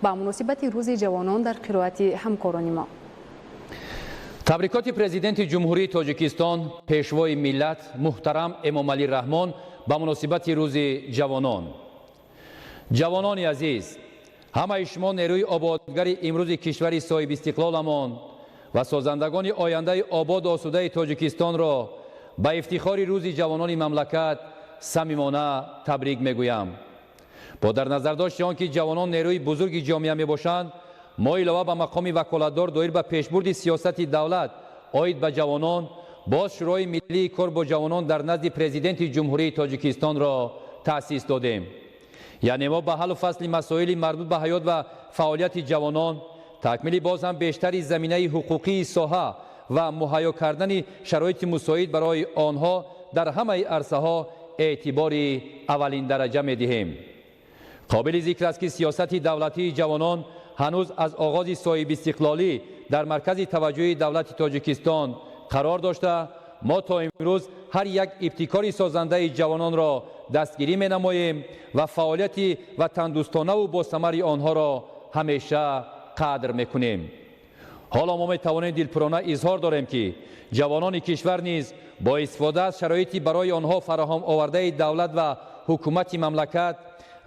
Ба муносибати Рӯзи ҷавонон дар қироати ҳамкорони мо. Табрикоти Президенти Ҷумҳурии Тоҷикистон, Пешвои миллат, муҳтарам Эмомалӣ Раҳмон ба муносибати Рӯзи ҷавонон. Ҷавонони азиз, ҳамаи шумо нерӯи ободгари имрӯзи кишвари соҳибистиқлоламон ва созандагони ояндаи ободу осудаи Тоҷикистонро ба ифтихори Рӯзи ҷавонони мамлакат самимона табрик мегӯям. Бо дар назардошти он ки ҷавонон нерӯи бузурги ҷомеа мебошанд, мо илова ба мақоми ваколатдор доир ба пешбурди сиёсати давлат оид ба ҷавонон, боз Шӯрои миллии кор бо ҷавонон дар назди Президенти Ҷумҳурии Тоҷикистонро таъсис додем. Яъне мо ба ҳаллу фасли масоили марбут ба ҳаёт ва фаъолияти ҷавонон, такмили боз ҳам бештари заминаи ҳуқуқии соҳа ва муҳайё кардани шароити мусоид барои онҳо дар ҳамаи арсаҳо эътибори аввалиндараҷа медиҳем. Қобили зикр аст, ки сиёсати давлатии ҷавонон ҳанӯз аз оғози соҳибистиқлолӣ дар маркази таваҷҷӯҳи давлати Тоҷикистон қарор дошта, мо то имрӯз ҳар як ибтикори созандаи ҷавононро дастгирӣ менамоем ва фаъолияти ватандӯстонаву босамари онҳоро ҳамеша қадр мекунем. Ҳоло мо метавонем дилпурона изҳор дорем, ки ҷавонони кишвар низ бо истифода аз шароити барои онҳо фароҳам овардаи давлат ва ҳукумати мамлакат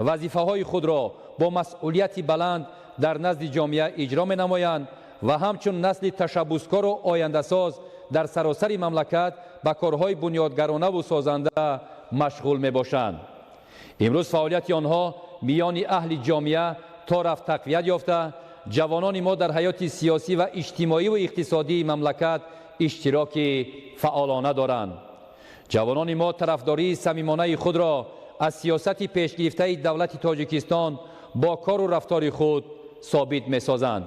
вазифаҳои худро бо масъулияти баланд дар назди ҷомеа иҷро менамоянд ва ҳамчун насли ташаббускору ояндасоз дар саросари мамлакат ба корҳои бунёдгаронаву созанда машғул мебошанд. Имрӯз фаъолияти онҳо миёни аҳли ҷомеа то рафт тақвият ёфта, ҷавонони мо дар ҳаёти сиёсӣ ва иҷтимоиву иқтисодии мамлакат иштироки фаъолона доранд. Ҷавонони мо тарафдории самимонаи худро аз сиёсати пешгирифтаи давлати Тоҷикистон бо кору рафтори худ собит месозанд.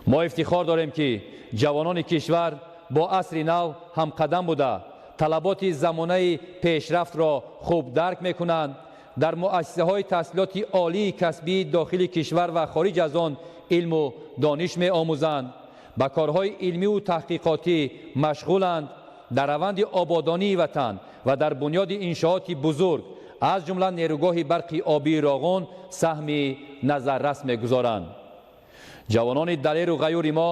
Мо ифтихор дорем, ки ҷавонони кишвар бо асри нав ҳамқадам буда, талаботи замонаи пешрафтро хуб дарк мекунанд, дар муассисаҳои таҳсилоти олии касбии дохили кишвар ва хориҷ аз он илму дониш меомӯзанд, ба корҳои илмиву таҳқиқотӣ машғуланд, дар раванди ободонии ватан ва дар бунёди иншооти бузург, аз ҷумла нерӯгоҳи барқи обии Роғун, саҳми назаррас мегузоранд. Ҷавонони далеру ғайюри мо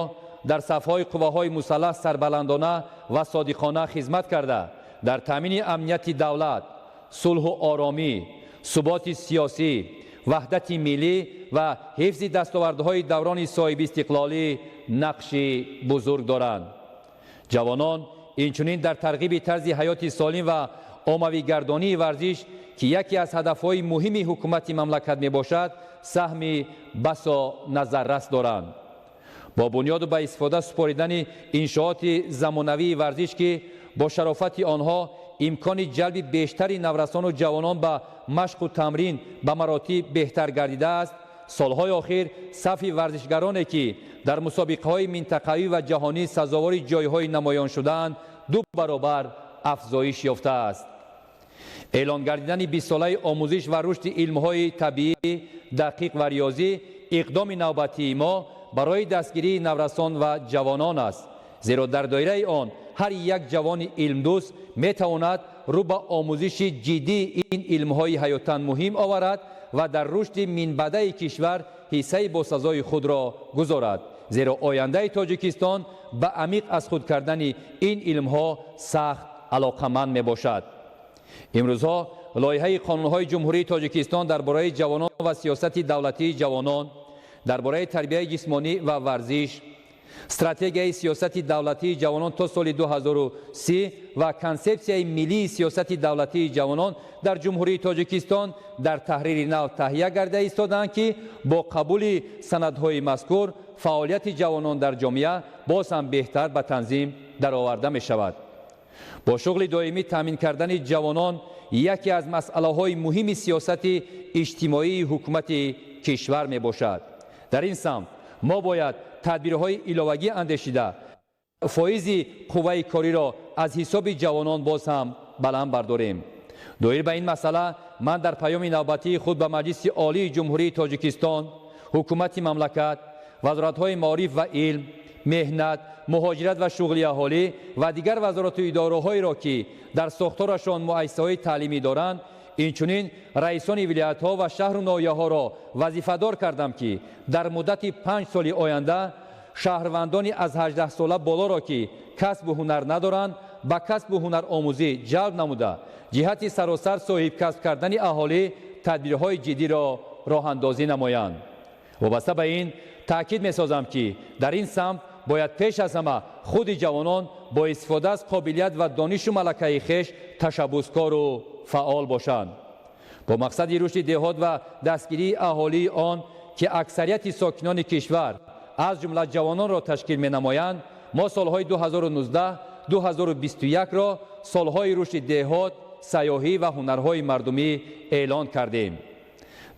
дар сафҳои қувваҳои мусаллаҳ сарбаландона ва содиқона хизмат карда, дар таъмини амнияти давлат, сулҳу оромӣ, суботи сиёсӣ, ваҳдати миллӣ ва ҳифзи дастовардҳои даврони соҳибистиқлолӣ нақши бузург доранд. Ҷавонон инчунин дар тарғиби тарзи ҳаёти солим ва оммавигардонии варзиш, ки яке аз ҳадафҳои муҳими ҳукумати мамлакат мебошад, саҳми басо назаррас доранд. Бо бунёду ба истифода супоридани иншооти замонавии варзиш, ки бо шарофати онҳо имкони ҷалби бештари наврасону ҷавонон ба машқу тамрин ба маротиб беҳтар гардидааст, солҳои охир сафи варзишгароне, ки дар мусобиқаҳои минтақавӣ ва ҷаҳонӣ сазовори ҷойҳои намоён шудаанд, ду баробар афзоиш ёфтааст. Эълон гардидани 20-солаи омӯзиш ва рушди илмҳои табиӣ, дақиқ ва риёзӣ иқдоми навбатии мо барои дастгирии наврасон ва ҷавонон аст, зеро дар доираи он ҳар як ҷавони илмдӯст метавонад рӯ ба омӯзиши ҷиддии ин илмҳои ҳаётан муҳим оварад ва дар рушди минбаъдаи кишвар ҳиссаи босазои худро гузорад, зеро ояндаи Тоҷикистон ба амиқ аз худ кардани ин илмҳо сахт алоқаманд мебошад. Имрӯзҳо лоиҳаи қонунҳои Ҷумҳурии Тоҷикистон дар бораи ҷавонон ва сиёсати давлатии ҷавонон, дар бораи тарбияи ҷисмонӣ ва варзиш, стратегияи сиёсати давлатии ҷавонон то соли 2030 ва консепсияи миллии сиёсати давлатии ҷавонон дар Ҷумҳурии Тоҷикистон дар таҳрири нав таҳия гарда истодаанд, ки бо қабули санадҳои мазкур фаъолияти ҷавонон дар ҷомеа боз ҳам беҳтар ба танзим дароварда мешавад. Бо шуғли доимӣ таъмин кардани ҷавонон яке аз масъалаҳои муҳими сиёсати иҷтимоии ҳукумати кишвар мебошад. Дар ин самт мо бояд тадбирҳои иловагӣ андешида, фоизи қувваи кориро аз ҳисоби ҷавонон боз ҳам баланд бардорем. Доир ба ин масъала ман дар паёми навбатии худ ба Маҷлиси Олии Ҷумҳурии Тоҷикистон, ҳукумати мамлакат, вазоратҳои маориф ва илм, меҳнат, муҳоҷират ва шуғли аҳолӣ ва дигар вазорату идораҳоеро, ки дар сохторашон муассисаҳои таълимӣ доранд, Инчунин раисони вилоятҳо ва шаҳру ноҳияҳоро вазифадор кардам, ки дар муддати 5 соли оянда шаҳрвандони аз 18 сола болоро, ки касбу ҳунар надоранд, ба касбу ҳунаромӯзӣ ҷалб намуда, ҷиҳати саросар соҳибкасб кардани аҳолӣ тадбирҳои ҷиддиро роҳандозӣ намоянд. Вобаста ба ин таъкид месозам, ки дар ин самт бояд пеш аз ҳама худи ҷавонон бо истифода аз қобилият ва донишу малакаи хеш ташаббускору фаъол бошанд. Бо мақсади рушди деҳот ва дастгирии аҳолии он, ки аксарияти сокинони кишвар, аз ҷумла ҷавононро ташкил менамоянд, мо солҳои 2019-2021-ро солҳои рушди деҳот, сайёҳӣ ва ҳунарҳои мардумӣ эълон кардем.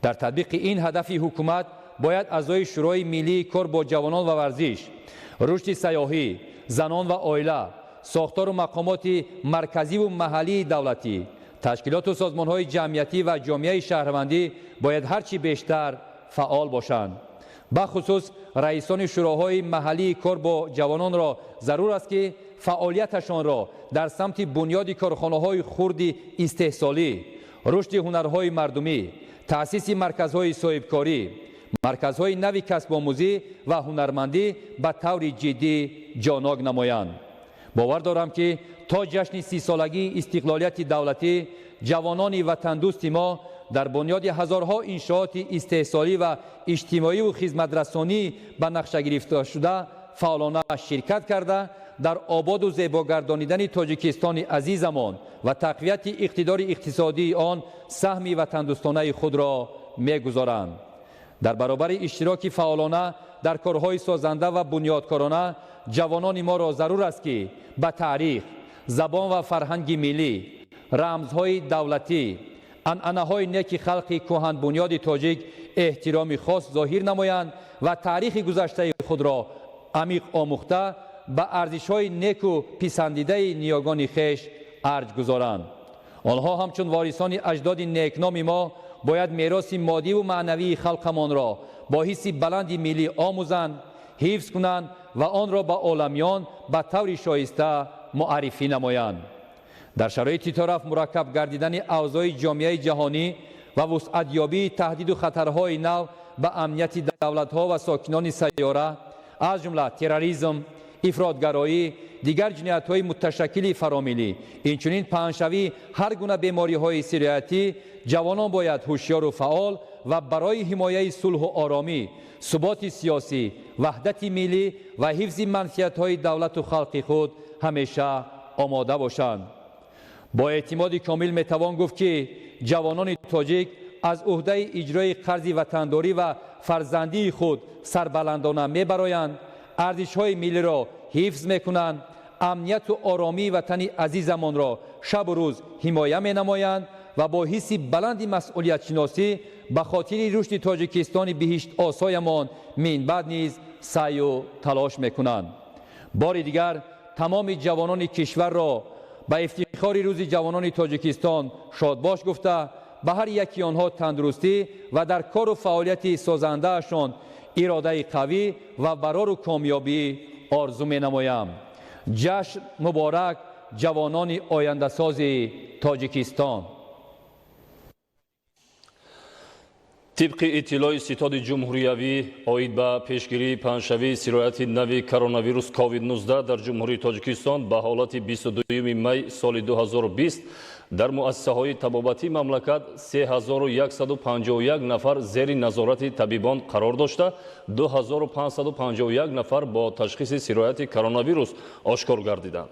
Дар татбиқи ин ҳадафи ҳукумат бояд аъзои Шӯрои миллии кор бо ҷавонон ва варзиш, рушди сайёҳӣ, занон ва оила, сохтору мақомоти марказиву маҳаллии давлатӣ, ташкилоту созмонҳои ҷамъиятӣ ва ҷомеаи шаҳрвандӣ бояд ҳарчи бештар фаъол бошанд. Бахусус раисони шӯроҳои маҳаллии кор бо ҷавононро зарур аст, ки фаъолияташонро дар самти бунёди корхонаҳои хурди истеҳсолӣ, рушди ҳунарҳои мардумӣ, таъсиси марказҳои соҳибкорӣ, марказҳои нави касбомӯзӣ ва ҳунармандӣ ба таври ҷиддӣ ҷонок намоянд. Бовар дорам, ки то ҷашни 30-солагии истиқлолияти давлатӣ ҷавонони ватандӯсти мо дар бунёди ҳазорҳо иншооти истеҳсолӣ ва иҷтимоиву хизматрасонӣ ба нақша гирифташуда фаъолона ширкат карда, дар ободу зебогардонидани Тоҷикистони азизамон ва тақвияти иқтидори иқтисодии он саҳми ватандӯстонаи худро мегузоранд. Дар баробари иштироки фаъолона дар корҳои созанда ва бунёдкорона, ҷавонони моро зарур аст, ки ба таърих, забон ва фарҳанги миллӣ, рамзҳои давлатӣ, анъанаҳои неки халқи кӯҳанбунёди тоҷик эҳтироми хос зоҳир намоянд ва таърихи гузаштаи худро амиқ омӯхта, ба арзишҳои неку писандидаи ниёгони хеш арҷ гузоранд. Онҳо ҳамчун ворисони аҷдоди некноми мо бояд мероси моддиву маънавии халқамонро бо ҳисси баланди миллӣ омӯзанд, ҳифз кунанд ва онро ба оламиён ба таври шоиста муаррифӣ намоянд. Дар шароити тораф мураккаб гардидани авзои ҷомеаи ҷаҳонӣ ва вусъатёбии таҳдиду хатарҳои нав ба амнияти давлатҳо ва сокинони сайёра, аз ҷумла терроризм, ифротгароӣ, дигар ҷиноятҳои муташаккили фаромиллӣ, инчунин паҳншавии ҳар гуна бемориҳои сироятӣ, ҷавонон бояд ҳушёру фаъол ва барои ҳимояи сулҳу оромӣ, суботи сиёсӣ, ваҳдати миллӣ ва ҳифзи манфиатҳои давлату халқи худ ҳамеша омода бошанд. Бо эътимоди комил метавон гуфт, ки ҷавонони тоҷик аз уҳдаи иҷрои қарзи ватандорӣ ва фарзандии худ сарбаландона мебароянд, арзишҳои миллиро ҳифз мекунанд, амнияту оромии ватани азизамонро шабу рӯз ҳимоя менамоянд ва бо ҳисси баланди масъулиятшиносӣ ба хотири рушди Тоҷикистони биҳиштосоямон минбаъд низ саъю талош мекунанд. Бори дигар тамоми ҷавонони кишварро ба ифтихори Рӯзи ҷавонони Тоҷикистон шодбош гуфта, ба ҳар яки онҳо тандурустӣ ва дар кору фаъолияти созандаашон иродаи қавӣ ва барору комёбӣ орзу менамоям. Ҷашн муборак, ҷавонони ояндасози Тоҷикистон! Тибқи иттилои Ситоди ҷумҳуриявӣ оид ба пешгирии паҳншавии сирояти нави коронавирус COVID-19 дар Ҷумҳурии Тоҷикистон ба ҳолати 22 май соли 2020 дар муассисаҳои табобатии мамлакат 3151 нафар зери назорати табибон қарор дошта, 2551 нафар бо ташхиси сирояти коронавирус ошкор гардиданд.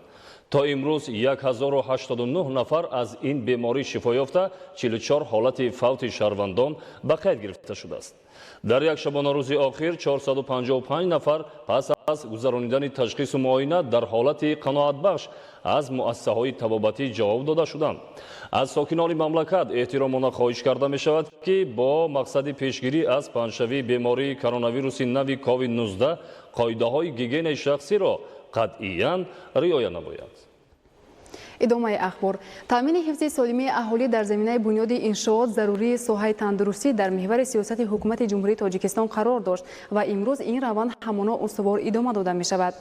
То имрӯз 1089 нафар аз ин беморӣ шифо ёфта, 44 ҳолати фавти шаҳрвандон ба қайд гирифта шудааст. Дар як шабонарӯзи охир 455 нафар пас аз гузаронидани ташхису муоина дар ҳолати қаноатбахш аз муассисаҳои табобатӣ ҷавоб дода шуданд. Аз сокинони мамлакат эҳтиромона хоҳиш карда мешавад, ки бо мақсади пешгирӣ аз паҳншавии бемории коронавируси нави COVID-19 қоидаҳои гигиенаи шахсиро қатъиян риоя намоянд. Идомаи ахбор. Таъмини ҳифзи солимии аҳолӣ дар заминаи бунёди иншоот зарурии соҳаи тандурустӣ дар меҳвари сиёсати ҳукумати Ҷумҳурии Тоҷикистон қарор дошт ва имрӯз ин раванд ҳамоно устувор идома дода мешавад.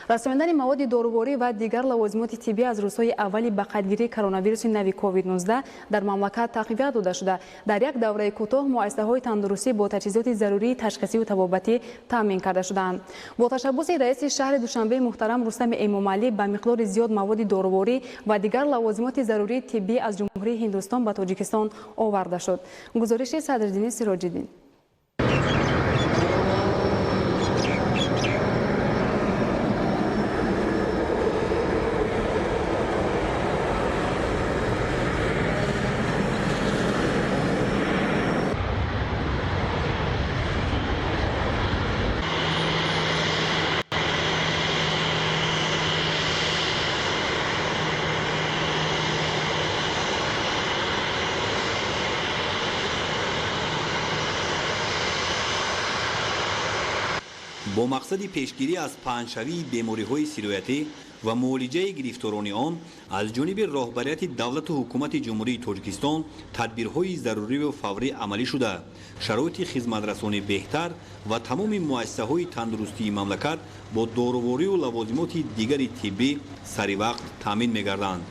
Расонидани маводи доруворӣ ва дигар лавозимоти тиббӣ аз рӯзҳои аввали ба қайдгирии коронавируси нави COVID-19 дар мамлакат тақвият дода шуда, дар як давраи кӯтоҳ муассисаҳои тандурустӣ бо таҷҳизоти зарурии ташхисию табобатӣ таъмин карда шудаанд. Бо ташаббуси раиси шаҳри Душанбе муҳтарам Рустами Эмомалӣ ба миқдори зиёд маводи доруворӣ ва дигар лавозимоти зарурии тиббӣ аз Ҷумҳурии Ҳиндустон ба Тоҷикистон оварда шуд. Гузориши Садриддини Сироҷиддин. Бо мақсади пешгирӣ аз паҳншавии бемориҳои сироятӣ ва муолиҷаи гирифторони он аз ҷониби роҳбарияти давлату ҳукумати Ҷумҳурии Тоҷикистон тадбирҳои заруриву фаврӣ амалӣ шуда, шароити хизматрасонӣ беҳтар ва тамоми муассисаҳои тандурустии мамлакат бо доруворию лавозимоти дигари тиббӣ саривақт таъмин мегарданд.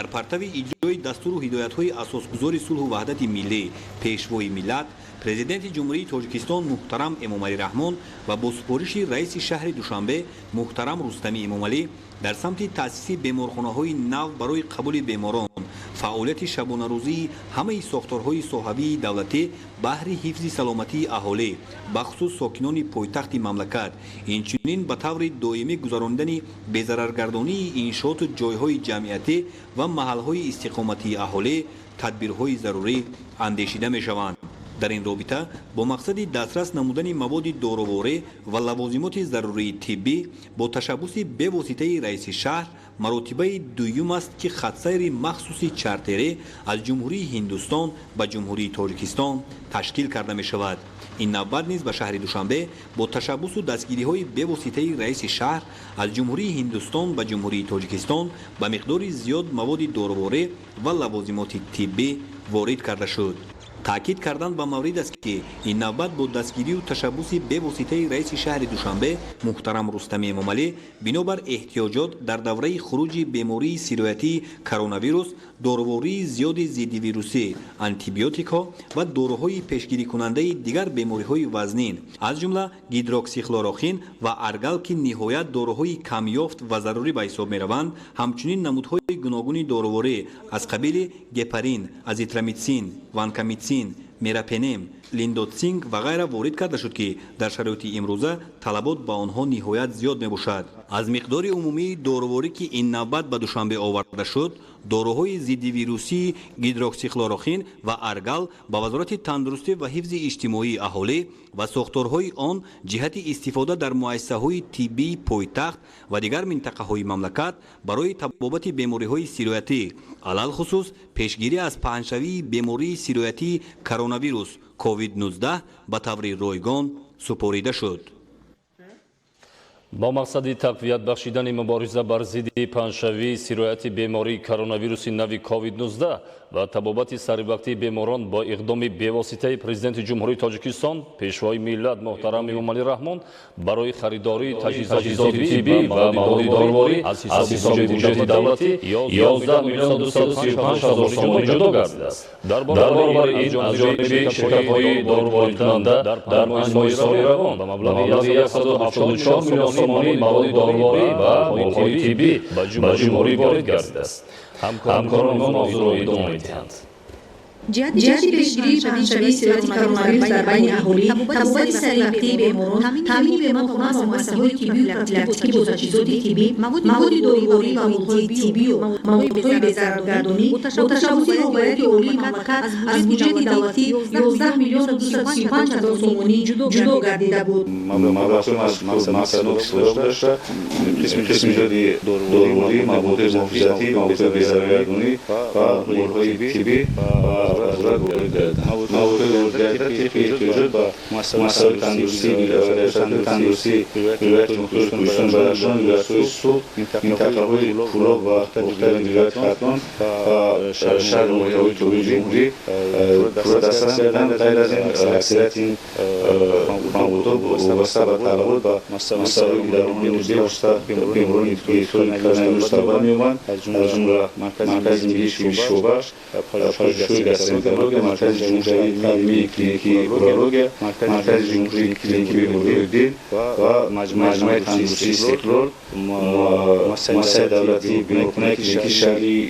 Дар партави иҷрои дастуру ҳидоятҳои асосгузори сулҳу ваҳдати миллӣ, пешвои миллат, президенти Ҷумҳурии Тоҷикистон муҳтарам Эмомалӣ Раҳмон ва бо супориши раиси шаҳри Душанбе муҳтарам Рустами Эмомалӣ дар самти таъсиси беморхонаҳои нав барои қабули беморон, фаъолияти шабонарӯзии ҳамаи сохторҳои соҳавии давлатӣ баҳри ҳифзи саломатии аҳолӣ, бахусус сокинони пойтахти мамлакат, инчунин ба таври доимӣ гузаронидани безараргардонии иншооту ҷойҳои ҷамъиятӣ ва маҳалҳои истиқоматии аҳолӣ тадбирҳои зарурӣ андешида мешаванд. Дар ин робита бо мақсади дастрас намудани маводи доруворӣ ва лавозимоти зарурии тиббӣ бо ташаббуси бевоситаи раиси шаҳр маротибаи дуюм аст, ки хатсайри махсуси чартерӣ аз Ҷумҳурии Ҳиндустон ба Ҷумҳурии Тоҷикистон ташкил карда мешавад. Ин навбат низ ба шаҳри Душанбе бо ташаббусу дастгириҳои бевоситаи раиси шаҳр аз Ҷумҳурии Ҳиндустон ба Ҷумҳурии Тоҷикистон ба миқдори зиёд маводи доруворӣ ва лавозимоти тиббӣ ворид карда шуд. Таъкид кардан ба маврид аст, ки ин навбат бо дастгирию ташаббуси бевоситаи раиси шаҳри Душанбе муҳтарам Рустами Эмомалӣ бинобар эҳтиёҷот дар давраи хуруҷи бемории сироятии коронавирус дорувории зиёди зиддивирусӣ, антибиотикҳо ва доруҳои пешгирикунандаи дигар бемориҳои вазнин, аз ҷумла гидроксихлорохин ва аргал, ки ниҳоят доруҳои камёфт ва зарурӣ ба ҳисоб мераванд, ҳамчунин намудҳои гуногуни доруворӣ аз қабили гепарин, азитромитсин, ванкомитсин, мерапенем, линдотсинг ва ғайра ворид карда шуд, ки дар шароити имрӯза талабот ба онҳо ниҳоят зиёд мебошад. Аз миқдори умумии доруворӣ, ки ин навбат ба Душанбе оварда шуд, доруҳои зиддивирусии гидроксихлорохин ва аргал ба Вазорати тандурустӣ ва ҳифзи иҷтимоии аҳолӣ ва сохторҳои он ҷиҳати истифода дар муассисаҳои тиббии пойтахт ва дигар минтақаҳои мамлакат барои табобати бемориҳои сироятӣ, алалхусус пешгирӣ аз паҳншавии бемории сироятии коронавирус COVID-19 ба таври ройгон супорида шуд. Бо мақсади тақвият бахшидани мубориза бар зидди паҳншавии сирояти бемории коронавируси нави COVID-19 ва табобати саривақтии беморон бо иқдоми бевоситаи президенти Ҷумҳурии Тоҷикистон, пешвои миллат муҳтарам Эмомалӣ Раҳмон барои харидории таҷҳизоти тиббӣ ва маводи доруворӣ аз ҳисоби буҷети давлатӣ 11 миллион 235 ҳазор сомонӣ ҷудо гардидааст. Дар баробари ин аз ҷониби ширкатҳои доруворидкунанда дар 5 моҳи соли равон ба маблағи 174 миллион сомонӣ маводи доруворӣ ва молҳои тиббӣ ба ҷумҳурӣ ворид гардидааст. Ҳамкорони мо мавзӯъро идома медиҳанд. Ҷиҳати пешгирии паҳншавии сирояти коронавирус дар байни аҳолӣ, табобати саривақтии беморон, таъмини беморхона ва муассисаҳои тиббию профилактикӣ бо таҷҳизоти тиббӣ, маводи доруворӣ ва молҳои тиббию маводҳои безараргардонӣ бо ташаббуси роҳбарияти олии мамлакат аз буҷети давлатӣ 11 миллиону 235 ҳазор сомонӣ ҷудо гардида буд. Маблағҳои мақсаднок истифода дошта, қисми зиёди доруворӣ, маводҳои муҳофизатӣ, маводҳои безараргардонӣ ва молҳои тиббӣ ба вазорат ворид гардиданд. Маводҳои воридгардида тибқи эҳтиёҷот ба муассисаҳои тандурустӣ, вилояти мухтори Кӯҳистони Бадахшон, вилоятҳои Суғд, минтақаҳои Кӯлоб ва Бохтари вилояти Хатлон ва шаҳру ноҳияҳои тобеи ҷумҳурӣ пурра дастрас гарданд. Ғайр аз ин, аксарияти ин маводҳо вобаста ба талабот ба муассисаҳое, ки дар онҳо бевосита беморони гирифтори коронавирус табобат меёбанд, аз ҷумла Маркази миллии тибби Шобаш, пажӯҳишгоҳи гастроэнтерология, Маркази ҷумҳуриявии таълимии клиникии урология, Маркази ҷумҳурии клиникии бемориҳои дил ва Маҷмӯаи тандурустии Истиқлол, муассисаи давлатии беморхонаи клиникии шаҳрии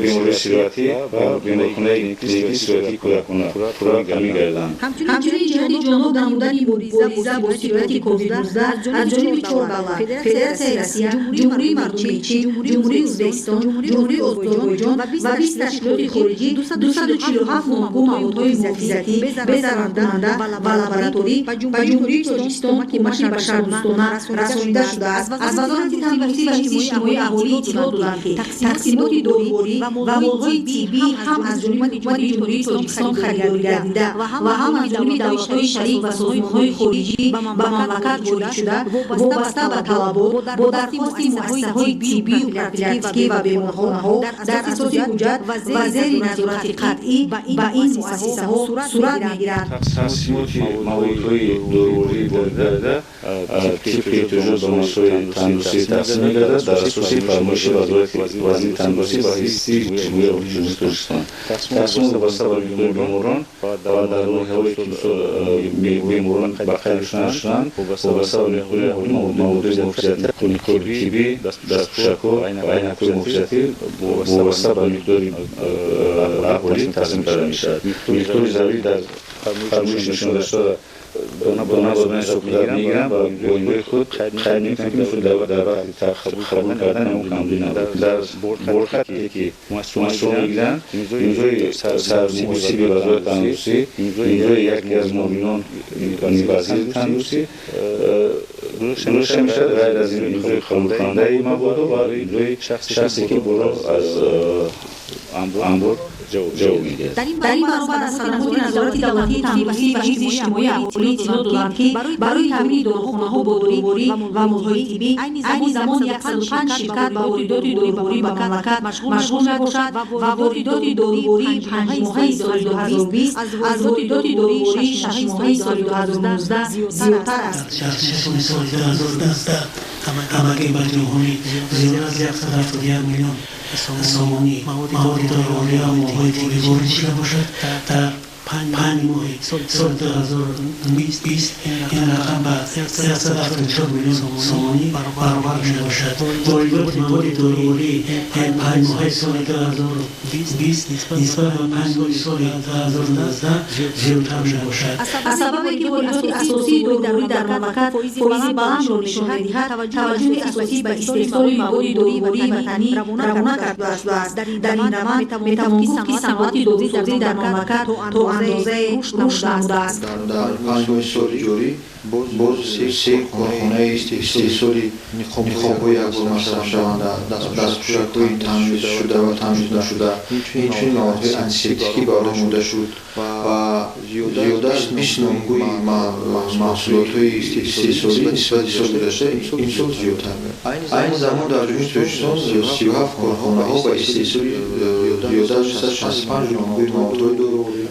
бемории сироятӣ ва беморхонаи клиникии сироятии кӯдакона пурра таъмин гардиданд. Ҳамчунин ҷиҳати ҷоноб намудани мубориза бо сирояти COVID-19 аз ҷониби чор давлат: Федератсияи Россия, Ҷумҳурии Мардумии Чин, Ҷумҳурии Ӯзбекистон, Ҷумҳурии Озарбойҷон ва 20 ташкилоти хориҷӣ 247 номгӯ маводҳои муҳофизатӣ, безараркунанда ва лабораторӣ ба Ҷумҳурии Тоҷикистон кӯмаки башардӯстона расонида шудааст. Аз Вазорати тандурустӣ ва ҳифзи иҷтимоии аҳолӣ иттилоъ доданд, ки тақсимоти доруворӣ ва молҳои тиббӣ ҳам аз ҷониби ҳукумати Ҷумҳурии Тоҷикистон харидорӣ гардида ва ҳам аз ҷониби давлатҳои шарик ва созмонҳои хориҷӣ ба мамлакат ворид шуда, вобаста ба талабот бо дархости муассисаҳои тиббию профилактикӣ ва беморхонаҳо дар асоси ҳуҷҷат ва зери назорати қатъӣ ба ин муассисаҳо сурат мегирад. Тақсимоти маводҳои доруворӣ воридгардида тибқи эҳтиёҷот ба муассисаҳои тандурустӣ тақсим мегардад дар асоси фармоиши вазири тандурустӣ ва ҳифзи иҷтимоии аҳолии Ҷумҳурии Тоҷикистон. Тақсимот вобаста ба миқдори беморон ва дар ноҳияҳое, ки беморон ба қайд гирифта нашуданд, вобаста ба миқдори аҳолӣ маводҳои муҳофизатӣ, ниқоби тиббӣ, дастпӯшакҳо ва айнакҳои муҳофизатӣ вобаста ба миқдори аҳолӣ тақсим карда мешавад. Миқдори зарурӣ дар фармоиш нишон дошта дона ба дона ҳисоб мегиранд ва бо имзои худ қайд мекунанд, ки мисол дар вақти қабул кардан ягон камбудӣ набуд. Дар борхате, ки муассисаҳо мегиранд, имзои сармуҳосиби Вазорати тандурустӣ, имзои яке аз муовинон вазири тандурустӣ гузошта мешавад. Ғайр аз ин, имзои қабулкунандаи маводҳо ва имзои шахсе, ки боло аз анбор ҷавоб медиҳад. Дар ин баробар аз хадамоти назорати давлатии тандурустӣ ва ҳифзи иҷтимоии аҳолӣ иттилоъ доданд, ки барои таъмини дорухонаҳо бо доруворӣ ва молҳои тиббӣ айни замон 105 ширкат ба воридоти доруворӣ ба мамлакат машғул мебошад ва воридоти дорувории панҷмоҳаи соли 2020 аз воридоти дорувории шашмоҳаи соли 2019 зиёдтар аст. Дар 6 моҳи соли 2019 ҳамагӣ ба ҷумҳурӣ зиёда аз 171 миллион сомонӣ маводи доруворӣ ва молҳои тиббӣ ворид шуда бошад, дар 5 моҳи соли 2020 ин рақам ба 174 миллион сомонӣ баробар мебошад. Воридоти маводи доруворӣ 5 моҳаи соли 2020 нисбат ба 5 моҳи соли 2019 зиёдтар мебошад. Аз сабабе ки воридоти асосии доруворӣ дар мамлакат фоизи баландро нишон медиҳад, таваҷҷӯҳи асосӣ ба истеҳсоли маводи дорувории ватанӣ равона карда шудааст. Дар ин раванд метавон гуфт, ки саноати дорусозӣ дар мамлакат то андозае рушд намудааст. Дар 5 моҳи соли ҷорӣ боз се корхонаи истеҳсоли ниқобҳои якбор масрафшаванда, дастпӯшакҳои тамизшуда ва тамиз нашуда, инчунин маводҳои антисептикӣ ба роҳ монда шуд ва зиёда аз 20 номгӯи маҳсулотҳои истеҳсолӣ нисбати соли гузашта имсол зиёдтар. Айни замон дар Ҷумҳурии Тоҷикистон 37 корхонаҳо ба истеҳсоли зиёда аз 665 номгӯи маводҳои доруворӣ,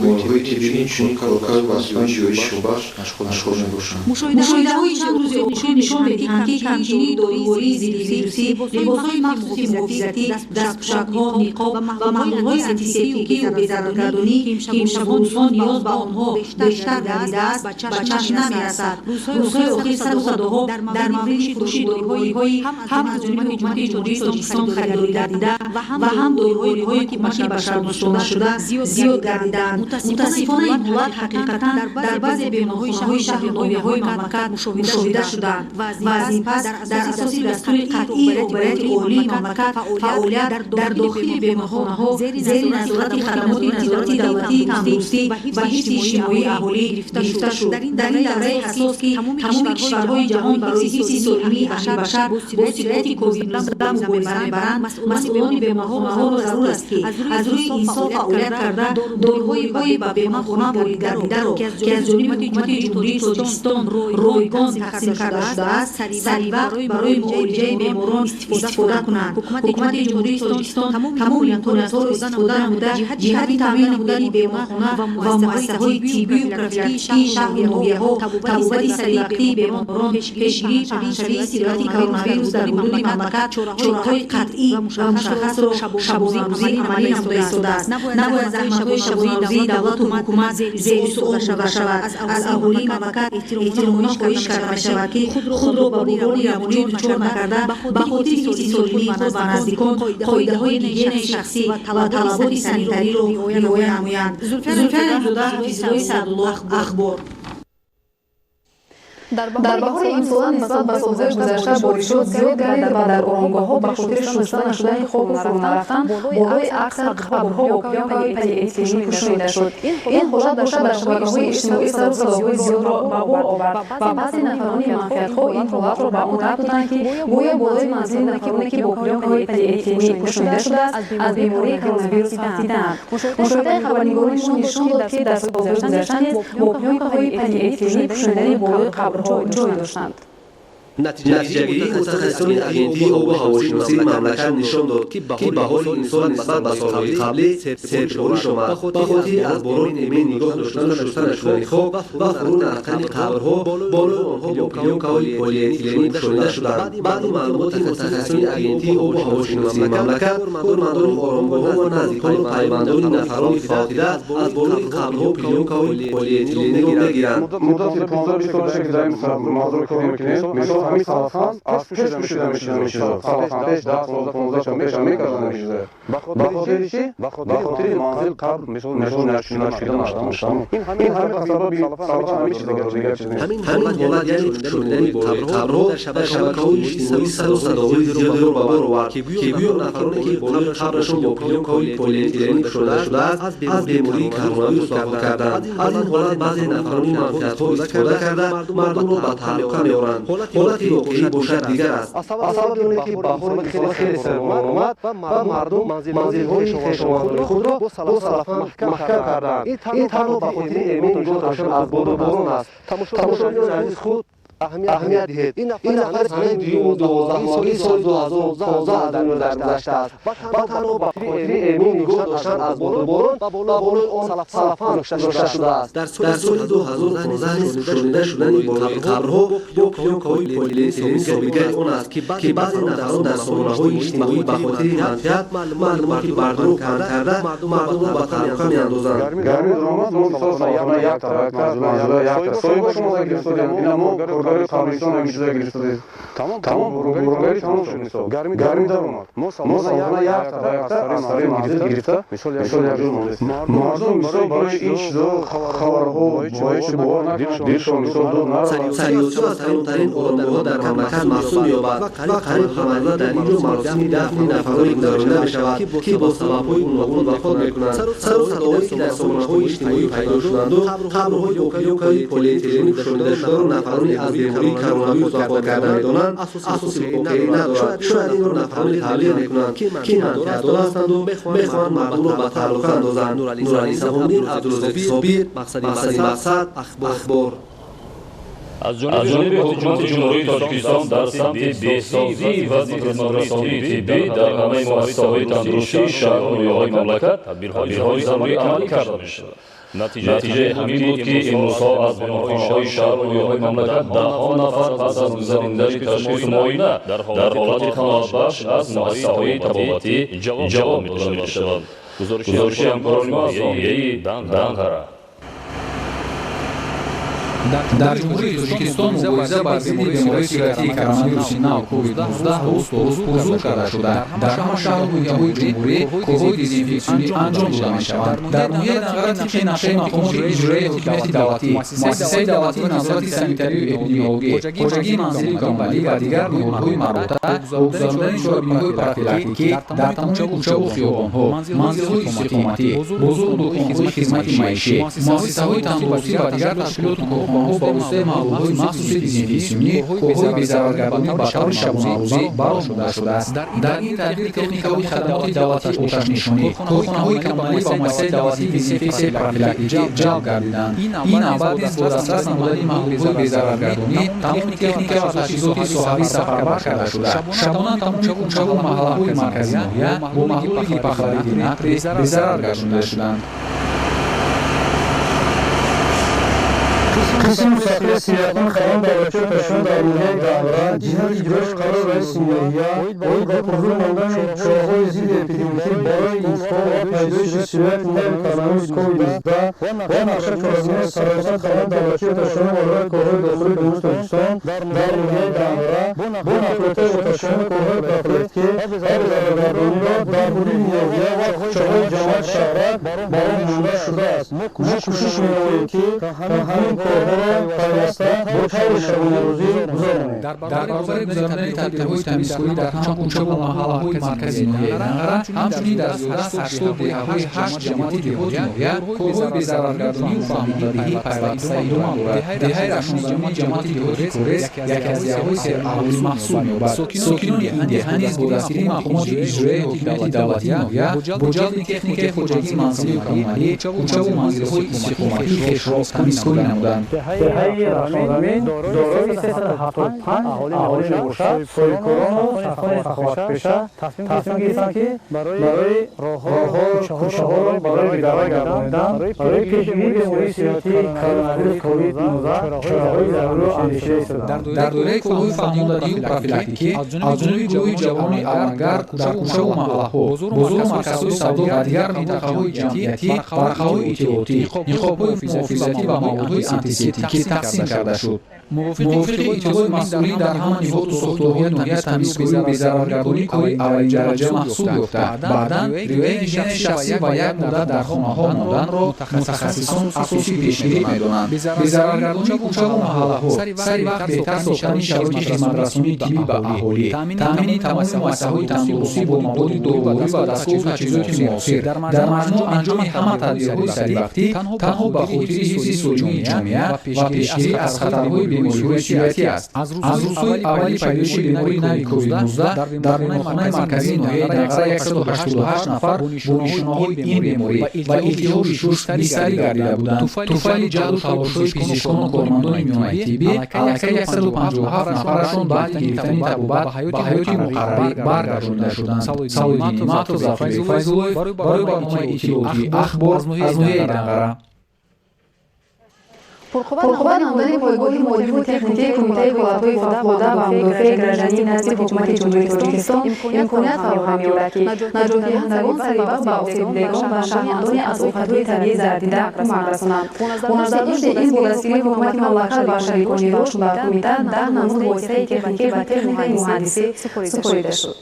молҳои тиббӣ, инчунин коркард ва ҷиёи шӯъбаш машғул мебошанд. Мушоҳидаҳои чанд рӯзи охир нишон медиҳанд, ки камчинии дорувории зидди вирусӣ, либосҳои махсуси муҳофизатӣ, дастпӯшакҳо, ниқоб ва маҳлулҳои антисептикию безараргардонӣ, ки Шабонрӯзҳо ниёз ба онҳо бештар гардидааст, ба чашм намерасад. Рӯзҳои охир саду садоҳо дар мавриди фурӯши доруҳои ҳам аз ҷониби ҳукумати Ҷумҳурии Тоҷикистон харидорӣ гардида ва ҳам доруҳои кӯмаки башардӯстона шуда зиёд гардидаанд. Мутаассифона, ин ҳолат ҳақиқатан дар баъзе беморхонаҳои шаҳру ноҳияҳои мамлакат мушоҳида шуданд ва аз ин пас дар асоси дастури қатъии роҳбарияти олии мамлакат фаъолият дар дохили беморхонаҳо зери назорати хадамоти назорати давлатии тандурустӣ ва ҳифзи иҷтимоии аҳолӣ гирифта шуд. Дар ин давраи ҳассос, ки тамоми кишварҳои ҷаҳон барои ҳифзи солимии аҳли башар бо сирояти COVID-19 мубориза мебаранд, масъулони беморхонаҳоро зарур аст, ки аз рӯи инсоф фаъолият карда, доруҳои ба беморхона ворид гардидаро, ки аз ҷониби ҳукумати Ҷумҳурии Тоҷикистон ройгон тақсим карда шудааст, саривақт барои муолиҷаи беморон истифода кунанд. Ҳукумати Ҷумҳурии Тоҷикистон тамоми имкониятҳоро истифода намуда, ҷиҳати таъмин намудани беморхона ва муассисаҳои тиббию профилактикии шаҳру ноҳияҳо, табобати саривақтии беморон, пешгирии паҳншавии сирояти коронавирус дар ҳудуди мамлакат чораҳои қатъӣ ва мушаххасро шабонарӯзӣ амалӣ намуда истодааст. Набояд заҳматҳои шабонарӯзии давлату ҳукумат зери суол бурда шавад. Аз аҳолии мамлакат эҳтиромона хоҳиш карда мешавад, ки худро ба буҳрони равонӣ дучор накарда, ба хотири ҳифзи солимии худ ва наздикон қоидаҳои гигиенаи шахсӣ ва талаботи санитариро риоя намоянд. Зулфия Раҳимзода, Ҳафизуллои Саъдуллоҳ, Ахбор. Дар баҳори имсола нисбат ба солҳои гузашта боришот зиёд гардид ва дар оромгоҳҳо ба хотири шуста нашудани хоку фурӯ нарафтан болои аксар қабрҳо бо плёнкаҳои полиэтиленӣ пӯшонида шуд. Ин ҳолат бошад дар шабакаҳои иҷтимоӣ сару садоҳои зиёдро ба бор овард ва баъзе нафарони манфиатҳо ин ҳолатро ба он рабт доданд, ки гӯё болои манзили нафароне, ки бо плёнкаҳои полиэтиленӣ пӯшонида шудааст, аз бемории коронавирус фавтидаанд. Мушоҳидаи хабарнигорони мо нишон дод, ки дар солҳои гузашта низ бо плёнкаҳои полиэтиленӣ пӯшонидани болои қабрҳо ҷой доштанд. Натиҷагирии мутахассисони Агентии обу ҳавошиносии мамлакат нишон дод, ки баҳори имсол нисбат ба солҳои қаблӣ сербориш омад. Ба хотири аз борон эмин нигоҳ доштану шуста нашудани хок ва фурӯ нарафтани қабрҳо, болои онҳо бо плёнкаҳои полиэтиленӣ пӯшонида шуданд. Баъди маълумоти мутахассисони Агентии обу ҳавошиносии мамлакат, кормандони оромгоҳҳо ва наздикону пайвандони нафарони фавтида аз болои қабрҳо плёнкаҳои полиэтилениро мегиранд. Муддати 15-20 сол мешавад, ки дар ин мавзӯъ кор мекунем. Мисол, ҳамин салафан аз пеш пӯшида мешида мешида. Салафан пеш 10 сол, 15 сол пеш мекарда мешида. Ба хотири чӣ? Ба хотири манзил, қабр, мисол, нашида нашуда. Ин ҳамин сабаби салафан ҳамин чиз дигар, дигар чиз нест. Ҳамин ҳолат, яъне пӯшонидани болои қабрҳо, дар шабакаҳои иҷтимоӣ сару садоҳои зиёдеро ба бор овард, ки гӯё нафароне, ки болои қабрашон бо плёнкаҳои полиэтиленӣ пӯшонида шудааст, аз бемории коронавирус вафот карданд. Аз ин ҳолат баъзе нафарони манфиатҳо истифода карда, мардумро ба таҳлука меоранд. Ҳолати воқеӣ бошад дигар аст. Аз сабаби оне, ки баҳори имсола хеле серборон омад ва мардум манзилҳои хешовандони худро бо салафан маҳкам карданд. Ин танҳо ба хотири эмин нигоҳ доштан аз боду борон аст. Тамошобинони азиз, худ аҳамият диҳед. Ин нафари санаи дуюму 12-моҳи соли 2015 аз дунё даргузаштааст ва танҳо ба хотири эмин нигоҳ доштан аз боду борон ба болои он салафан гузошта шудааст. Дар соли 2015 низ пӯшонида шудани болои қабрҳо бо плёнкаҳои полиэтиленӣ собиқаи он аст, ки баъзе нафарон дар сомонаҳои иҷтимоӣ ба хотири манфиат маълумоти бардурӯғ паҳн карда, мардумро ба таҳлука меандозанд. Гарми даромад мо мисол салафана якта, манзила якта. Соҳиба шумо гирифтодем. Ина мо коргари қабристон ҳамин чиза гирифтодем. Тамом, буругарӣ тамом шуд мисол. Гарми даромад. Мо салафана якта, якта аз сари манзил гирифта, мисол, як ҷо мондем. Мардум мисол барои ин чизо хабарҳо бояд чи бовар накунанд, дилшон мисол дод наравад. Сариосиё аз калонтарин оромгоҳҳо дар мамлакат маҳсуб меёбад ва қариб ҳамарӯза дар ин ҷо маросими дафни нафароне гузаронида мешавад, ки бо сабабҳои гуногун вафот мекунанд. Сару садоҳое, ки дар сомонаҳои иҷтимоӣ пайдо шуданду қабрҳои бо плёнкаҳои полиэтиленӣ пӯшонида шударо нафароне аз бемории коронавирус вафот карда медонанд, асоси воқеӣ надорад. Шояд инро нафароне таблиғ мекунанд, ки манфиатдор ҳастанду мехоҳанд мардумро ба таҳлука андозанд. Нуралӣ Саҳомдин, Абдурозиқи Собир, Мақсади Мақсад, Ахбор. Аз ҷониби ҳукумати Ҷумҳурии Тоҷикистон дар самти беҳсозии вазъи хизматрасонии тиббӣ дар ҳамаи муассисаҳои тандурустии шаҳру ноҳияҳои мамлакат тадбирҳои зарурӣ амалӣ карда мешавад. Натиҷаи ҳамин буд, ки имрӯзҳо аз беморхонаҳои шаҳру ноҳияҳои мамлакат даҳҳо нафар пас аз гузаронидани ташхису муоина дар ҳолати қаноатбахш аз муассисаҳои табобатӣ ҷавоб дода мешаванд. Гузориши ҳамкорони мо аз ноҳияи Данғара. Дар Ҷумҳурии Тоҷикистон мубориза бар зидди бемории сироятии коронавируси нав COVID-19 рӯз то рӯз пурзӯр карда шуда, дар ҳама шаҳру ноҳияҳои ҷумҳурӣ корҳои дезинфексионӣ анҷом дода мешаванд. Дар ноҳияи Данғара тибқи нақшаи мақомоти иҷроияи ҳокимияти давлатӣ, муассисаи давлатии назорати санитарию эпидемиологӣ, хоҷагии манзилию коммуналӣ ва дигар ниҳодҳои марбута бо гузарондани чорабиниҳои профилактикӣ дар тамоми кӯчаву хиёбонҳо, манзилҳои истиқоматӣ, бозору дуконҳои хизмати маишӣ, муассисаҳои тандурустӣ ва дигар ташкилоту корхонаҳо ба воситаи маҳлулҳои махсуси дезинфексионӣ корҳои безараргардонӣ ба таври шабонарӯзӣ ба роҳ монда шудааст. Дар ин тадбир техникаҳои хадамоти давлатии оташнишонӣ, корхонаҳои коммуналӣ ва муассисаи давлатии дезинфексияи профилактикӣ ҷалб гардиданд. Ин навбат низ бо дастрас намудани маҳлулҳои безараргардонӣ тамоми техника ва таҷҳизоти соҳавӣ сафарбар карда шуда, шабона тамоми кӯчаву маҳаллаҳои маркази ноҳия бо маҳлули гипохлориди натрий безарар гардонида шуданд. Қисми мустақили сиёҳатон хаён давлатчиё ташкилот дар ноҳияи Данғара ҷиҳати иҷроиш қарор раиси ноҳия оид ба пурзӯр намудани чораҳои зидди эпидемиологӣ барои интиқол ва пайдоиши сирояти нави коронавирус COVID-19 ва нақша чорабиниҳои саросар хаён давлатчиё ташкилот вазорати корҳои дохилии Ҷумҳурии Тоҷикистон дар ноҳияи Данғара бо нақлиётҳои оташнишонӣ корҳои профилактикӣ ва безараргардониро дар ҳудуди ноҳия ва кӯчаҳои ҷамоати шаҳрак ба роҳ монда шудааст. Мо кӯшиш менамоем, ки ҳамин корҳоро пайваста бо таври шабонарӯзӣ гузаронем. Дар баробари гузарондани тадбирҳои тамизкорӣ дар ҳама кӯчаву маҳаллаҳои маркази ноҳияи Данғара, ҳамчунин дар зиёда аз 80 деҳаҳои 8 ҷамоати деҳоти ноҳия корҳои безараргардонию фаҳмондадиҳӣ пайваста идома дорад. Деҳаи Рашонзамини ҷамоати деҳоти Корез яке аз деҳаҳои сераҳолӣ маҳсуб меёбад. Сокинони ин деҳа низ бо дастгирии мақомоти иҷроияи ҳокимияти давлатии ноҳия бо ҷалби техникаи хоҷагии манзилию коммуналӣ кӯчаву манзилҳои истиқоматии хешро тамизкорӣ намуданд. Деҳаи Рашонзамин дорои 375 аҳолӣ мебошад. Соҳибкорону шахсони саховатпеша тасмим гирифтанд, ки барои роҳҳо, кӯчаҳоро барои бедарар гардонидан барои пешгирии бемории сироятии коронавирус COVID-19 чораҳои заруриро андешида истоданд. Дар доираи корҳои фаҳмондадиҳию профилактикӣ аз ҷониби гурӯҳи ҷавонони авангард дар кӯчаву маҳаллаҳо, бозору марказҳои савдо ва дигар минтақаҳои ҷамъиятӣ варақаҳои иттилоотӣ, ниқобҳои муҳофизатӣ ва маводҳои антисептикӣ тақсим карда шуд. Мувофиқи иттилои масъулин, дар ҳама ниҳоду сохторҳои ноҳия тамизкорию безараргардонӣ кори аввалиндараҷа маҳсуб ёфта, баъдан риояи гигиенаи шахсӣ ва як муддат дар хонаҳо монданро мутахассисон асоси пешгирӣ медонанд. Безараргардонии кӯчаву маҳаллаҳо, сари вақт беҳтар сохтани шароити хизматрасонии тиббӣ ба аҳолӣ, таъмини тамоми муассисаҳои тандурустӣ бо маводи доруворӣ ва дастгоҳу таҷҳизоти муосир, дар маҷмӯъ анҷоми ҳама тадбирҳои саривақтӣ танҳо ба хотири ҳифзи солимии ҷомеа ва пешгирӣ аз хатарҳои бемориҳои сироятӣ аст. Аз рӯзҳои аввали пайдоиши бемории нави COVID-19 дар беморхонаи марказии ноҳияи Данғара 188 нафар бо нишонаҳои ин беморӣ ва илтиҳоби шуш бистарӣ гардида буданд. Туфайли ҷаҳду талошҳои пизишкону кормандони миёнаи тиббӣ аллакай 157 нафарашон баъди гирифтани табобат ба ҳаёти муқаррарӣ баргардонида шуданд. Салоҳиддин Неъматов, Зафарбек Файзуллоев барои барномаи иттилоотии Ахбор аз ноҳияи Данғара. Пурқувват намудани пойгоҳи моливу техникии Кумитаи ҳолатҳои фавқулода ва мудофиаи гражданӣ назди Ҳукумати Ҷумҳурии Тоҷикистон имконият фароҳам меорад, ки наҷотдиҳандагон саривақт ба осебдидагон ва шаҳрвандони аз офатҳои табиӣ зардида кӯмак расонанд. Бо назардошти ин, бо дастгирии ҳукумати мамлакат ва шарикони рушд ба кумита 10 намуд воситаи техникӣ ва техникаи муҳандисӣ супорида шуд.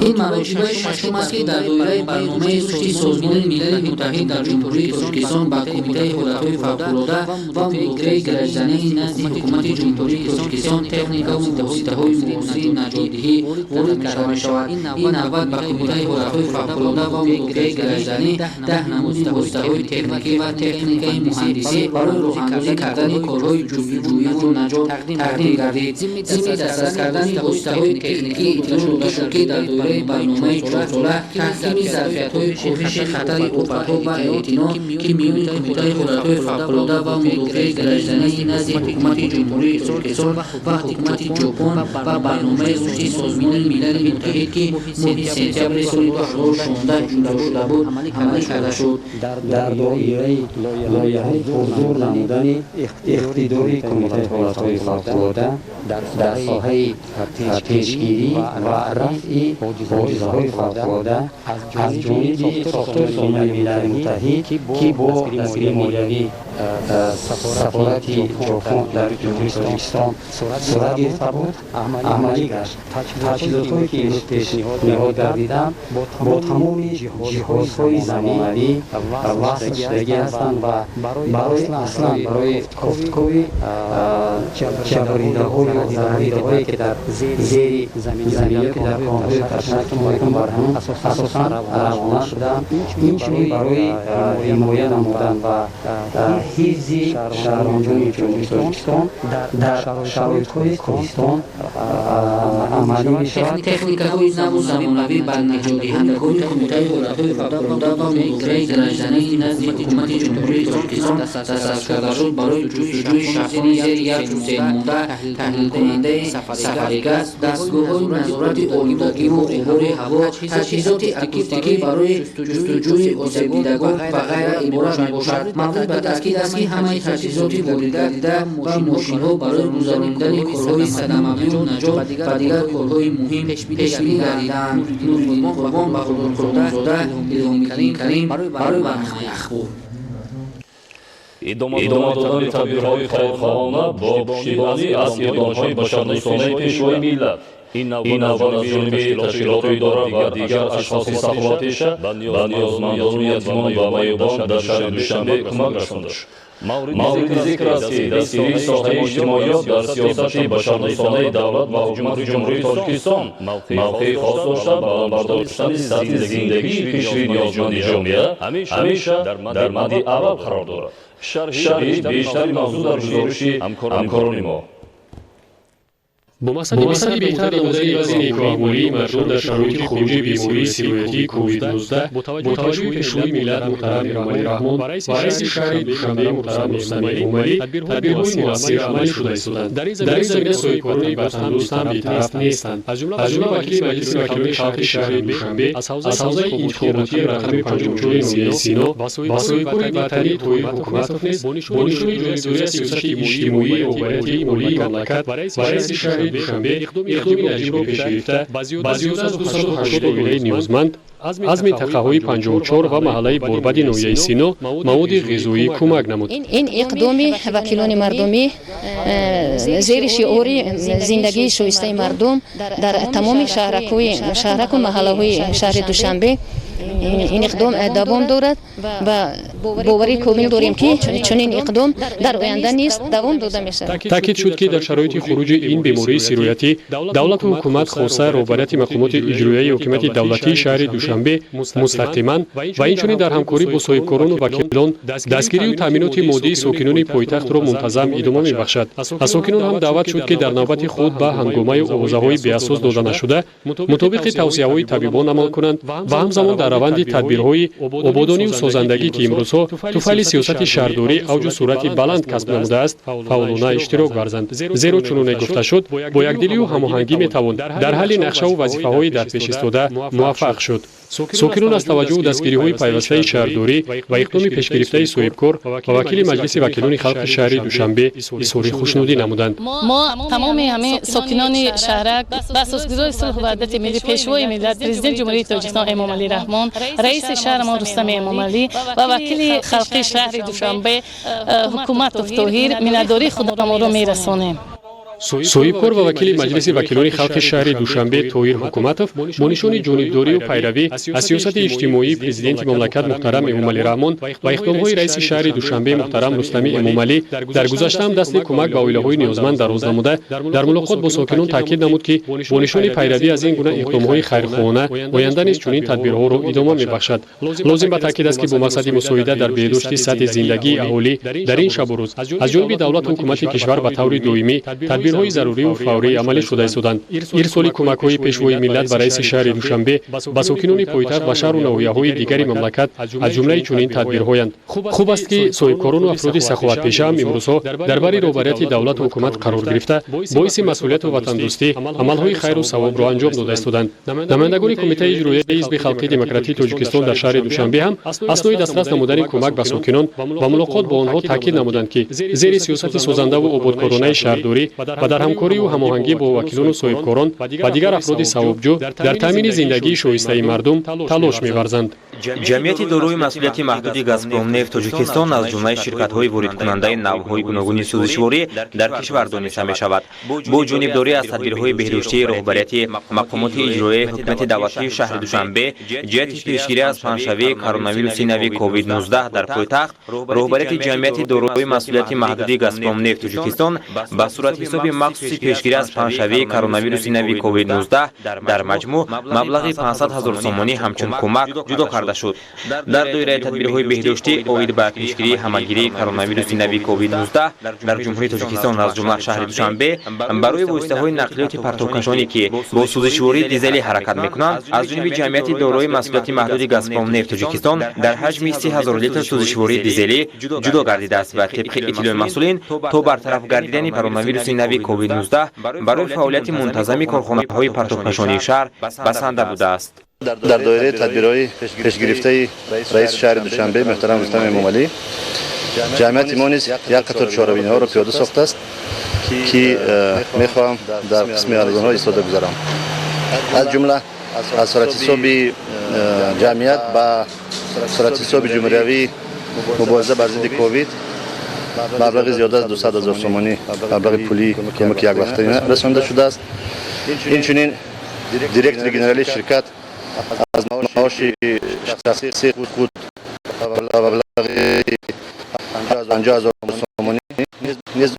Ин маротибаи шашум аст, ки дар доираи барномаи рушди Созмони Милали Муттаҳид дар Ҷумҳурии Тоҷикистон ба Кумитаи ҳолатҳои фавқулода ва мудофиаи граждании назди Ҳукумати Ҷумҳурии Тоҷикистон техникаву воситаҳои муосири наҷотдиҳӣ ворид карда мешавад. Ин навбат ба Кумитаи ҳолатҳои фавқулода ва мудофиаи гражданӣ 10 намуди воситаҳои техникӣ ва техникаи муҳандисӣ барои роҳандозӣ кардани корҳои ҷустуҷӯиву наҷот тақдим гардид. Зимни дастрас кардани воситаҳои техникӣ иттилоъ дода шуд, ки дар доираи барномаи чорсола таҳкими зарфиятҳои коҳиши хатари офатҳо ва эътино, ки миёни Кумитаи ҳолатҳои фавқулода ва мудофиаи граждании назди Ҳукумати Ҷумҳурии Тоҷикистон ва Ҳукумати Ҷопон ва барномаи рушди Созмони Милали Муттаҳид, ки моҳи сентябри соли 2016 ҷудо шуда буд, амалӣ карда шуд. Дар доираи лоиҳаи пурзӯр намудани иқтидори Кумитаи ҳолатҳои фавқулода дар соҳаи пешгирӣ ва рафъи ҳодисаҳои фавқулода аз ҷониби сохтори Созмони Милали Муттаҳид, ки бо дастгирии молиявӣ сафорати Ҷопон дар Ҷумҳурии Тоҷикистон сурат гирифта буд, амалӣ гашт. Таҷҳизотҳое ки имрӯз пешниҳод гардиданд, бо тамоми ҷиҳозҳои замонавӣ васл шудагӣ ҳастанд ва барои аслан барои кофтукови ҷабрдидаҳо ё зарардидаҳое ки дар зери замин ё ки дар конҳои хатарнок бар ҳамон асосан равона шуданд. Инчунин барои ҳимоя намудан ва ҳифзи шаҳрвандони Ҷумҳурии Тоҷикистон дар шароитҳои кӯҳистон амалӣ мешавад. Техникаҳои наву замонавӣ ба наҷотдиҳандагони Кумитаи ҳолатҳои фавқулода ва мудофиаи граждании назди Ҳукумати Ҷумҳурии Тоҷикистон дастрас карда шуд барои ҷустуҷӯи шахсони зери як монда, таҳлилкунандаи сафаригаз, дастгоҳҳои назорати олудагиву ғубори ҳаво, таҷҳизоти акустикӣ барои ҷустуҷӯи осебдидагон ва ғайра иборат мебошад. Маврид ба таъкид аст, ки ҳамаи таҷҳизоти воридгардида ва мошинҳо барои гузаронидани корҳои садамавию наҷот ва дигар корҳои муҳим пешбинӣ гардидаанд. Нуриддин Қурбон, Баҳодур Қурбонзода, Илҳомиддин Карим барои барномаи Ахбор. Идома додани тадбирҳои хайрхоҳона бо пуштибонӣ аз иқдомҳои башардӯстонаи Пешвои миллат, ин навбат аз ҷониби ташкилоту идора ва дигар ашхоси саховатпеша ба ниёзмандону ятимон ва маъюбон дар шаҳри Душанбе кӯмак расонда шуд. Мавриди зикр аст, ки дастгирии соҳаи иҷтимоиёт дар сиёсати башардӯстонаи давлат ва ҳукумати Ҷумҳурии Тоҷикистон мавқеи хос дошта, баланд бардоштани сатҳи зиндагии қишри ниёзманди ҷомеа ҳамеша дар мадди аввал қарор дорад. Шарҳи бештари мавзӯъ дар гузориши ҳамкорони мо. Бо мақсади беҳтар намудани вазъи некуаҳволии мардум дар шароити хуруҷи бемории сироятии COVID-19 бо таваҷҷӯҳи Пешвои миллат муҳтарам Эмомалӣ Раҳмон ва раиси шаҳри Душанбе муҳтарам Рустам Эмомалӣ тадбирҳои муассир амалӣ шуда истоданд. Дар ин замина соҳибкорони ватандӯст ҳам бетараф нестанд. Аз ҷумла вакили Маҷлиси вакилони халқи шаҳри Душанбе аз ҳавзаи интихоботии рақами 54 ноҳияи Сино ва соҳибкори ватанӣ Тоҳир Ҳукуматов низ бо нишони ҷонибдорӣ аз сиёсати иҷтимоии роҳбарияти олии мамлакат ва раиси шаҳри Душанбе иқдоми наҷибро пеш гирифта, ба зиёда аз 280 оилаи ниёзманд аз минтақаҳои 54 ва маҳаллаи Борбади ноҳияи Сино маводи ғизоӣ кӯмак намуд. Ин иқдоми вакилони мардумӣ зери шиори зиндагии шоистаи мардум дар тамоми шаҳраку маҳаллаҳои шаҳри Душанбе ин иқдом давом дорад ва боварӣ комил дорем, ки чунин иқдом дар оянда низ давом дода мешавад. Таъкид шуд, ки дар шароити хуруҷи ин бемории сироятӣ давлату ҳукумат, хоса роҳбарияти мақомоти иҷроияи ҳокимияти давлатии шаҳри Душанбе мустақиман ва инчунин дар ҳамкорӣ бо соҳибкорону вакилон дастгирию таъминоти моддии сокинони пойтахтро мунтазам идома мебахшад. Аз сокинон ҳам даъват шуд, ки дар навбати худ ба ҳангомаю овозаҳои беасос дода нашуда, мутобиқи тавсияҳои табибон амал кунанд ва ҳамзамон дар раванди тадбирҳои ободонию созандагӣ, ки имрӯзҳо туфайли сиёсати шаҳрдорӣ авҷу суръати баланд касб намудааст, фаъолона иштирок варзанд. Зеро чуноне гуфта шуд, бо якдилию ҳамоҳангӣ метавон дар ҳалли нақшаву вазифаҳои дар пеш истода муваффақ шуд. Сокинон аз таваҷҷӯҳу дастгириҳои пайвастаи шаҳрдорӣ ва иқдоми пешгирифтаи соҳибкор ва вакили Маҷлиси вакилони халқи шаҳри Душанбе изҳори хушнудӣ намуданд. Мо тамоми ҳамин сокинони шаҳрак ба асосгузори сулҳу ваҳдати миллӣ, Пешвои миллат, Президенти Ҷумҳурии Тоҷикистон Эмомалӣ Раҳмон, раиси шаҳрамон Рустами Эмомалӣ ва вакили халқи шаҳри Душанбе Ҳукуматов Тоҳир миннатдории худамонро мерасонем. Соҳибкор ва вакили Маҷлиси вакилони халқи шаҳри Душанбе Тоҳир Ҳукуматов бо нишони ҷонибдорию пайравӣ аз сиёсати иҷтимоии Президенти мамлакат муҳтарам Эмомалӣ Раҳмон ва иқдомҳои раиси шаҳри Душанбе муҳтарам Рустами Эмомалӣ дар гузашта ҳам дасти кӯмак ба оилаҳои ниёзманд дароз намуда, дар мулоқот бо сокинон таъкид намуд, ки бо нишони пайравӣ аз ин гуна иқдомҳои хайрхоҳона оянда низ чунин тадбирҳоро идома мебахшад. Лозим ба таъкид аст, ки бо мақсади мусоида дар беҳдошти сатҳи зиндагии аҳолӣ дар ин шабу рӯз аз ҷониби давлату ҳукумати кишвар ба таври доимӣ тадбирҳои зарурию фаврӣ амалӣ шуда истоданд. Ирсоли кӯмакҳои Пешвои миллат ва раиси шаҳри Душанбе ба сокинони пойтахт ва шаҳру ноҳияҳои дигари мамлакат аз ҷумлаи чунин тадбирҳоянд. Хуб аст, ки соҳибкорону афроди саховатпеша ҳам имрӯзҳо дар бари роҳбарияти давлату ҳукумат қарор гирифта, боиси масъулияту ватандӯстӣ амалҳои хайру савобро анҷом дода истоданд. Намояндагони Кумитаи иҷроияи Ҳизби халқии демократии Тоҷикистон дар шаҳри Душанбе ҳам аснои дастрас намудани кӯмак ба сокинон ва мулоқот бо онҳо таъкид намуданд, ки зери сиёсати созандаву ободкоронаи шаҳрдорӣ ва дар ҳамкориву ҳамоҳангӣ бо вакилону соҳибкорон ва дигар афроди савобҷӯ дар таъмини зиндагии шоистаи мардум талош меварзанд. Ҷамъияти дорои масъулияти маҳдуди «Газпромнефт Тоҷикистон» аз ҷумлаи ширкатҳои воридкунандаи навъҳои гуногуни сӯзишворӣ дар кишвар дониста мешавад. Бо ҷонибдорӣ аз тадбирҳои беҳдоштии роҳбарияти мақомоти иҷроияи ҳукумати давлатии шаҳри Душанбе ҷиҳати пешгирӣ аз паҳншавии коронавируси нави COVID-19 дар пойтахт, роҳбарияти ҷамъияти дорои масъулияти маҳдуди «Газпромнефт Тоҷикистон» ба суратҳисоби махсуси пешгирӣ аз паҳншавии коронавируси нави COVID-19 дар маҷмӯъ маблағи 500 ҳазор сомонӣ ҳамчун кӯмак ҷудо карда шуд. Дар доираи тадбирҳои беҳдоштӣ оид ба пешгирии ҳамагирии коронавируси нави COVID-19 дар Ҷумҳурии Тоҷикистон, аз ҷумла шаҳри Душанбе, барои воситаҳои нақлиёти партовкашонӣ, ки бо сӯзишвории дизелӣ ҳаракат мекунанд, аз ҷониби ҷамъияти дорои масъулияти маҳдуди «Газпромнефт Тоҷикистон» дар ҳаҷми 30 ҳазор литр сӯзишвории дизелӣ ҷудо гардидааст ва тибқи иттилои масъулин то бартараф гардидани коронавируси нави COVID-19 барои фаъолияти мунтазами корхонаҳои партовкашонии шаҳр басанда будааст. Дар доираи тадбирҳои пешгирифтаи раиси шаҳри Душанбе муҳтарам Рустам Эмомалӣ ҷамъияти мо низ як қатор чорабиниҳоро пиёда сохтааст, ки мехоҳам дар қисми аз онҳо истифода гузарам. Аз ҷумла аз суратҳисоби ҷамъият ба суратҳисоби ҷумҳуриявии мубориза бар зидди ковид маблағи зиёда аз 200 ҳазор сомонӣ маблағи пулии кӯмаки яквақтина расонида шудааст. Инчунин директори генералии ширкат аз маоши шахсии худ маблағи 50 ҳазор сомонӣ низ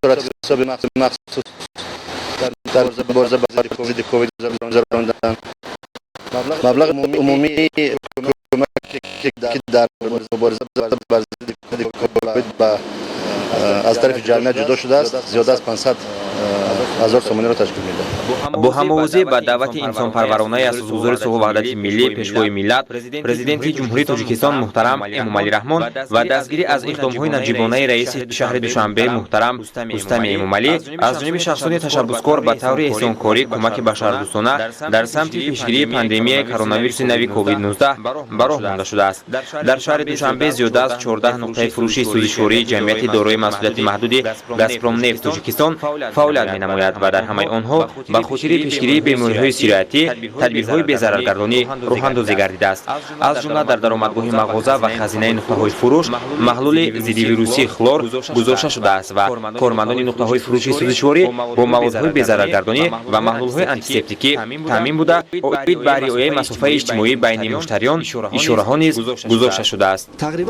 суратҳисоби махсус дар мубориза бар зидди ковид гузаронданд. Маблағи умумии кӯмаке, ки дар мубориза бар зидди ковид аз тарафи ҷамъият ҷудо шудааст, зиёда аз 500 ҳазор сомониро ташкил медиҳад. Бо ҳамовозӣ ба даъвати инсонпарваронаи асосгузори сулҳу ваҳдати миллӣ, пешвои миллат, Президенти Ҷумҳурии Тоҷикистон муҳтарам Эмомалӣ Раҳмон ва дастгирӣ аз иқдомҳои наҷибонаи раиси шаҳри Душанбе муҳтарам Рустами Эмомалӣ аз ҷониби шахсони ташаббускор ба таври эҳсонкорӣ кӯмаки башардӯстона дар самти пешгирии пандемияи коронавируси нави COVID-19 ба роҳ монда шудааст. Дар шаҳри Душанбе зиёда аз 14 нуқтаи фурӯши сӯзишвории ҷамъияти дорои масъулияти маҳдуди «Газпромнефт Тоҷикистон» фаъолият менамояд ва дар ҳамаи онҳо ба хотири пешгирии бемориҳои сироятӣ тадбирҳои безараргардонӣ роҳандозӣ гардидааст. Аз ҷумла дар даромадгоҳи мағоза ва хазинаи нуқтаҳои фурӯш маҳлули зиддивирусии хлор гузошта шудааст ва кормандони нуқтаҳои фурӯши сӯзишворӣ бо маводҳои безараргардонӣ ва маҳлулҳои антисептикӣ таъмин буда, оид ба риояи масофаи иҷтимоӣ байни муштариён ишораҳо низ гузошта шудааст.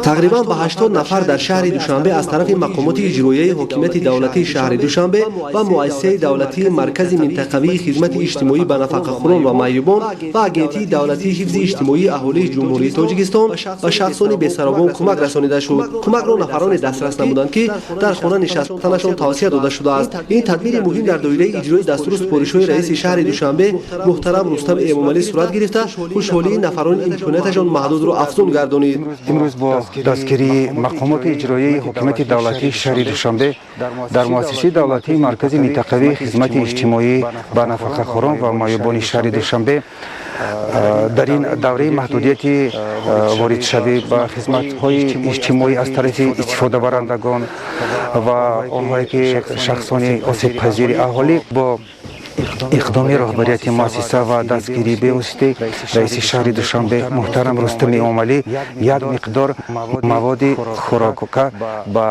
Тақрибан ба 80 нафар дар шаҳри Душанбе аз тарафи мақомоти иҷроияи ҳокимияти давлатии шаҳри Душанбе ва муассисаи давлатии Маркази минтақавии хизмати иҷтимоӣ ба нафақахӯрон ва маъюбон ва Агентии давлатии ҳифзи иҷтимоии аҳолии Ҷумҳурии Тоҷикистон ба шахсони бесаробон кӯмак расонида шуд. Кӯмакро нафароне дастрас намуданд, ки дар хона нишастанашон тавсия дода шудааст. Ин тадбири муҳим дар доираи иҷрои дастуру супоришҳои раиси шаҳри Душанбе муҳтарам Рустам Эмомалӣ сурат гирифта, хушҳолии нафарони имконияташон маҳдудро афзун гардонид. Имрӯз бо дастгирии мақомоти иҷроияи ҳокимияти давлатии шаҳри Душанбе дар муассисаи давлатии Маркази минтақавии хизмати иҷтимоӣ ба нафақахӯрон ва маъюбони шаҳри Душанбе дар ин давраи маҳдудияти воридшавӣ ба хизматҳои иҷтимоӣ аз тарафи истифодабарандагон ва онҳое ки шахсони осебпазири аҳолӣ, бо иқдоми роҳбарияти муассиса ва дастгирии бевоситаи раиси шаҳри Душанбе муҳтарам Рустами Эмомалӣ як миқдор маводи хӯрока ба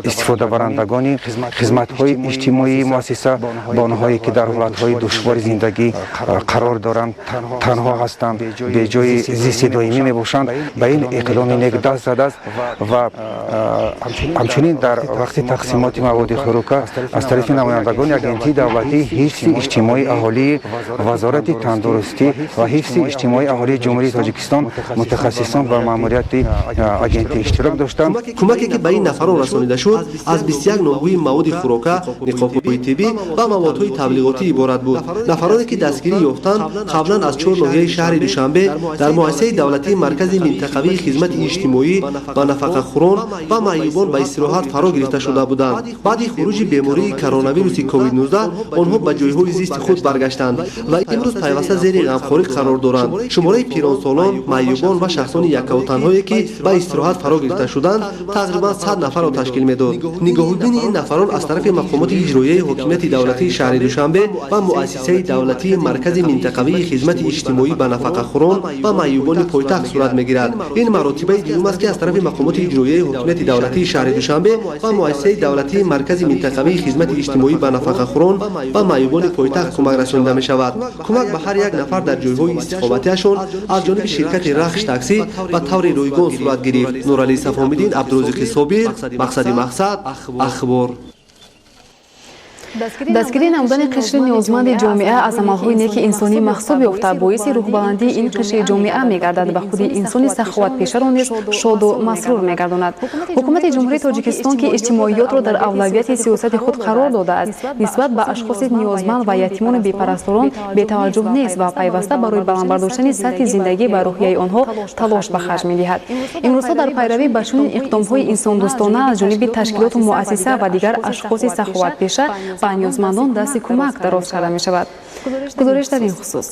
истифодабарандагони хизматҳои иҷтимоии муассиса, ба онҳое ки дар ҳолатҳои душвори зиндагӣ қарор доранд, танҳо ҳастанд, беҷои зисти доимӣ мебошанд, ба ин иқдоми нек даст задааст. Ва ҳамчунин дар вақти тақсимоти маводи хӯрока аз тарафи намояндагони Агентии давлатии ҳифзи иҷтимоии аҳолии Вазорати тандурустӣ ва ҳифзи иҷтимоии аҳолии Ҷумҳурии Тоҷикистон мутахассисон ва маъмурияти агентӣ иштирок доштанд. Кӯмаке, ки ба ин нафарон расонида шуд, аз 21 навъи маводи хӯрока, ниқобҳои тиббӣ ва маводҳои таблиғотӣ иборат буд. Нафароне, ки дастгирӣ ёфтанд, қаблан аз чор ноҳияи шаҳри Душанбе дар муассисаи давлатии Маркази минтақавии хизмати иҷтимоӣ ба нафақахӯрон ва маъюбон ба истироҳат фаро гирифта шуда буданд. Баъди хуруҷи бемории коронавируси COVID-19 онҳо ба ҷойҳои ҷойҳои зисти худ баргаштанд ва имрӯз пайваста зери ғамхорӣ қарор доранд. Шумораи пиронсолон, маъюбон ва шахсони яккаву танҳое, ки ба истироҳат фаро гирифта шуданд, тақрибан 100 нафарро ташкил медод. Нигоҳубини ин нафарон аз тарафи мақомоти иҷроияи ҳокимияти давлатии шаҳри Душанбе ва муассисаи давлатии Маркази минтақавии хизмати иҷтимоӣ ба нафақахӯрон ва маъюбони пойтахт сурат мегирад. Ин маротибаи дуюм аст, ки аз тарафи мақомоти иҷроияи ҳокимияти давлатии шаҳри Душанбе ва муассисаи давлатии Маркази минтақавии хизмати иҷтимоӣ ба нафақахӯрон ва маъюбони пойтахт кӯмак расонида мешавад. Кӯмак ба ҳар як нафар дар ҷойҳои истиқоматиашон аз ҷониби ширкати Рахш таксӣ ба таври ройгон сурат гирифт. Нуралӣ Сафомиддин, Абдурозиқи Собир, Мақсади Мақсад, Ахбор. Дастгирӣ намудани қишри ниёзманди ҷомеа аз амалҳои неки инсонӣ маҳсуб ёфта, боиси рӯҳбаландии ин қишри ҷомеа мегардад ва худи инсони саховатпешаро низ шоду масрур мегардонад. Ҳукумати Ҷумҳурии Тоҷикистон, ки иҷтимоиётро дар авлавияти сиёсати худ қарор додааст, нисбат ба ашхоси ниёзманд ва ятимону бепарасторон бетаваҷҷӯҳ нест ва пайваста барои баланд бардоштани сатҳи зиндагӣ ва рӯҳияи онҳо талош ба харҷ медиҳад. Имрӯзҳо дар пайравӣ ба чунин иқдомҳои инсондӯстона аз ҷониби ташкилоту муассиса ва дигар ашхоси саховатпеша ба ниёзмандон дасти кӯмак дароз карда мешавад. Гузориш дар ин хусус.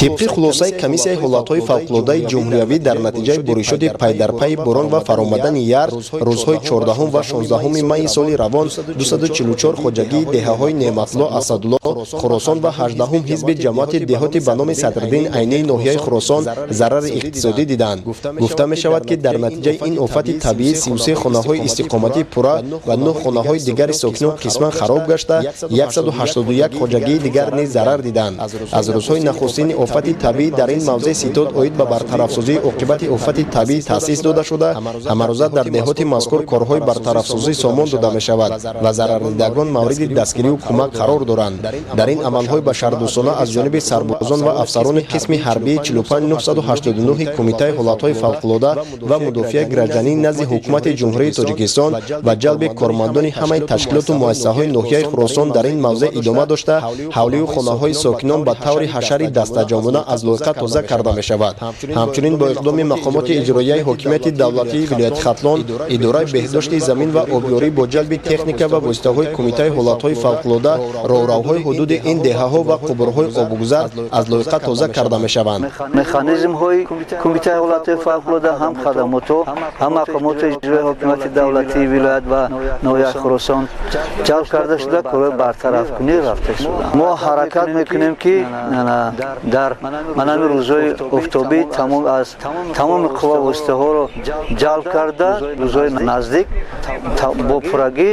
Тибқи хулосаи Комиссияи ҳолатҳои фавқулодаи ҷумҳуриявӣ, дар натиҷаи боришоти пайдарпайи борон ва фаромадани ярз рӯзҳои 14 ва 16 майи соли равон 244 хоҷагии деҳаҳои Неъматло, Асадулло, Хуросон ва 18 ҳизби ҷамоати деҳоти ба номи Садриддин Айнии ноҳияи Хуросон зарари иқтисодӣ диданд. Гуфта мешавад, ки дар натиҷаи ин офати табиӣ 33 хонаҳои истиқоматӣ пурра ва 9 хонаҳои дигари сокинон қисман хароб гашта, 181 хоҷагии дигар низ зарар диданд. Аз рӯзҳои нахустини офати табиӣ дар ин мавзеъ ситод оид ба бартарафсозии оқибати офати табиӣ таъсис дода шуда, ҳамарӯза дар деҳоти мазкур корҳои бартарафсозӣ сомон дода мешавад ва зарардидагон мавриди дастгирию кӯмак қарор доранд. Дар ин амалҳои башардӯстона аз ҷониби сарбозон ва афсарони қисми ҳарбии 45989 Кумитаи ҳолатҳои фавқулода ва мудофиаи гражданӣ назди Ҳукумати Ҷумҳурии Тоҷикистон ва ҷалби кормандони ҳамаи ташкилоту муассисаҳои ноҳияи Хуросон дар ин мавзеъ идома дошта, ҳавлию хонаҳои сокинон ба таври ҳашари дастаҷамъона аз лойқа тоза карда мешавад. Ҳамчунин бо иқдоми мақомоти иҷроияи ҳокимияти давлатии вилояти Хатлон, Идораи беҳдошти замин ва обёрӣ бо ҷалби техника ва воситаҳои Кумитаи ҳолатҳои фавқулода роҳравҳои ҳудуди ин деҳаҳо ва қубурҳои обгузар аз лойқа тоза карда мешаванд. Механизмҳои Кумитаи ҳолатҳои фавқулода, ҳам хадамотҳо, ҳам мақомоти иҷроияи ҳокимияти давлатии вилоят ва ноҳияи Хуросон ҷалб карда шуда, корҳои бартарафкунӣ рафта шуда. Мо ҳаракат мекунем, ки дар манами рӯзҳои офтобӣ аз тамоми қувва воситаҳоро ҷалб карда, рӯзҳои наздик бо пуррагӣ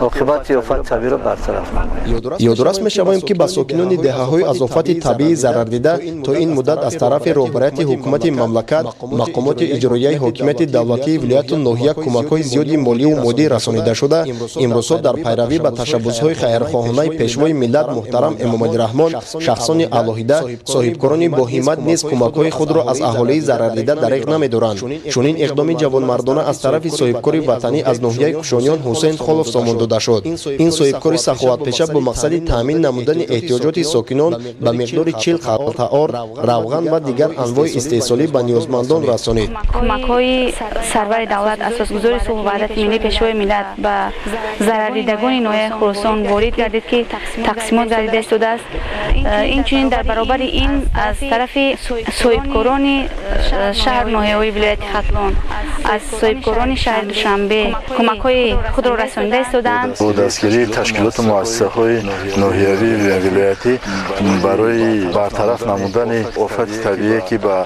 оқибати офати табииро бартараф намоем. Ёдрас мешавем, ки ба сокинони деҳаҳои аз офати табиӣ зарардида то ин муддат аз тарафи роҳбарияти ҳукумати мамлакат, мақомоти иҷроияи ҳокимияти давлатии вилояту ноҳия кӯмакҳои зиёди моливу моддӣ расонида шуда, имрӯзҳо дар пайравӣ ба ташаббусҳои хайрхоҳонаи Пешвои миллат муҳтарам Эмомалӣ Раҳмон, шахсони алоҳида, соҳибкорони боҳиммат низ кӯмакҳои худро аз аҳолии зарардида дареғ намедоранд. Чунин иқдоми ҷавонмардона аз тарафи соҳибкори ватанӣ аз ноҳияи Кушониён Ҳусейн Холов сомон дода шуд. Ин соҳибкори саховатпеша бо мақсади таъмин намудани эҳтиёҷоти сокинон ба миқдори 40 халта орд, равған ва дигар анвои истеҳсолӣ ба ниёзмандон расонид. Кӯмакҳои сарвари давлат, асосгузори сулҳу ваҳдати миллӣ, Пешвои миллат ба зарардидагони ноҳияи Хуросон ворид гардид, ки тақсимот гардида истодааст. Инчунин дар баробари ин аз тарафи соҳибкорони шаҳру ноҳияҳои вилояти Хатлон, аз соҳибкорони шаҳри Душанбе кӯмакҳои худро расонида истодаанд. Бо дастгирии ташкилоту муассисаҳои ноҳиявӣ ва вилоятӣ барои бартараф намудани офати табиие, ки ба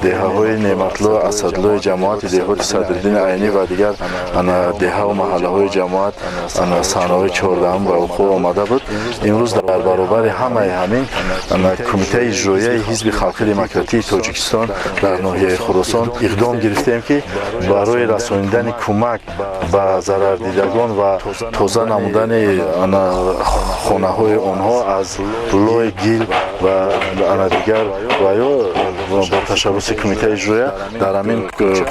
деҳаҳои Неъматло, Асадлои ҷамоати деҳоти Садриддини Айнӣ ва дигар деҳаву маҳаллаҳои ҷамоат саҳнаҳои 14-ум ба вуқӯъ омада буд, имрӯз дар баробари ҳамаи ҳамин Кумитаи иҷроияи Ҳизби халқи демократии Тоҷикистон дар ноҳияи Хуросон иқдом гирифтем, ки барои расонидани кӯмак ба зарардидагон ва тоза намудани хонаҳои онҳо аз лой, гил ва ана дигар ва ё Бо ташаббуси кумитаи иҷроия дар ҳамин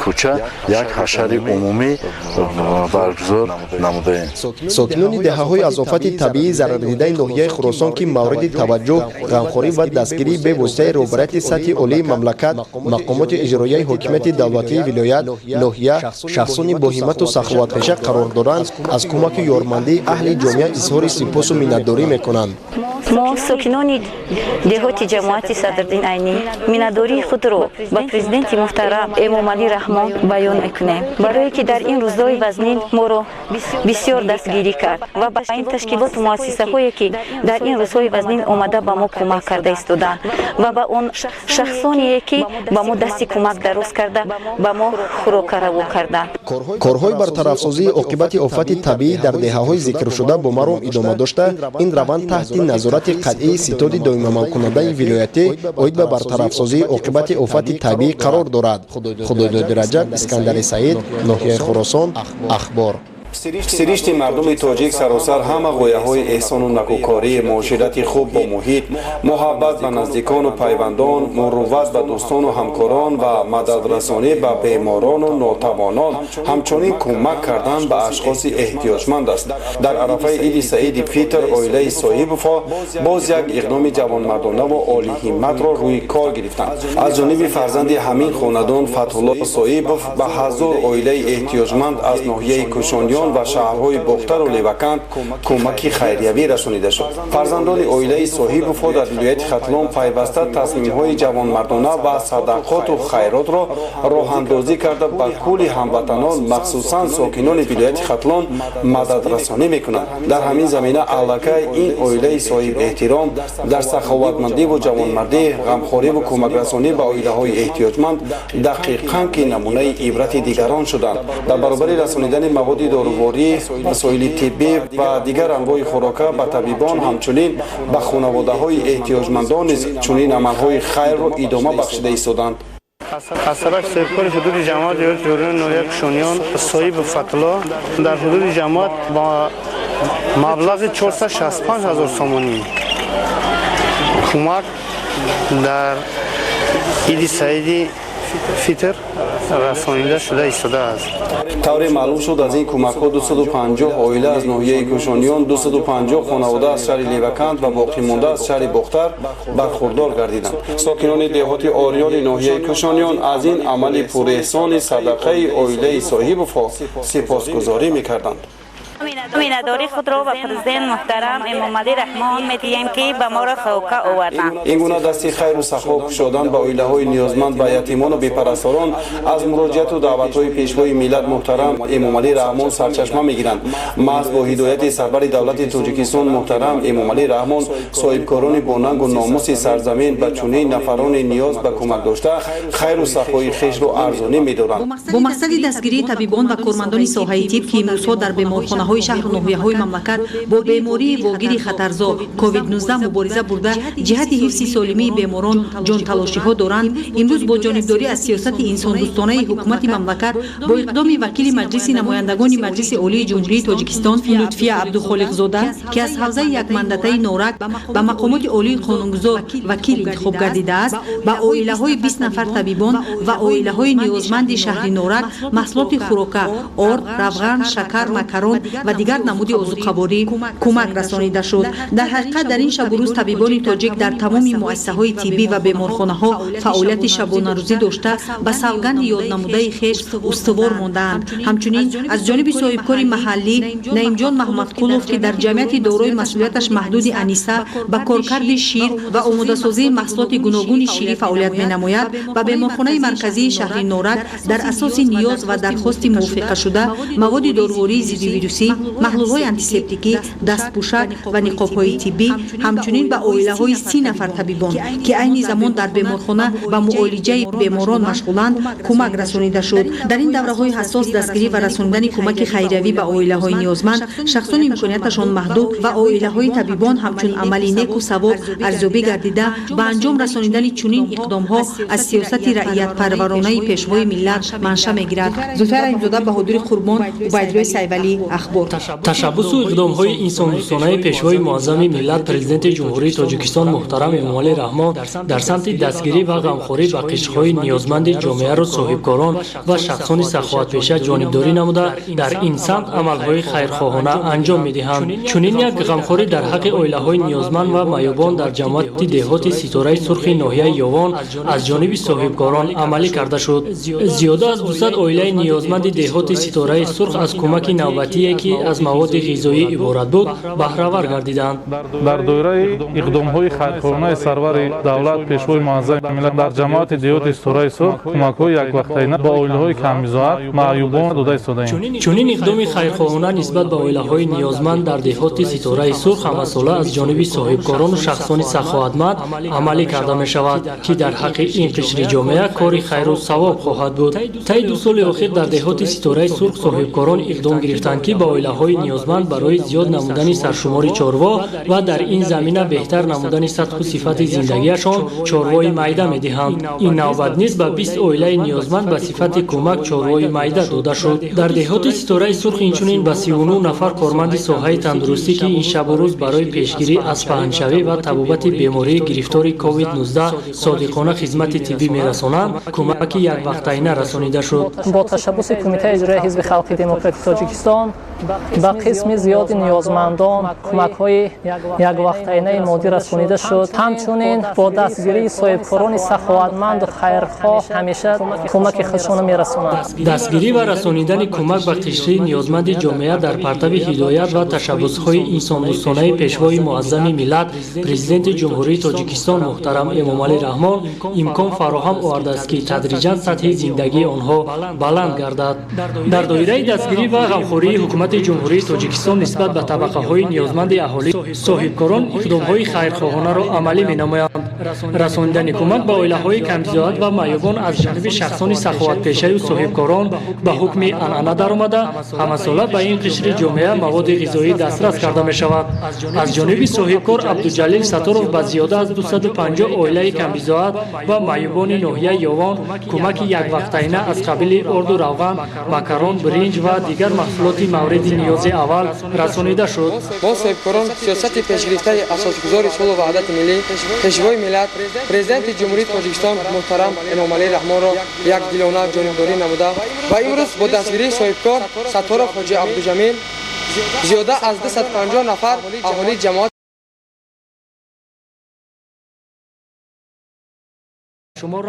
кӯча як ҳашари умумӣ баргузор намудаем. Сокинони деҳаҳои аз офати табиӣ зарардидаи ноҳияи Хуросон, ки мавриди таваҷҷӯҳ, ғамхорӣ ва дастгирии бевоситаи роҳбарияти сатҳи олии мамлакат, мақомоти иҷроияи ҳокимияти давлатии вилоят, ноҳия, шахсони боҳиммату саховатпеша қарор доранд, аз кӯмаку ёрмандии аҳли ҷомеа изҳори сипосу миннатдорӣ мекунанд. Мо, сокинони деҳоти ҷамоати Садриддин Айнӣ, миннатдории худро ба президенти муҳтарам Эмомалӣ Раҳмон баён мекунем, барое ки дар ин рӯзҳои вазнин моро бисёр дастгирӣ кард, ва ба ин ташкилоту муассисаҳое, ки дар ин рӯзҳои вазнин омада ба мо кӯмак карда истоданд, ва ба он шахсоне, ки ба мо дасти кӯмак дароз карда, ба мо хӯрока раво карданд. Корҳои бартарафсозии оқибати офати табиӣ дар деҳаҳои зикршуда бо маром идома дошта, ин раванд таҳти назорати қатъии ситоди доимамалкунандаи вилоятӣ оид ба бартарафсозии оқибати офати табиӣ қарор дорад. Худойдоди Раҷаб, Искандари Саид, ноҳияи Хуросон, Ахбор. Сиришти мардуми тоҷик саросар ҳама ғояҳои эҳсону накӯкорӣ, муоширати хуб бо муҳит, муҳаббат ба наздикону пайвандон, мурувват ба дӯстону ҳамкорон ва мададрасонӣ ба беморону нотавонон, ҳамчунин кӯмак кардан ба ашхоси эҳтиёҷманд аст. Дар арафаи иди саиди Фитр оилаи Соҳибовҳо боз як иқдоми ҷавонмардонаву олиҳимматро рӯи кор гирифтанд. Аз ҷониби фарзанди ҳамин хонадон Фатҳулло Соҳибов ба 1000 оилаи эҳтиёҷманд аз ноҳияи Кӯшониён ва шаҳрҳои Бохтару Леваканд кӯмаки хайриявӣ расонида шуд. Фарзандони оилаи Соҳибовҳо дар вилояти Хатлон пайваста тасмимҳои ҷавонмардона ва садақоту хайротро роҳандозӣ карда, ба кулли ҳамватанон, махсусан сокинони вилояти Хатлон, мададрасонӣ мекунанд. Дар ҳамин замина аллакай ин оилаи соҳибэҳтиром дар саховатмандиву ҷавонмардӣ, ғамхориву кӯмакрасонӣ ба оилаҳои эҳтиёҷманд дақиқан ки намунаи ибрати дигарон шуданд. Дар баробари расонидани маводи доруворӣ, васоили тиббӣ ва дигар анвои хӯрока ба табибон, ҳамчунин ба хонаводаҳои эҳтиёҷмандон низ чунин амалҳои хайрро идома бахшида истоданд. Аз тарафи соҳибкори ҳудуди ҷамоат ҷориёни ноҳияи Кушониён Соҳибу Фатулло дар ҳудуди ҷамоат ба маблағи 465 ҳазор сомонӣ кӯмак дар иди саиди Фитр расонида шуда истодааст. Тавре маълум шуд, аз ин кӯмакҳо 250 оила аз ноҳияи Кӯшониён, 250 хонавода аз шаҳри Леваканд ва боқимонда аз шаҳри Бохтар бархурдор гардиданд. Сокинони деҳоти Ориёни ноҳияи Кӯшониён аз ин амали пурэҳсони садақаи оилаи Соҳибовҳо сипосгузорӣ мекарданд. Миннатдории худро ба президент муҳтарам Эмомалӣ Раҳмон медиҳем, ки ба моро хӯрока оварданд. Ин гуна дасти хайру сахо кушодан ба оилаҳои ниёзманд, ба ятимону бепарасторон аз муроҷиату даъватҳои пешвои миллат муҳтарам Эмомалӣ Раҳмон сарчашма мегиранд. Маҳз бо ҳидояти сарвари давлати Тоҷикистон муҳтарам Эмомалӣ Раҳмон соҳибкорони бонангу номуси сарзамин ба чунин нафарони ниёз ба кӯмак дошта хайру сахои хешро арзонӣ медоранд. Бо мақсади дастгирии табибон ва кормандони соҳаи тиб, ки имрӯзҳо дар беморхонаҳои шаҳру ноҳияҳои мамлакат бо бемории вогири хатарзо COVID-19 мубориза бурда, ҷиҳати ҳифзи солимии беморон ҷонталошиҳо доранд, имрӯз бо ҷонибдорӣ аз сиёсати инсондӯстонаи ҳукумати мамлакат, бо иқдоми вакили Маҷлиси намояндагони Маҷлиси Олии Ҷумҳурии Тоҷикистон Лутфия Абдухолиқзода, ки аз ҳавзаи якмандатаи Норак ба мақомоти олии қонунгузор вакил интихоб гардидааст, ба оилаҳои 20 нафар табибон ва оилаҳои ниёзманди шаҳри Норак маҳсулоти хӯрока: орд, равған, шакар, макарон ва дигар намуди озуқаворӣ кӯмак расонида шуд. Дар ҳақиқат, дар ин шабу рӯз табибони тоҷик дар тамоми муассисаҳои тиббӣ ва беморхонаҳо фаъолияти шабонарӯзӣ дошта, ба савганди ёднамудаи хеш устувор мондаанд. Ҳамчунин, аз ҷониби соҳибкори маҳаллӣ Наимҷон Маҳмадқулов, ки дар ҷамъияти дорои масъулияташ маҳдуди Аниса ба коркарди шир ва омодасозии маҳсулоти гуногуни ширӣ фаъолият менамояд, ба беморхонаи марказии шаҳри Норак дар асоси ниёз ва дархости мувофиқашуда маводи дорувории зиддивирусӣ, маҳлулҳои антисептикӣ, дастпӯшак ва ниқобҳои тиббӣ, ҳамчунин ба оилаҳои 30 нафар табибон, ки айни замон дар беморхона ба муолиҷаи беморон машғуланд, кӯмак расонида шуд. Дар ин давраҳои ҳассос дастгирӣ ва расонидани кӯмаки хайриявӣ ба оилаҳои ниёзманд, шахсони имконияташон маҳдуд ва оилаҳои табибон ҳамчун амали неку савоб арзёбӣ гардида, ба анҷом расонидани чунин иқдомҳо аз сиёсати раиятпарваронаи пешвои миллат манша мегирад. Зулфия Раҳимзода, Баҳодури Қурбон, Убайдуллои Сайвалӣ, Ахбор. Ташаббусу иқдомҳои инсондӯстонаи Пешвои муаззами миллат, Президенти Ҷумҳурии Тоҷикистон муҳтарам Эмомалӣ Раҳмон дар самти дастгирӣ ва ғамхорӣ ба қишрҳои ниёзманди ҷомеаро соҳибкорон ва шахсони саховатпеша ҷонибдорӣ намуда, дар ин самт амалҳои хайрхоҳона анҷом медиҳанд. Чунин як ғамхорӣ дар ҳаққи оилаҳои ниёзманд ва маъюбон дар ҷамоати деҳоти Ситораи Сурхи ноҳияи Ёвон аз ҷониби соҳибкорон амалӣ карда шуд. Зиёда аз 200 оилаи ниёзманди деҳоти Ситораи Сурх аз кӯмаки навбатие, ки аз маводи ғизоӣ иборат буд, баҳравар гардиданд. Дар доираи иқдомҳои хайрхоҳонаи сарвари давлат, Пешвои муаззами миллат, дар ҷамоати деҳоти Ситораи Сурх кӯмакҳои яквақтаина ба оилаҳои камбизоат, маъюбон дода истодаем. Чунин иқдоми хайрхоҳона нисбат ба оилаҳои ниёзманд дар деҳоти Ситораи Сурх ҳамасола аз ҷониби соҳибкорону шахсони саховатманд амалӣ карда мешавад, ки дар ҳаққи ин қишри ҷомеа кори хайру савоб хоҳад буд. Таи 2 соли охир дар деҳоти Ситораи Сурх соҳибкорон иқдом гирифтанд, ки ба оилаҳои ниёзманд барои зиёд намудани саршумори чорво ва дар ин замина беҳтар намудани сатҳу сифати зиндагиашон чорвои майда медиҳанд. Ин навбат низ ба 20 оилаи ниёзманд ба сифати кӯмак чорвои майда дода шуд. Дар деҳоти Ситораи Сурх инчунин ба 39 нафар корманди соҳаи тандурустӣ, ки ин шабу рӯз барои пешгирӣ аз паҳншавӣ ва табобати бемории гирифтори COVID-19 содиқона хизмати тиббӣ мерасонанд, кӯмаки яквақтаина расонида шуд. Бо ташаббуси Кумитаи иҷроияи Ҳизби Халқи Демократии Тоҷикистон ба қисми зиёди ниёзмандон кӯмакҳои яквақтаинаи моддӣ расонида шуд. Ҳамчунин бо дастгирии соҳибкорони саховатманду хайрхоҳ ҳамеша кӯмаки худшонро мерасонанд. Дастгирӣ ва расонидани кӯмак ба қишри ниёзманди ҷомеа дар партави ҳидоят ва ташаббусҳои инсондӯстонаи Пешвои муаззами миллат, Президенти Ҷумҳурии Тоҷикистон муҳтарам Эмомалӣ Раҳмон имкон фароҳам овардааст, ки тадриҷан сатҳи зиндагии онҳо баланд гардад. Дар доираи дастгирӣ ва ғамхории Ҳукумати Ҷумҳурии Тоҷикистон нисбат ба табақаҳои ниёзманди аҳолӣ соҳибкорон иқдомҳои хайрхоҳонаро амалӣ менамоянд. Расонидани кӯмак ба оилаҳои камбизоат ва маъюбон аз ҷониби шахсони саховатпешаю соҳибкорон ба ҳукми анъана даромада, ҳамасола ба ин қишри ҷомеа маводи ғизоӣ дастрас карда мешавад. Аз ҷониби соҳибкор Абдуҷалил Сатторов ба зиёда аз 250 оилаи камбизоат ва маъюбони ноҳияи Ёвон кӯмаки яквақтаина аз қабили орду равған, макарон, биринҷ ва дигар маҳсулоти мавриди ниёзи аввал расонида шуд. Мо соҳибкорон сиёсати пешгирифтаи асосгузори сулҳу ваҳдати миллӣ, Пешвои миллат, Президенти Ҷумҳурии Тоҷикистон муҳтарам Эмомалӣ Раҳмонро якдилона ҷонибдорӣ намуда ва имрӯз бо дастгирии соҳибкор Сатторов Ҳоҷи Абдуҷамил зиёда аз 250 нафар аҳолии ҷамоат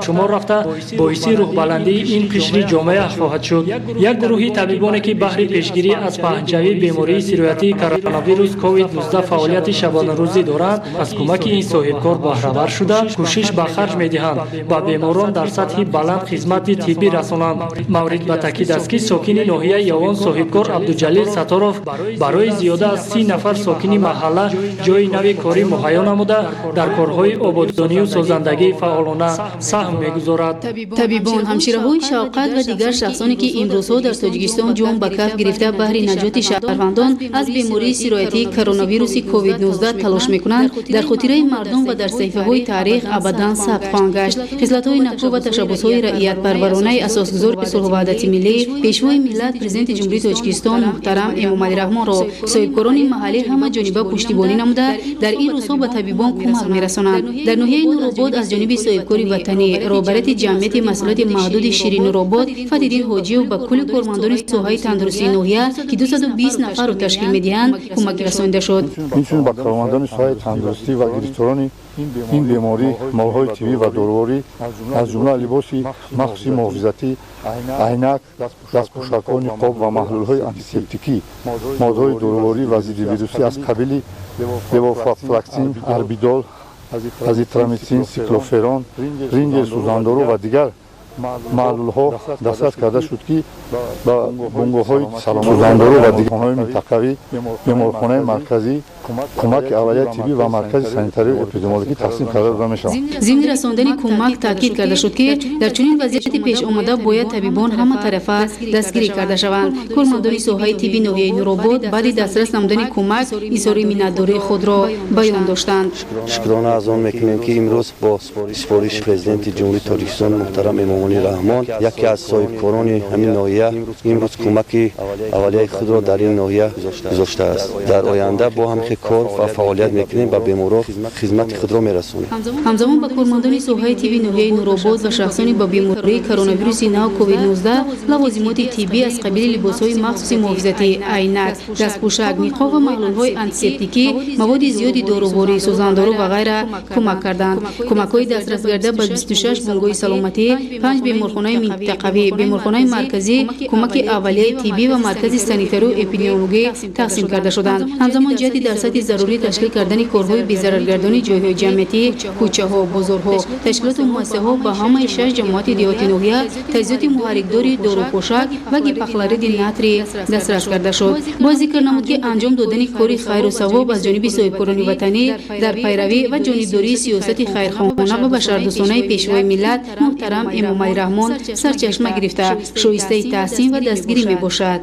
шумор рафта, боиси рӯҳбаландии ин қишри ҷомеа хоҳад шуд. Як гурӯҳи табибоне, ки баҳри пешгирӣ аз паҳншавии бемории сироятии коронавирус COVID-19 фаъолияти шабонарӯзӣ доранд, аз кӯмаки ин соҳибкор баҳравар шуда, кӯшиш ба харҷ медиҳанд ба беморон дар сатҳи баланд хизмати тиббӣ расонанд. Маврид ба таъкид аст, ки сокини ноҳияи Ёвон соҳибкор Абдуҷалил Сатторов барои зиёда аз 30 нафар сокини маҳалла ҷойи нави корӣ муҳайё намуда, дар корҳои ободонию созандагӣ фаъолона саҳм мегузорад. Табибон, ҳамшираҳои шавқат ва дигар шахсоне, ки имрӯзҳо дар Тоҷикистон ҷон ба каф гирифта, баҳри наҷоти шаҳрвандон аз бемории сироятии коронавируси COVID-19 талош мекунанд, дар хотираи мардум ва дар саҳифаҳои таърих абадан сабт хоҳанд гашт. Хислатҳои накӯ ва ташаббусҳои раиятпарваронаи асосгузори сулҳу ваҳдати миллӣ, Пешвои миллат, Президенти Ҷумҳурии Тоҷикистон муҳтарам Эмомалӣ Раҳмонро соҳибкорони маҳаллӣ ҳама ҷониба пуштибонӣ намуда, дар ин рӯзҳо ба табибон кӯмак мерасонанд. Дар ноҳияи Нуробод аз ҷониби соҳибкори ватанӣ, роҳбарияти ҷамъияти масъулияти маҳдуди шири Нуробод Фатҳиддин Ҳоҷиев ба кулли кормандони соҳаи тандурустии ноҳия, ки 220 нафарро ташкил медиҳанд, кӯмак расонида шуд. Инчунин ба кормандони соҳаи тандурустӣ ва гирифторони ин беморӣ молҳои тиббӣ ва доруворӣ, аз ҷумла либоси махсуси муҳофизатӣ, айнак, дастпӯшакҳо, ниқоб ва маҳлулҳои антисептикӣ, моддаҳои доруворӣ ва зиддивирусӣ аз қабили левофлоксацин, арбидол, азитромитсин, сиклоферон, рингер сӯзандору ва дигар маҳлулҳо дастрас карда шуд, ки ба бунгоҳҳои сӯзандору ва дигархонаҳои минтақавӣ, беморхонаи марказӣ, кӯмаки аввалияи тиббӣ ва маркази санитарию эпидемиологӣ тақсим карда дода мешаванд. Зимни расондани кӯмак таъкид карда шуд, ки дар чунин вазъияти пешомада бояд табибон ҳаматарафа дастгирӣ карда шаванд. Кормандони соҳаи тибби ноҳияи Нуробод баъди дастрас намудани кӯмак изҳори миннатдории худро баён доштанд. Шукрона аз он мекунем, ки имрӯз бо супориши Президенти Ҷумҳурии Тоҷикистон муҳтарам Эмомалӣ Раҳмон, яке аз соҳибкорони ҳамин ноҳия имрӯз кӯмаки аввалияи худро дар ин ноҳия гузоштааст. Дар оянда бо ҳамхел кор ва фаъолият мекунем, ба беморон хизмати худро мерасонем. Ҳамзамон ба кормандони соҳаи тибби ноҳияи Нуробод ва шахсони ба бемории коронавируси нав COVID-19 лавозимоти тиббӣ аз қабили либосҳои махсуси муҳофизатӣ, айнак, дастпӯшак, ниқоб ва маҳлулҳои антисептикӣ, маводи зиёди доруворӣ, сӯзандору ва ғайра кӯмак карданд. Кӯмакҳои дастрасгарда ба 26 бунгоҳи саломатӣ, 5 беморхонаи минтақавӣ, беморхонаи марказӣ, кӯмаки аввалияи тиббӣ ва маркази санитарию эпидемиологӣ тақсим карда шуданд. Ҳамзамон ҷиҳати дар сатҳи зарурӣ ташкил кардани корҳои безараргардонии ҷойҳои ҷамъиятӣ, кӯчаҳо, бозорҳо, ташкилоту муассисаҳо ба ҳамаи 6 ҷамоати деҳоти ноҳия таҷҳизоти муҳаррикдори дорупошак ва гипохлориди натрий дастрас карда шуд. Бояд зикр намуд, ки анҷом додани кори хайру савоб аз ҷониби соҳибкорони ватанӣ дар пайравӣ ва ҷонибдории сиёсати хайрхоҳона ва башардӯстонаи Пешвои миллат муҳтарам Эмомалӣ Раҳмон сарчашма гирифта, шоистаи таҳсин ва дастгирӣ мебошад.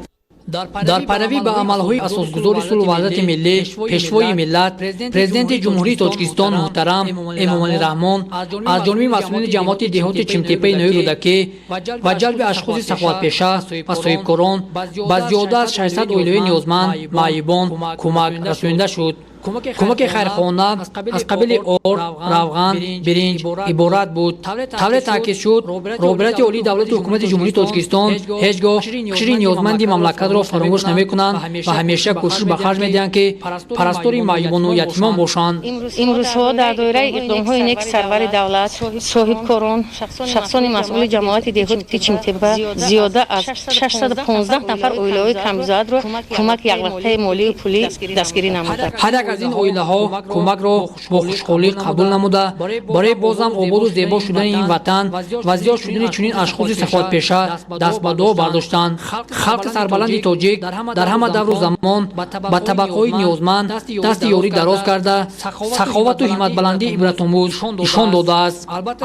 Дар пайравӣ ба амалҳои асосгузори сулҳу ваҳдати миллӣ, Пешвои миллат, Президенти Ҷумҳурии Тоҷикистон муҳтарам Эмомалӣ Раҳмон аз ҷониби масъулини ҷамоати деҳоти Чимтепаи ноҳияи Рӯдакӣ ва ҷалби ашхоси саховатпеша ва соҳибкорон ба зиёда аз 600 оилаҳои ниёзманд, маъюбон кӯмак расонида шуд. Кӯмаки хайрхоҳона аз қабили орд, равған, биринҷ иборат буд. Тавре таъкид шуд, роҳбарияти олии давлату ҳукумати Ҷумҳурии Тоҷикистон ҳеҷ гоҳ қишри ниёзманди мамлакатро фаромӯш намекунанд ва ҳамеша кӯшиш ба харҷ медиҳанд, ки парастори маъюбону ятимон бошанд. Имрӯзҳо дар доираи иқдомҳои неки сарвари давлат, соҳибкорон, шахсони масъули ҷамоати деҳоти Чимтепа зиёда аз 615 нафар оилаҳои камбизоатро кӯмаки яквақтаи молию пулӣ дастгирӣ намуданд. Ҳар як аз ин оилаҳо кӯмакро бо хушҳолӣ қабул намуда, барои бозам ободу зебо шудани ин ватан ва зиёд шудани чунин ашхоси саховатпеша даст ба дуо бардоштанд. Халқи сарбаланди тоҷик дар ҳама давру замон ба табақаҳои ниёзманд дасти ёрӣ дароз карда, саховату ҳимматбаландии ибратомӯз нишон додааст.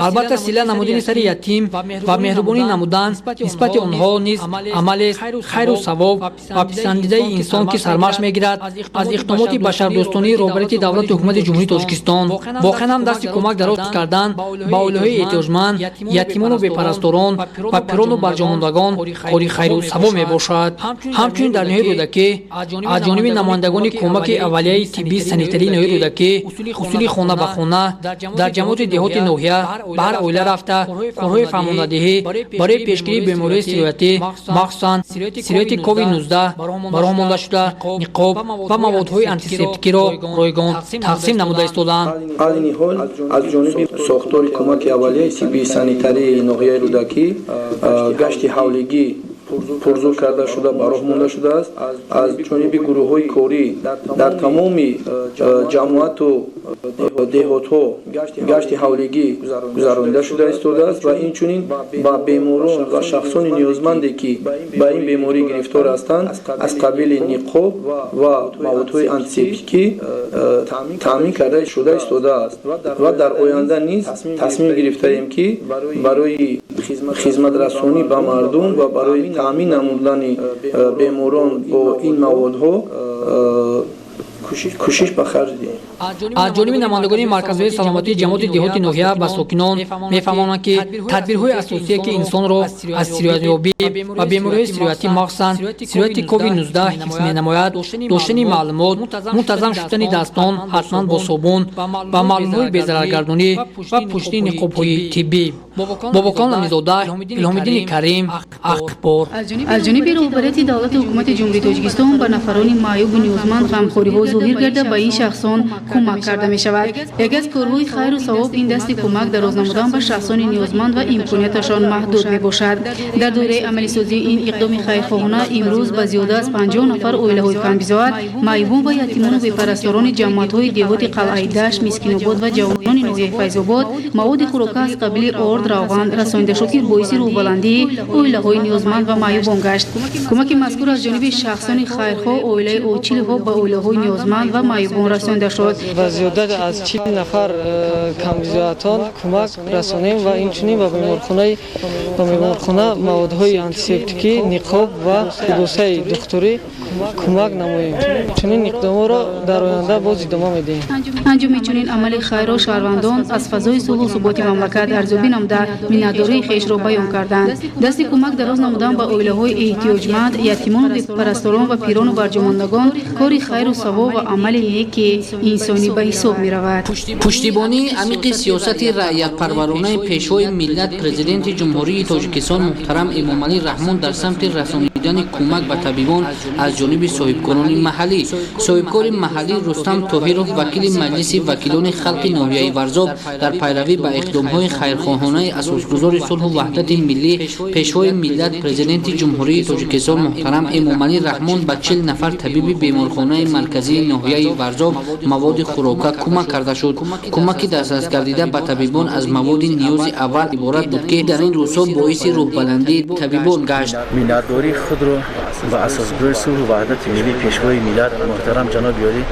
Албатта, сила намудани сари ятим ва меҳрубонӣ намудан нисбати онҳо низ амалест хайру савоб ва писандидаи инсон, ки сармашқ мегирад аз иқдомоти башардӯстонии роҳбарияти давлату ҳукумати Ҷумҳурии Тоҷикистон. Воқеан ҳам дасти кӯмак дароз кардан ба оилаҳои эҳтиёҷманд, ятимону бепарасторон ва пирону барҷомондагон кори хайру савоб мебошад. Ҳамчунин дар ноҳияи Рӯдакӣ аз ҷониби намояндагони кӯмаки аввалияи тиббии санитарии ноҳияи Рӯдакӣ усули хона ба хона дар ҷамоати деҳоти ноҳия ба ҳар оила рафта, корҳои фаҳмондадиҳӣ барои пешгирии бемориҳои сироятӣ, махсусан сирояти COVID-19 ба роҳ монда шуда, ниқоб ва маводҳои антисептикиро ройгон тақсим намуда истоданд. Айни ҳол аз ҷониби сохтори кӯмаки аввалияи тиббии санитарии ноҳияи Рӯдакӣ гашти ҳавлигӣ пурзур карда шуда, ба роҳ монда шудааст. Аз ҷониби гурӯҳҳои корӣ дар тамоми ҷамоату деҳотҳо гашти ҳавлигӣ гузаронида шуда истодааст ва инчунин ба беморон ва шахсони ниёзманде, ки ба ин беморӣ гирифтор ҳастанд, аз қабили ниқоб ва маводҳои антисептикӣ таъмин карда шуда истодааст. Ва дар оянда низ тасмим гирифтаем, ки барои хизматрасонӣ ба мардум ва барои таъмин намудани беморон бо ин маводҳо кӯшиш ба харҷ диҳем. Аз ҷониби намояндагони марказҳои саломатии ҷамоати деҳоти ноҳия ба сокинон мефаҳмонанд, ки тадбирҳои асосие, ки инсонро аз сироятёбӣ ва бемориҳои сироятӣ, махсусан сирояти COVID-19 ҳифз менамояд, доштани маълумот, мунтазам шустани дастон ҳатман бо собун ва маҳлулҳои безараргардонӣ ва пӯшидани ниқобҳои тиббӣ. Бобокон Амизода, Илҳомиддини Карим, Ахбор. Аз ҷониби роҳбарияти давлату ҳукумати Ҷумҳурии Тоҷикистон ба нафарони маъюбу ниёзманд ғамхориҳо зоҳир гарда, ба ин шахсон кӯмак карда мешавад. Яке аз корҳои хайру савоб ин дасти кӯмак дароз намудан ба шахсони ниёзманд ва имконияташон маҳдуд мебошад. Дар доираи амалисозии ин иқдоми хайрхоҳона имрӯз ба зиёда аз 50 нафар оилаҳои камбизоат, маъюбон ва ятимону бепарасторони ҷамоатҳои деҳоти Қалъаи Дашт, Мискинобод ва ҷавонони ноҳияи Файзобод маводи хӯрока аз қабили орд, равған расонида шуд, ки боиси рӯҳбаландии оилаҳои ниёзманд ва маъюбон гашт. Кӯмаки мазкур аз ҷониби шахсони хайрхоҳ оилаи Очиловҳо ба оилаҳои ниёзманд ниёзманд ва маъюбон расонида шуд. Ба зиёда аз 40 нафар камбизоатон кӯмак расонем ва инчунин ба беморхона маводҳои антисептикӣ, ниқоб ва либосаи духтурӣ кӯмак намоем. Чунин иқдомҳоро дар оянда боз идома медиҳем. Анҷоми чунин амали хайрро шаҳрвандон аз фазои сулҳу суботи мамлакат арзёбӣ намуда, миннатдории хешро баён карданд. Дасти кӯмак дароз намудан ба оилаҳои эҳтиёҷманд, ятимону бепарасторон ва пирону барҷомондагон кори хайру савоб ва амали неки инсонӣ ба ҳисоб меравад. Пуштибонии амиқи сиёсати раъятпарваронаи Пешвои миллат, Президенти Ҷумҳурии Тоҷикистон муҳтарам Эмомалӣ Раҳмон дар самти расонидани кӯмак ба табибон аз ҷониби соҳибкорони маҳаллӣ. Соҳибкори маҳаллӣ Рустам Тоҳиров, вакили Маҷлиси вакилони халқи ноҳияи Варзоб, дар пайравӣ ба иқдомҳои хайрхоҳонаи асосгузори сулҳу ваҳдати миллӣ, Пешвои миллат, Президенти Ҷумҳурии Тоҷикистон муҳтарам Эмомалӣ Раҳмон ба 40 нафар табиби беморхонаи марказии ноҳияи Варзоб маводи хӯрока кӯмак карда шуд. Кӯмаки дастрас гардида ба табибон аз маводи ниёзи аввал иборат буд, ки дар ин рӯзҳо боиси рӯҳбаландии табибон гашт. Миннатдории худро ба асосгузори сулҳу ваҳдати миллӣ, Пешвои миллат муҳтарам ҷаноби олӣ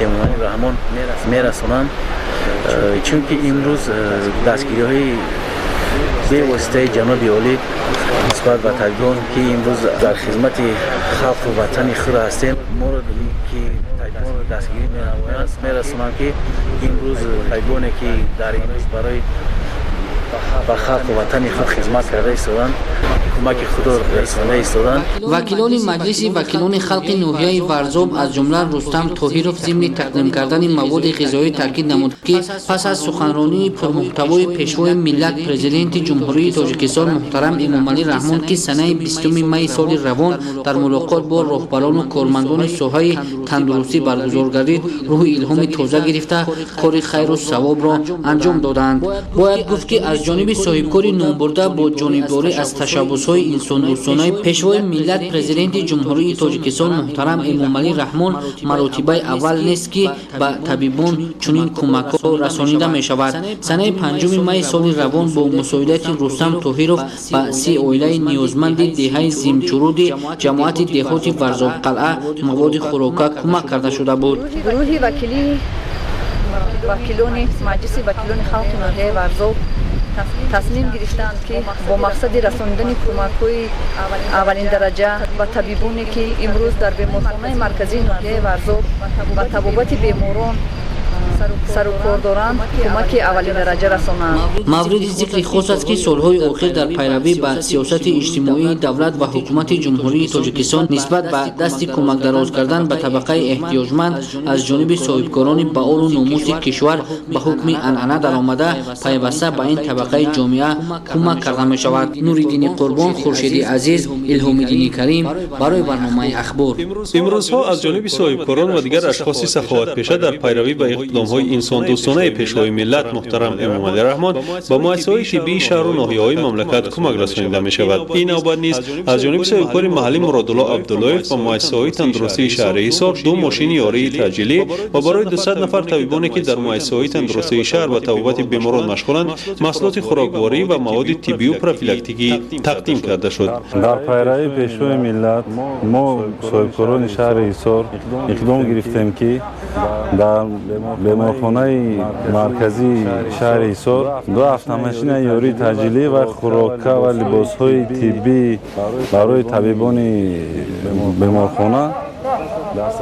Эмомалӣ Раҳмон мерасонам, чунки имрӯз дастгириҳои бевоситаи ҷаноби олӣ нисбат ба табибон, ки имрӯз дар хизмати халқу ватани худ ҳастем, моро ки табибонро дастгирӣ менамоянд, мерасонам, ки имрӯз табибоне, ки дар имрӯз барои ба халқу ватани худ хизмат карда истоданд, кӯмаки худро расонда истоданд. Вакилони Маҷлиси вакилони халқи ноҳияи Варзоб, аз ҷумла Рустам Тоҳиров, зимни тақдим кардани маводи ғизоӣ таъкид намуд, ки пас аз суханронии пурмуҳтавои Пешвои миллат, Президенти Ҷумҳурии Тоҷикистон муҳтарам Эмомалӣ Раҳмон, ки санаи 20 майи соли равон дар мулоқот бо роҳбарону кормандони соҳаи тандурустӣ баргузор гардид, рӯҳи илҳоми тоза гирифта, кори хайру савобро анҷом доданд. Бояд гуфт, ки аз ҷониби соҳибкори номбурда бо ҷонибдорӣ аз ташаббусҳои инсондӯстонаи Пешвои миллат, Президенти Ҷумҳурии Тоҷикистон муҳтарам Эмомалӣ Раҳмон маротибаи аввал нест, ки ба табибон чунин кӯмакҳо расонида мешавад. Санаи 5 майи соли равон бо мусоидати Рустам Тоҳиров ба 30 оилаи ниёзманди деҳаи Зимчуруди ҷамоати деҳоти Варзобқалъа маводи хӯрока кӯмак карда шуда буд. Гурӯҳи вакилони Маҷлиси вакилони халқи ноҳияи Варзоб тасмим гирифтаанд, ки бо мақсади расонидани кӯмакҳои аввалиндараҷа ба табибоне, ки имрӯз дар беморхонаи марказии ноҳияи Варзоб ба табобати беморон сарукор доранд, кӯмаки аввалиндараҷа расонанд. Мавриди зикри хос аст, ки солҳои охир дар пайравӣ ба сиёсати иҷтимоии давлат ва ҳукумати Ҷумҳурии Тоҷикистон нисбат ба дасти кӯмак дароз кардан ба табақаи эҳтиёҷманд аз ҷониби соҳибкорони баолу номуси кишвар ба ҳукми анъана даромада, пайваста ба ин табақаи ҷомеа кӯмак карда мешавад. Нуриддини Қурбон, Хуршеди Азиз, Илҳомиддини Карим барои барномаи Ахбор. Имрӯзҳо аз ҷониби соҳибкорон ва дигар ашхоси саховатпеша дар пайравӣ ба иқдомҳои инсондӯстонаи Пешвои миллат муҳтарам Эмомалӣ Раҳмон ба муассисаҳои тиббии шаҳру ноҳияҳои мамлакат кӯмак расонида мешавад. Ин навбат низ аз ҷониби соҳибкори маҳаллӣ Муродулло Абдуллоев ба муассисаҳои тандурустии шаҳри Ҳисор ду мошини ёрии таъҷилӣ ва барои 200 нафар табибоне, ки дар муассисаҳои тандурустии шаҳр ба табобати беморон машғуланд, маҳсулоти хӯрокворӣ ва маводи тиббию профилактикӣ тақдим карда шуд. Дар пайравии Пешвои миллат мо, соҳибкорони шаҳри Ҳисор, иқдом гирифтем, ки дар беморхонаи марказии шаҳри Ҳисор ду автомашинаи ёрии таъҷилӣ ва хӯрока ва либосҳои тиббӣ барои табибони беморхона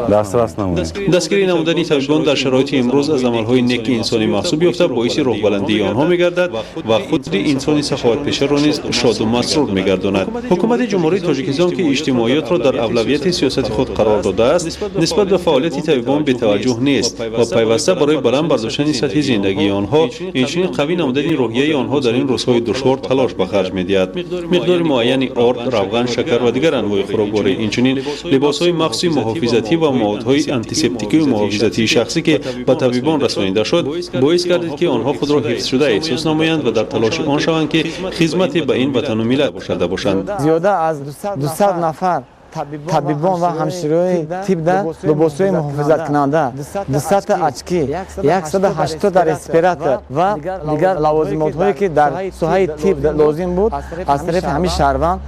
дастрас намоем. Дастгирӣ намудани табибон дар шароити имрӯз аз амалҳои неки инсонӣ маҳсуб ёфта, боиси рӯҳбаландии онҳо мегардад ва худи инсони саховатпешаро низ шоду масрур мегардонад. Ҳукумати Ҷумҳурии Тоҷикистон, ки иҷтимоиётро дар авлавияти сиёсати худ қарор додааст, нисбат ба фаъолияти табибон бетаваҷҷӯҳ нест ва пайваста барои баланд бардоштани сатҳи зиндагии онҳо, инчунин қавӣ намудани рӯҳияи онҳо дар ин рӯзҳои душвор талош ба харҷ медиҳад. Миқдори муайяни орд, равған, шакар ва дигар анвои хӯрокворӣ, инчунин либосҳои махсуси муҳофизатӣ ва маводҳои антисептикию муҳофизатии шахсӣ, ки ба табибон расонида шуд, боис гардид, ки онҳо худро ҳифзшуда эҳсос намоянд ва дар талоши он шаванд, ки хизмате ба ин ватану миллат карда бошанд. Зиёда аз 200 нафар Табибон ва ҳамшираҳои тибда либосҳои муҳофизаткунанда, 200-та очки, 180-та респиратор ва дигар лавозимотҳое, ки дар соҳаи тиб лозим буд, аз тарафи ҳамин шаҳрванд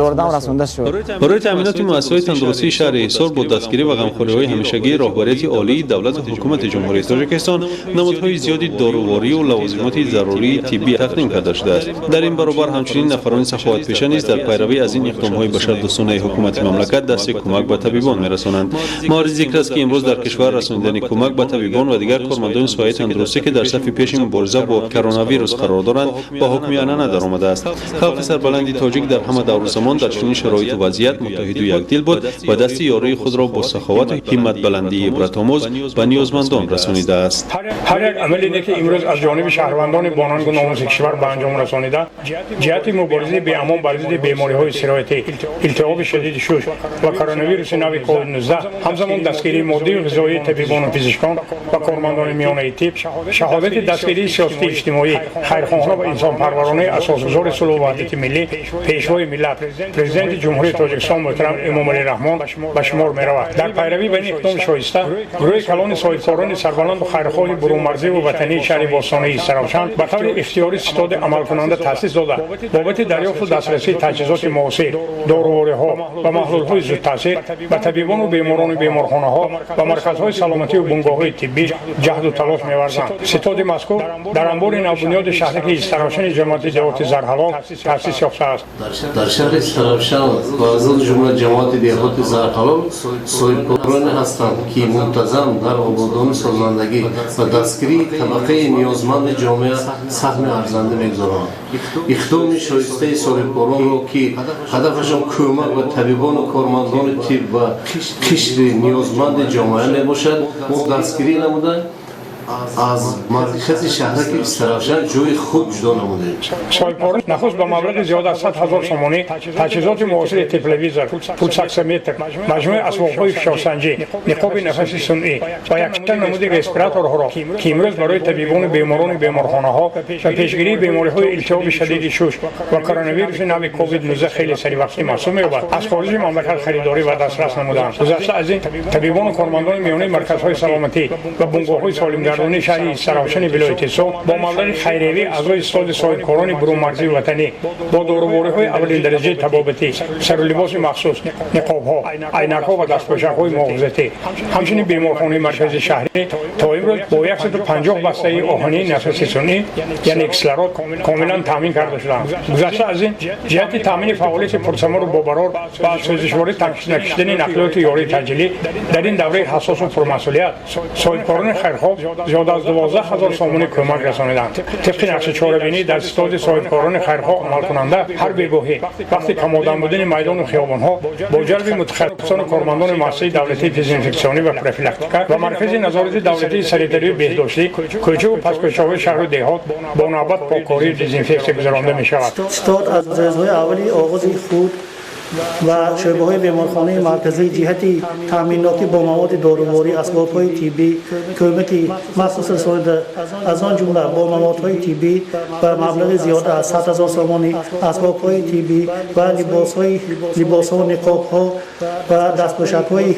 ёрдам расонда шуд. Барои таъминоти муассисаҳои тандурустии шаҳри Ҳисор бо дастгирӣ ва ғамхориҳои ҳамешагии роҳбарияти олии давлату ҳукумати Ҷумҳурии Тоҷикистон намудҳои зиёди доруворию лавозимоти зарурии тиббӣ тақдим карда шудааст. Дар ин баробар ҳамчунин нафарони саховатпеша низ дар пайравӣ аз ин иқдомҳои башардӯстонаи ҳукумати мамлакат дасти кӯмак ба табибон мерасонанд. Мавриди зикр аст, ки имрӯз дар кишвар расонидани кӯмак ба табибон ва дигар кормандони соҳаи тандурустӣ, ки дар сафи пеши мубориза бо коронавирус қарор доранд, ба ҳукми анъана даромадааст. Халқи сарбаланди тоҷик дар ҳама давру замон дар чунин шароиту вазъият муттаҳиду якдил буд ва дасти ёрии худро бо саховату ҳимматбаландии ибратомӯз ба ниёзмандон расонидааст. Ҳар як амале неки имрӯз аз ҷониби шаҳрвандони бонангу номуси кишвар ба анҷом расонида, ҷиҳати муборизаи беамон бар зидди бемориҳои сироятӣ, илтиҳоби шадиди шуш ва коронавируси нави COVID-19, ҳамзамон дастгирии моддию ғизоии табибону пизишкон ва кормандони миёнаи тиб, шаҳодати дастгирии сиёсати иҷтимоӣ, хайрхоҳона ва инсонпарваронаи асосгузори сулҳу ваҳдати миллӣ, Пешвои миллат, Президенти Ҷумҳурии Тоҷикистон муҳтарам Эмомалӣ Раҳмон ба шумор меравад. Дар пайравӣ ба ин иқдоми шоиста, гурӯҳи калони соҳибкорони сарбаланду хайрхоҳи бурунмарзиву ватании шаҳри бостонии Истаравшан ба таври ихтиёрӣ ситоди амалкунанда таъсис дода, бобати дарёфту дастрасии таҷҳизоти муосир, дорувориҳо ва маҳлулҳои зудтаъсир ба табибону беморони беморхонаҳо ва марказҳои саломатию бунгоҳҳои тиббӣ ҷаҳду талош меварзанд. Ситоди мазкур дар анбори навбунёди шаҳраки Истаравшани ҷамоати деҳоти Зарҳалол таъсис ёфтааст. Дар шаҳри Истаравшан ва аз он ҷумла ҷамоати деҳоти Зарҳалол соҳибкороне ҳастанд, ки мунтазам дар ободону созандагӣ ва дастгирии табақаи ниёзманди ҷомеа саҳми арзанда мегузоранд. Иқдоми шоистаи соҳибкоронро, ки ҳадафашон кӯмак ба табибону кормандони тиб ва қишри ниёзманди ҷомеа мебошад, мо дастгирӣ намуда, аз маркази шаҳраки Истаравшан ҷои худ ҷудо намудем. Соҳибкорон нахуст ба маблағи зиёд аз 100 000 сомонӣ таҷҳизоти муосири тепловизор, пулсоксиметр, маҷмӯи асбобҳои фишорсанҷӣ, ниқоби нафаси сунъӣ ва якчанд намуди респираторҳоро, ки имрӯз барои табибону беморони беморхонаҳо ва пешгирии бемориҳои илтиҳоби шадиди шуш ва коронавируси нави COVID-19 хеле саривақтӣ маҳсуб меёбад, аз хориҷи мамлакат харидорӣ ва дастрас намуданд. Гузашта аз ин, табибону кормандони миёнаи марказҳои саломатӣ ва бунгоҳҳои солимгардонии шаҳри Истаравшани вилояти Суғд бо маблағи хайриявӣ аъзои ситоди соҳибкорони бурунмарзии ватанӣ бо дорувориҳои аввалиндараҷаи табобатӣ, сару либоси махсус, ниқобҳо, айнакҳо ва дастпӯшакҳои муҳофизатӣ, ҳамчунин беморхонаи маркази шаҳрӣ то имрӯз бо 150 бастаи оҳании нафаси сунъӣ, яъне кислород, комилан таъмин карда шуданд. Гузашта аз ин, ҷиҳати таъмини фаъолияти пурсамару бобарор ва аз сӯзишворӣ накашидани нақлиёти ёрии таъҷилӣ дар ин давраи ҳассосу пурмасъулият, соҳибкорони хайрхоҳ зиёда аз 12 000 сомонӣ кӯмак расониданд. Тибқи нақши чорабинӣ дар ситоди соҳибкорони хайрхоҳ амалкунанда, ҳар бегоҳӣ вақти камодам будани майдону хиёбонҳо бо ҷалби мутахассисону кормандони муассисаи давлатии дезинфексионӣ ва профилактика ва Маркази назорати давлатии санитарию беҳдоштӣ кӯчаву пасткӯчаҳои шаҳру деҳот бо навбат поккорию дезинфексия гузаронда мешавад. Ситод аз рӯзҳои аввали оғози худ ва шӯъбаҳои беморхонаи марказӣ ҷиҳати таъминнокӣ бо маводи доруворӣ, асбобҳои тиббӣ кӯмаки махсус расонида, аз он ҷумла бо маводҳои тиббӣ ба маблағи зиёда аз 100 000 сомонӣ, асбобҳои тиббӣ ва либосҳо, ниқобҳо ва дастпӯшакҳои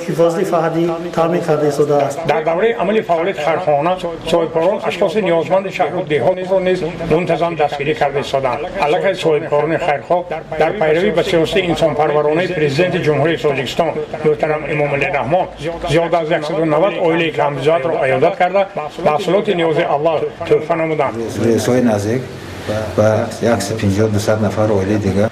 ҳифозати фардӣ таъмин карда истодааст. Дар давраи амали фаъолияти хайрхоҳона соҳибкорон ашхоси ниёзманди шаҳру деҳотро низ мунтазам дастгирӣ карда истоданд. Аллакай соҳибкорони хайрхоҳ дар пайравӣ ба сиёсати инсонпарваронаи Президенти Ҷумҳурии Тоҷикистон муҳтарам Эмомалӣ Раҳмон зиёда аз 190 оилаи камбизоатро аёдат карда, маҳсулоти ниёзи аввал тӯҳфа намуданд. Рейсҳои наздик ба 150-200 нафар оилаи дигар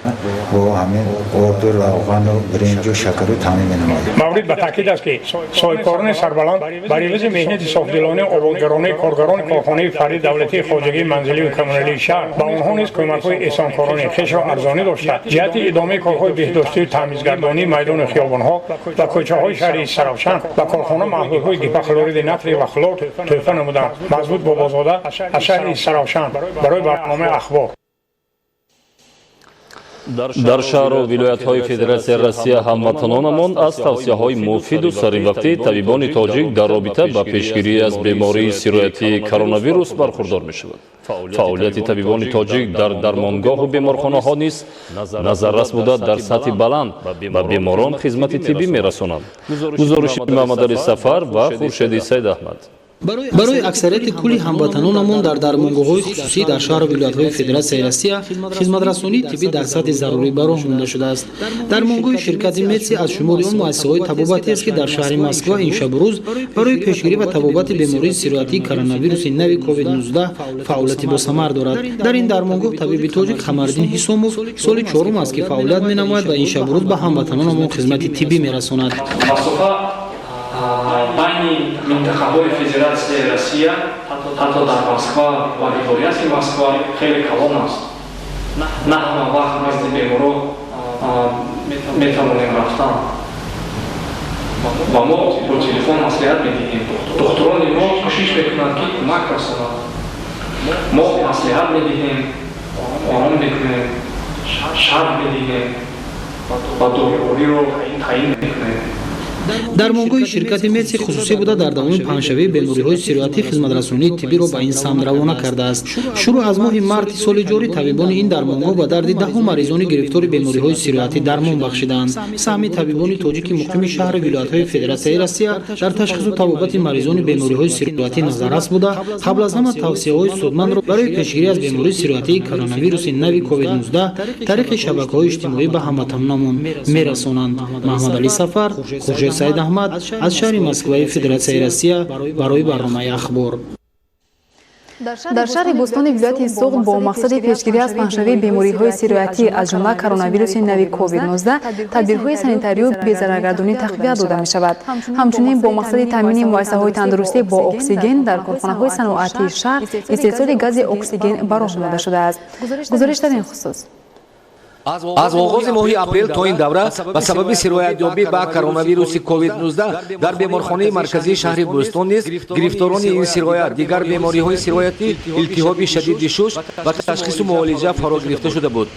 бо ҳамин орду, равғану, биринҷу, шакару таъмин менамоем. Маврид ба таъкид аст, ки соҳибкорони сарбаланд бар ивази меҳнати софдилонаи ободгаронаи коргарони корхонаи фардии давлатии хоҷагии манзилию коммуналии шаҳр ба онҳо низ кӯмакҳои эҳсонкорони хешро арзонӣ дошта, ҷиҳати идомаи корҳои беҳдоштию таъмизгардонии майдону хиёбонҳо ва кӯчаҳои шаҳри Истаравшан ба корхона маҳлулҳои гипохлориди натрий ва хлор тӯҳфа намуданд. Мазбут Бобозода аз шаҳри Истаравшан барои барномаи Ахбор. Дар шаҳру вилоятҳои Федератсияи Россия ҳамватанонамон аз тавсияҳои муфиду саривақтии табибони тоҷик дар робита ба пешгирӣ аз бемории сироятии коронавирус бархурдор мешаванд. Фаъолияти табибони тоҷик дар дармонгоҳу беморхонаҳо низ назаррас буда, дар сатҳи баланд ба беморон хизмати тиббӣ мерасонанд. Гузориши Муҳаммадали Сафар ва Хуршеди Саидаҳмад. Барои аксарияти кулли ҳамватанонамон дар дармонгоҳҳои хусусӣ дар шаҳру вилоятҳои Федератсияи Россия хизматрасонии тиббӣ дар сатҳи зарурӣ ба роҳ монда шудааст. Дармонгоҳи ширкати Медси аз шумори он муассисаҳои табобатиест, ки дар шаҳри Москва ин шабу рӯз барои пешгирӣ ва табобати бемории сироятии коронавируси нави COVID-19 фаъолияти босамар дорад. Дар ин дармонгоҳ табиби тоҷик Қамариддин Ҳисомов соли чорум аст, ки фаъолият менамояд ва ин шабу рӯз ба ҳамватанонамон хизмати тиббӣ мерасонад. Байни минтақаҳои Федератсияи Россия, ҳатто дар Москва ва вилояти Москва хеле калон аст. На ҳама вақт назди беморо метавонем рафтан ва мо бо телефон маслиҳат медиҳем. Духтурони мо кӯшиш мекунанд, ки кӯмак расонанд. Мо маслиҳат медиҳем, ором мекунем, шарҳ медиҳем ва дорувориро таъин мекунем. Дармонгоҳи ширкати Медси хусусӣ буда, дар давоми паҳншавии бемориҳои сироятӣ хизматрасонии тиббиро ба ин самт равона кардааст. Шурӯъ аз моҳи марти соли ҷорӣ табибони ин дармонгоҳ ба дарди даҳу маризони гирифтори бемориҳои сироятӣ дармон бахшидаанд. Саҳми табибони тоҷики муқими шаҳру вилоятҳои Федератсияи Россия дар ташхису табобати маризони бемориҳои сироятӣ назаррас буда, қабл аз ҳама тавсияҳои судмандро барои пешгирӣ аз бемории сироятии коронавируси нави COVID-19 тариқи шабакаҳои иҷтимоӣ ба ҳамватанонамон мерасонанд. Маҳмадалӣ Сафар, Хуршед Саид Аҳмад аз шаҳри Москваи Федератсияи Россия барои барномаи Ахбор. Дар шаҳри Бӯстони вилояти Суғд бо мақсади пешгирӣ аз паҳншавии бемориҳои сироятӣ, аз ҷумла коронавируси нави COVID-19, тадбирҳои санитарию безараргардонӣ тақвият дода мешавад. Ҳамчунин бо мақсади таъмини муассисаҳои тандурустӣ бо оксиген дар корхонаҳои саноатии шаҳр истеҳсоли гази оксиген ба роҳ монда шудааст. Гузориш дар ин хусус. Аз оғози моҳи апрел то ин давра ба сабаби сироятёбӣ ба коронавируси COVID-19 дар беморхонаи марказии шаҳри Бӯстон низ гирифторони ин сироят, дигар бемориҳои сироятӣ, илтиҳоби шадиди шуш ба ташхису муолиҷа фаро гирифта шуда буд.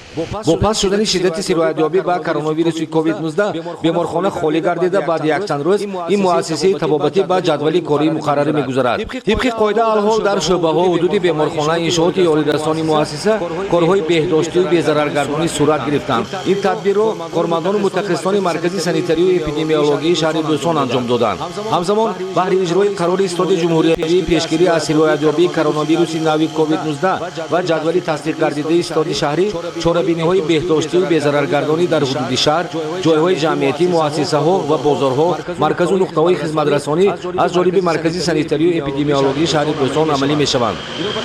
Бо паст шудани шиддати сироятёбӣ ба коронавируси COVID-19 беморхона холӣ гардида, баъди якчанд рӯз ин муассисаи табобатӣ ба ҷадвали кории муқаррарӣ мегузарад. Тибқи қоида, алҳол дар шӯъбаҳо, ҳудуди беморхона, иншооти ёрирасони муассиса корҳои беҳдоштию безараргардонӣ сурат гирифтанд. Ин тадбирро кормандону мутахассисони Маркази санитарию эпидемиологии шаҳри Бӯстон анҷом доданд. Ҳамзамон баҳри иҷрои қарори Истоди ҷумҳуриявии пешгирӣ аз сироятёбии коронавируси нави COVID-19 ва ҷадвали тасдиқгардидаи истоди шаҳрӣ чорабиниҳои беҳдоштию безараргардонӣ дар ҳудуди шаҳр, ҷойҳои ҷамъиятӣ, муассисаҳо ва бозорҳо, марказу нуқтаҳои хизматрасонӣ аз ҷониби Маркази санитарию эпидемиологии шаҳри Бӯстон амалӣ мешаванд.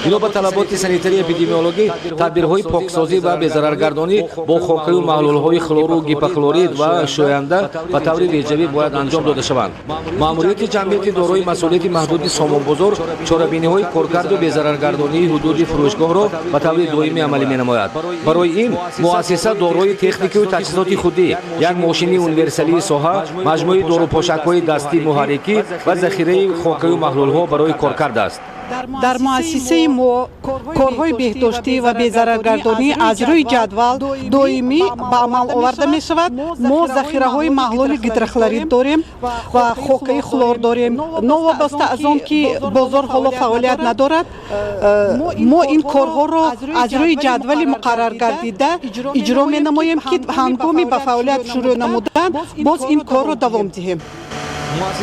Бино ба талаботи санитарию эпидемиологӣ, тадбирҳои поксозӣ ва безараргардонӣ бо хокаю маҳлулҳои хлору гипохлорид ва шӯянда ба таври реҷавӣ бояд анҷом дода шаванд. Маъмурияти ҷамъияти дорои масъулияти маҳдуди Сомонбозор чорабиниҳои коркарду безараргардонии ҳудуди фурӯшгоҳро ба таври доимӣ амалӣ менамояд. Барои ин муассиса дорои техникаю таҷҳизоти худӣ, як мошини универсалии соҳа, маҷмӯи дорупошакҳои дастӣ муҳаррикӣ ва захираи хокаю маҳлулҳо барои коркард аст. Дар муассисаи мо корҳои беҳдоштӣ ва безараргардонӣ аз рӯи ҷадвал доимӣ ба амал оварда мешавад. Мо захираҳои маҳлули гидрохлорид дорем ва хокаи хлор дорем. Новобаста аз он ки бозор ҳоло фаъолият надорад, мо ин корҳоро аз рӯи ҷадвали муқарраргардида иҷро менамоем, ки ҳангоми ба фаъолият шурӯъ намудан боз ин корро давом диҳем.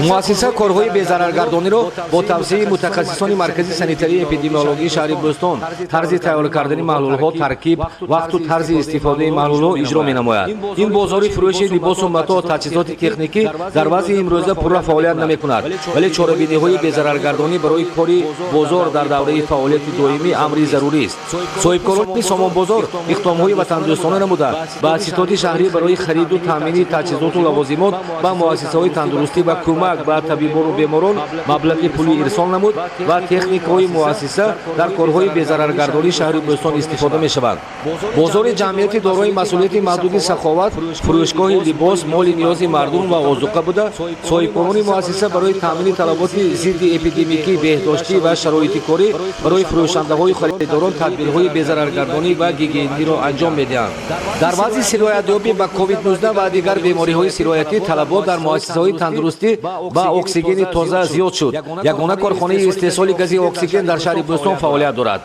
Муассиса корҳои безараргардониро бо тавсияи мутахассисони Маркази санитарии эпидемиологии шаҳри Бӯстон, тарзи тайёр кардани маҳлулҳо, таркиб, вақту тарзи истифодаи маҳлулҳо иҷро менамояд. Ин бозори фурӯши либосу матоъ, таҷҳизоти техникӣ дар вазъи имрӯза пурра фаъолият намекунад, вале чорабиниҳои безараргардонӣ барои кори бозор дар давраи фаъолияти доимӣ амри зарурист. Соҳибкорони Сомонбозор иқдомҳои ватандӯстона намуда, ба ситоди шаҳрӣ барои хариду таъмини таҷҳизоту лавозимот ба муассисаҳои тандурустӣ ва Кӯмак ба табибону беморон маблағи пулӣ ирсол намуд ва техникаҳои муассиса дар корҳои безараргардонии шаҳри Бӯстон истифода мешаванд. Бозори ҷамъияти дорои масъулияти маҳдуди «Саховат» фурӯшгоҳи либос, моли ниёзи мардум ва озуқа буда, соҳибкорони муассиса барои таъмини талаботи зидди эпидемикӣ, беҳдоштӣ ва шароити корӣ барои фурӯшандаҳою харидорон тадбирҳои безараргардонӣ ва гигиениро анҷом медиҳанд. Дар вазъи сироятёбӣ ба COVID-19 ва дигар бемориҳои сироятӣ талабот дар муассисаҳои тандурустӣ ба оксигени тоза зиёд шуд. Ягона корхонаи истеҳсоли гази оксиген дар шаҳри Бӯстон фаъолият дорад.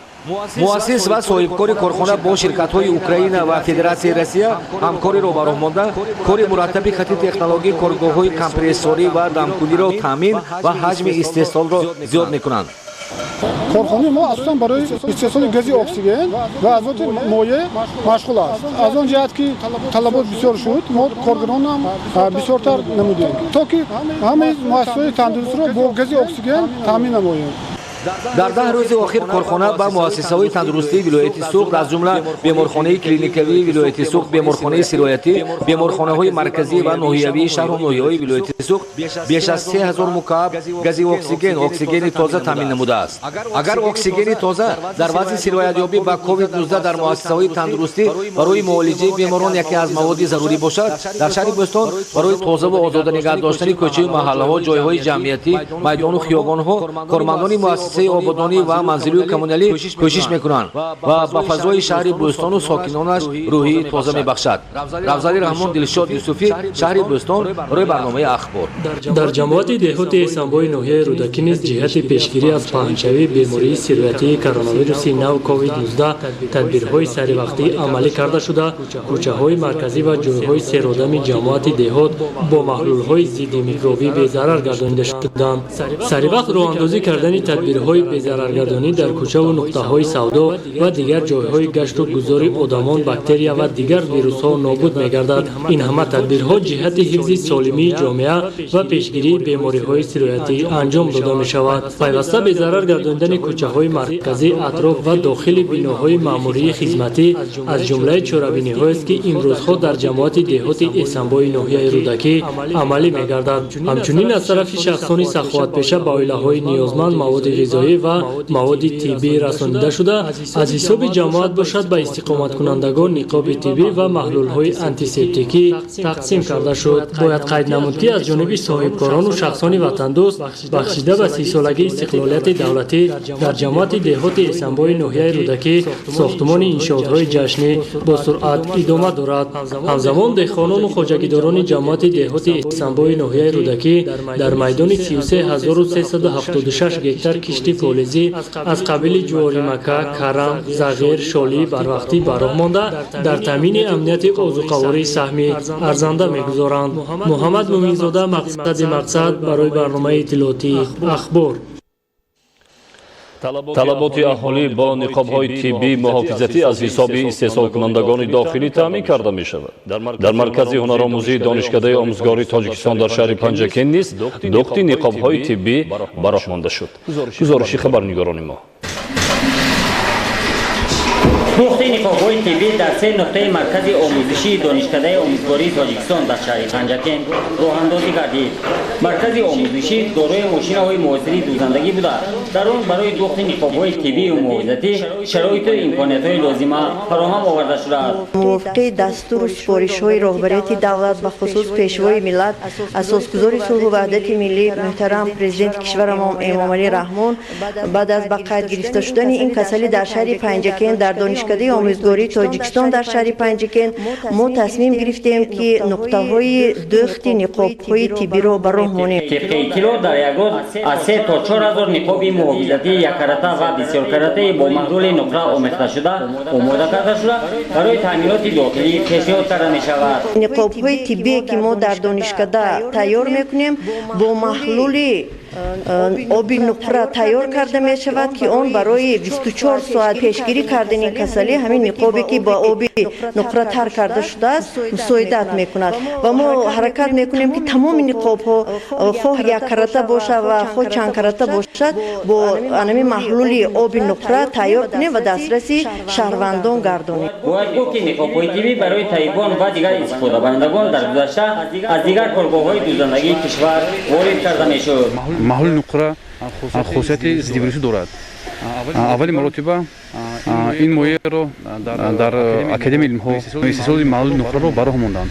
Муассис ва соҳибкори корхона бо ширкатҳои Украина ва Федератсияи Россия ҳамкориро ба роҳ монда, кори мураттаби хати технологӣ, коргоҳҳои компрессорӣ ва дамкуниро таъмин ва ҳаҷми истеҳсолро зиёд мекунанд. Корхонаи мо асосан барои истеҳсоли гази оксиген ва азоти моеъ машғул аст. Аз он ҷиҳат ки талабот бисёр шуд, мо коргаронам бисёртар намудем, то ки ҳамаи муассисаҳои тандурустиро бо гази оксиген таъмин намоем. Дар 10 рӯзи охир корхона ба муассисаҳои тандурустии вилояти Суғд, аз ҷумла беморхонаи клиникавии вилояти Суғд, беморхонаи сироятӣ, беморхонаҳои марказӣ ва ноҳиявии шаҳру ноҳияҳои вилояти Суғд беш аз 3000 мукааб гази оксиген, оксигени тоза таъмин намудааст. Агар оксигени тоза дар вазъи сироятёбӣ ба COVID-19 дар муассисаҳои тандурустӣ барои муолиҷаи беморон яке аз маводи зарурӣ бошад, дар шаҳри Бӯстон барои тозаву озода нигаҳ доштани кӯчаю маҳаллаҳо, ҷойҳои ҷамъиятӣ, майдону хиёбонҳо кормандони муассисаи ободонӣ ва манзилию коммуналӣ кӯшиш мекунанд ва ба фазои шаҳри Бӯстону сокинонаш рӯҳии тоза мебахшад. Рафзали Раҳмон, Дилшод Юсуфӣ, шаҳри Бӯстон, барои барномаи «Ахбор». Дар ҷамоати деҳоти Эсанбои ноҳияи Рӯдакӣ низ ҷиҳати пешгирӣ аз паҳншавии бемории сироятии коронавируси нав COVID-19 тадбирҳои саривақтӣ амалӣ карда шуда, кӯчаҳои марказӣ ва ҷойҳои серодами ҷамоати деҳот бо маҳлулҳои зидди микробӣ безарар гардонида шуданд. Саривақт роҳандозӣ кардани тадбирҳои безараргардонӣ дар кӯчаву нуқтаҳои савдо ва дигар ҷойҳои гашту гузори одамон бактерия ва дигар вирусҳо нобуд мегардад. Ин ҳама тадбирҳо ҷиҳати ҳифзи солимии ҷомеа ва пешгирии бемориҳои сироятӣ анҷом дода мешавад. Пайваста безарар гардонидани кӯчаҳои марказӣ, атроф ва дохили биноҳои маъмурии хизматӣ аз ҷумлаи чорабиниҳоест, ки имрӯзҳо дар ҷамоати деҳоти Эсанбои ноҳияи Рӯдакӣ амалӣ мегардад. Ҳамчунин аз тарафи шахсони саховатпеша ба оилаҳои ниёзманд маводи ғизоӣ ва маводи тиббӣ расонида шуда, аз ҳисоби ҷамоат бошад, ба истиқоматкунандагон ниқоби тиббӣ ва маҳлулҳои антисептикӣ тақсим карда шуд. Бояд қайд намуд, ки аз ҷониби соҳибкорону шахсони ватандӯст бахшида ба 30-солагии истиқлолияти давлатӣ дар ҷамоати деҳоти Эсанбои ноҳияи Рӯдакӣ сохтумони иншоотҳои ҷашнӣ бо суръат идома дорад. Ҳамзамон деҳқонону хоҷагидорони ҷамоати деҳоти Эсанбои ноҳияи Рӯдакӣ дар майдони 33 376 гектар кишти полизӣ аз қабили ҷуворимакка, карам, зағир, шолӣ барвақтӣ ба роҳ монда, дар таъмини амнияти озуқаворӣ саҳми арзанда мегузоранд. Муҳаммад Муминзода, Мақсади Мақсад, барои барномаи иттилоотии «Ахбор». Талаботи аҳолӣ бо ниқобҳои тиббӣ муҳофизатӣ аз ҳисоби истеҳсолкунандагони дохилӣ таъмин карда мешавад. Дар Маркази ҳунаромӯзии Донишкадаи омӯзгории Тоҷикистон дар шаҳри Панҷакент низ духти ниқобҳои тиббӣ ба роҳ монда шуд. Гузориши хабарнигорони мо. Духти ниқобҳои тиббӣ дар се нуқтаи маркази омӯзишии Донишкадаи омӯзгории Тоҷикистон дар шаҳри Панҷакент роҳандозӣ гардид. Маркази омӯзишӣ дорои мошинаҳои муосири дӯзандагӣ буда, дар он барои духти ниқобҳои тиббию муҳофизатӣ шароиту имкониятҳои лозима фароҳам оварда шудааст. Мувофиқи дастуру супоришҳои роҳбарияти давлат, бахусус Пешвои миллат, Асосгузори сулҳу ваҳдати миллӣ, муҳтарам Президенти кишварамон Эмомалӣ Раҳмон, баъд аз ба қайд гирифта шудани ин касалӣ дар шаҳри Панҷакент, дар Донишкадаи омӯзгории Тоҷикистон дар шаҳри Панҷакент мо тасмим гирифтем, ки нуқтаҳои дӯхти ниқобҳои тиббиро ба роҳ монем. Тибқи иттилоъ, дар як рӯз аз 3 то 4 ҳазор ниқоби муҳофизатии яккарата ва бисёркаратаи бо маҳлули нуқра омехташуда омода карда шуда, барои таъминоти дохилӣ пешниҳод карда мешавад. Ниқобҳои тиббие, ки мо дар донишкада тайёр мекунем, бо маҳлули Оби нуқра тайёр карда мешавад, ки он барои 24 соат пешгирӣ кардани ин касалӣ, ҳамин ниқобе ки бо оби нуқра тар карда шудааст, мусоидат мекунад. Ва мо ҳаракат мекунем, ки тамоми ниқобҳо, хоҳ яккарата бошад ва хоҳ чандкарата бошад, бо анами маҳлули оби нуқра тайёр кунем ва дастраси шаҳрвандон гардонем. Бояд гуфт, ки ниқобҳои тиббӣ барои табибон ва дигар истифодабарандагон дар гузашта аз дигар коргоҳҳои дӯзандагии кишвар ворид карда мешуд. Маҳлули нуқра хусусияти зиддивирусӣ дорад. Аввали маротиба ин моеъро дар Академияи илмҳо истеҳсоли маҳлули нуқраро ба роҳ монданд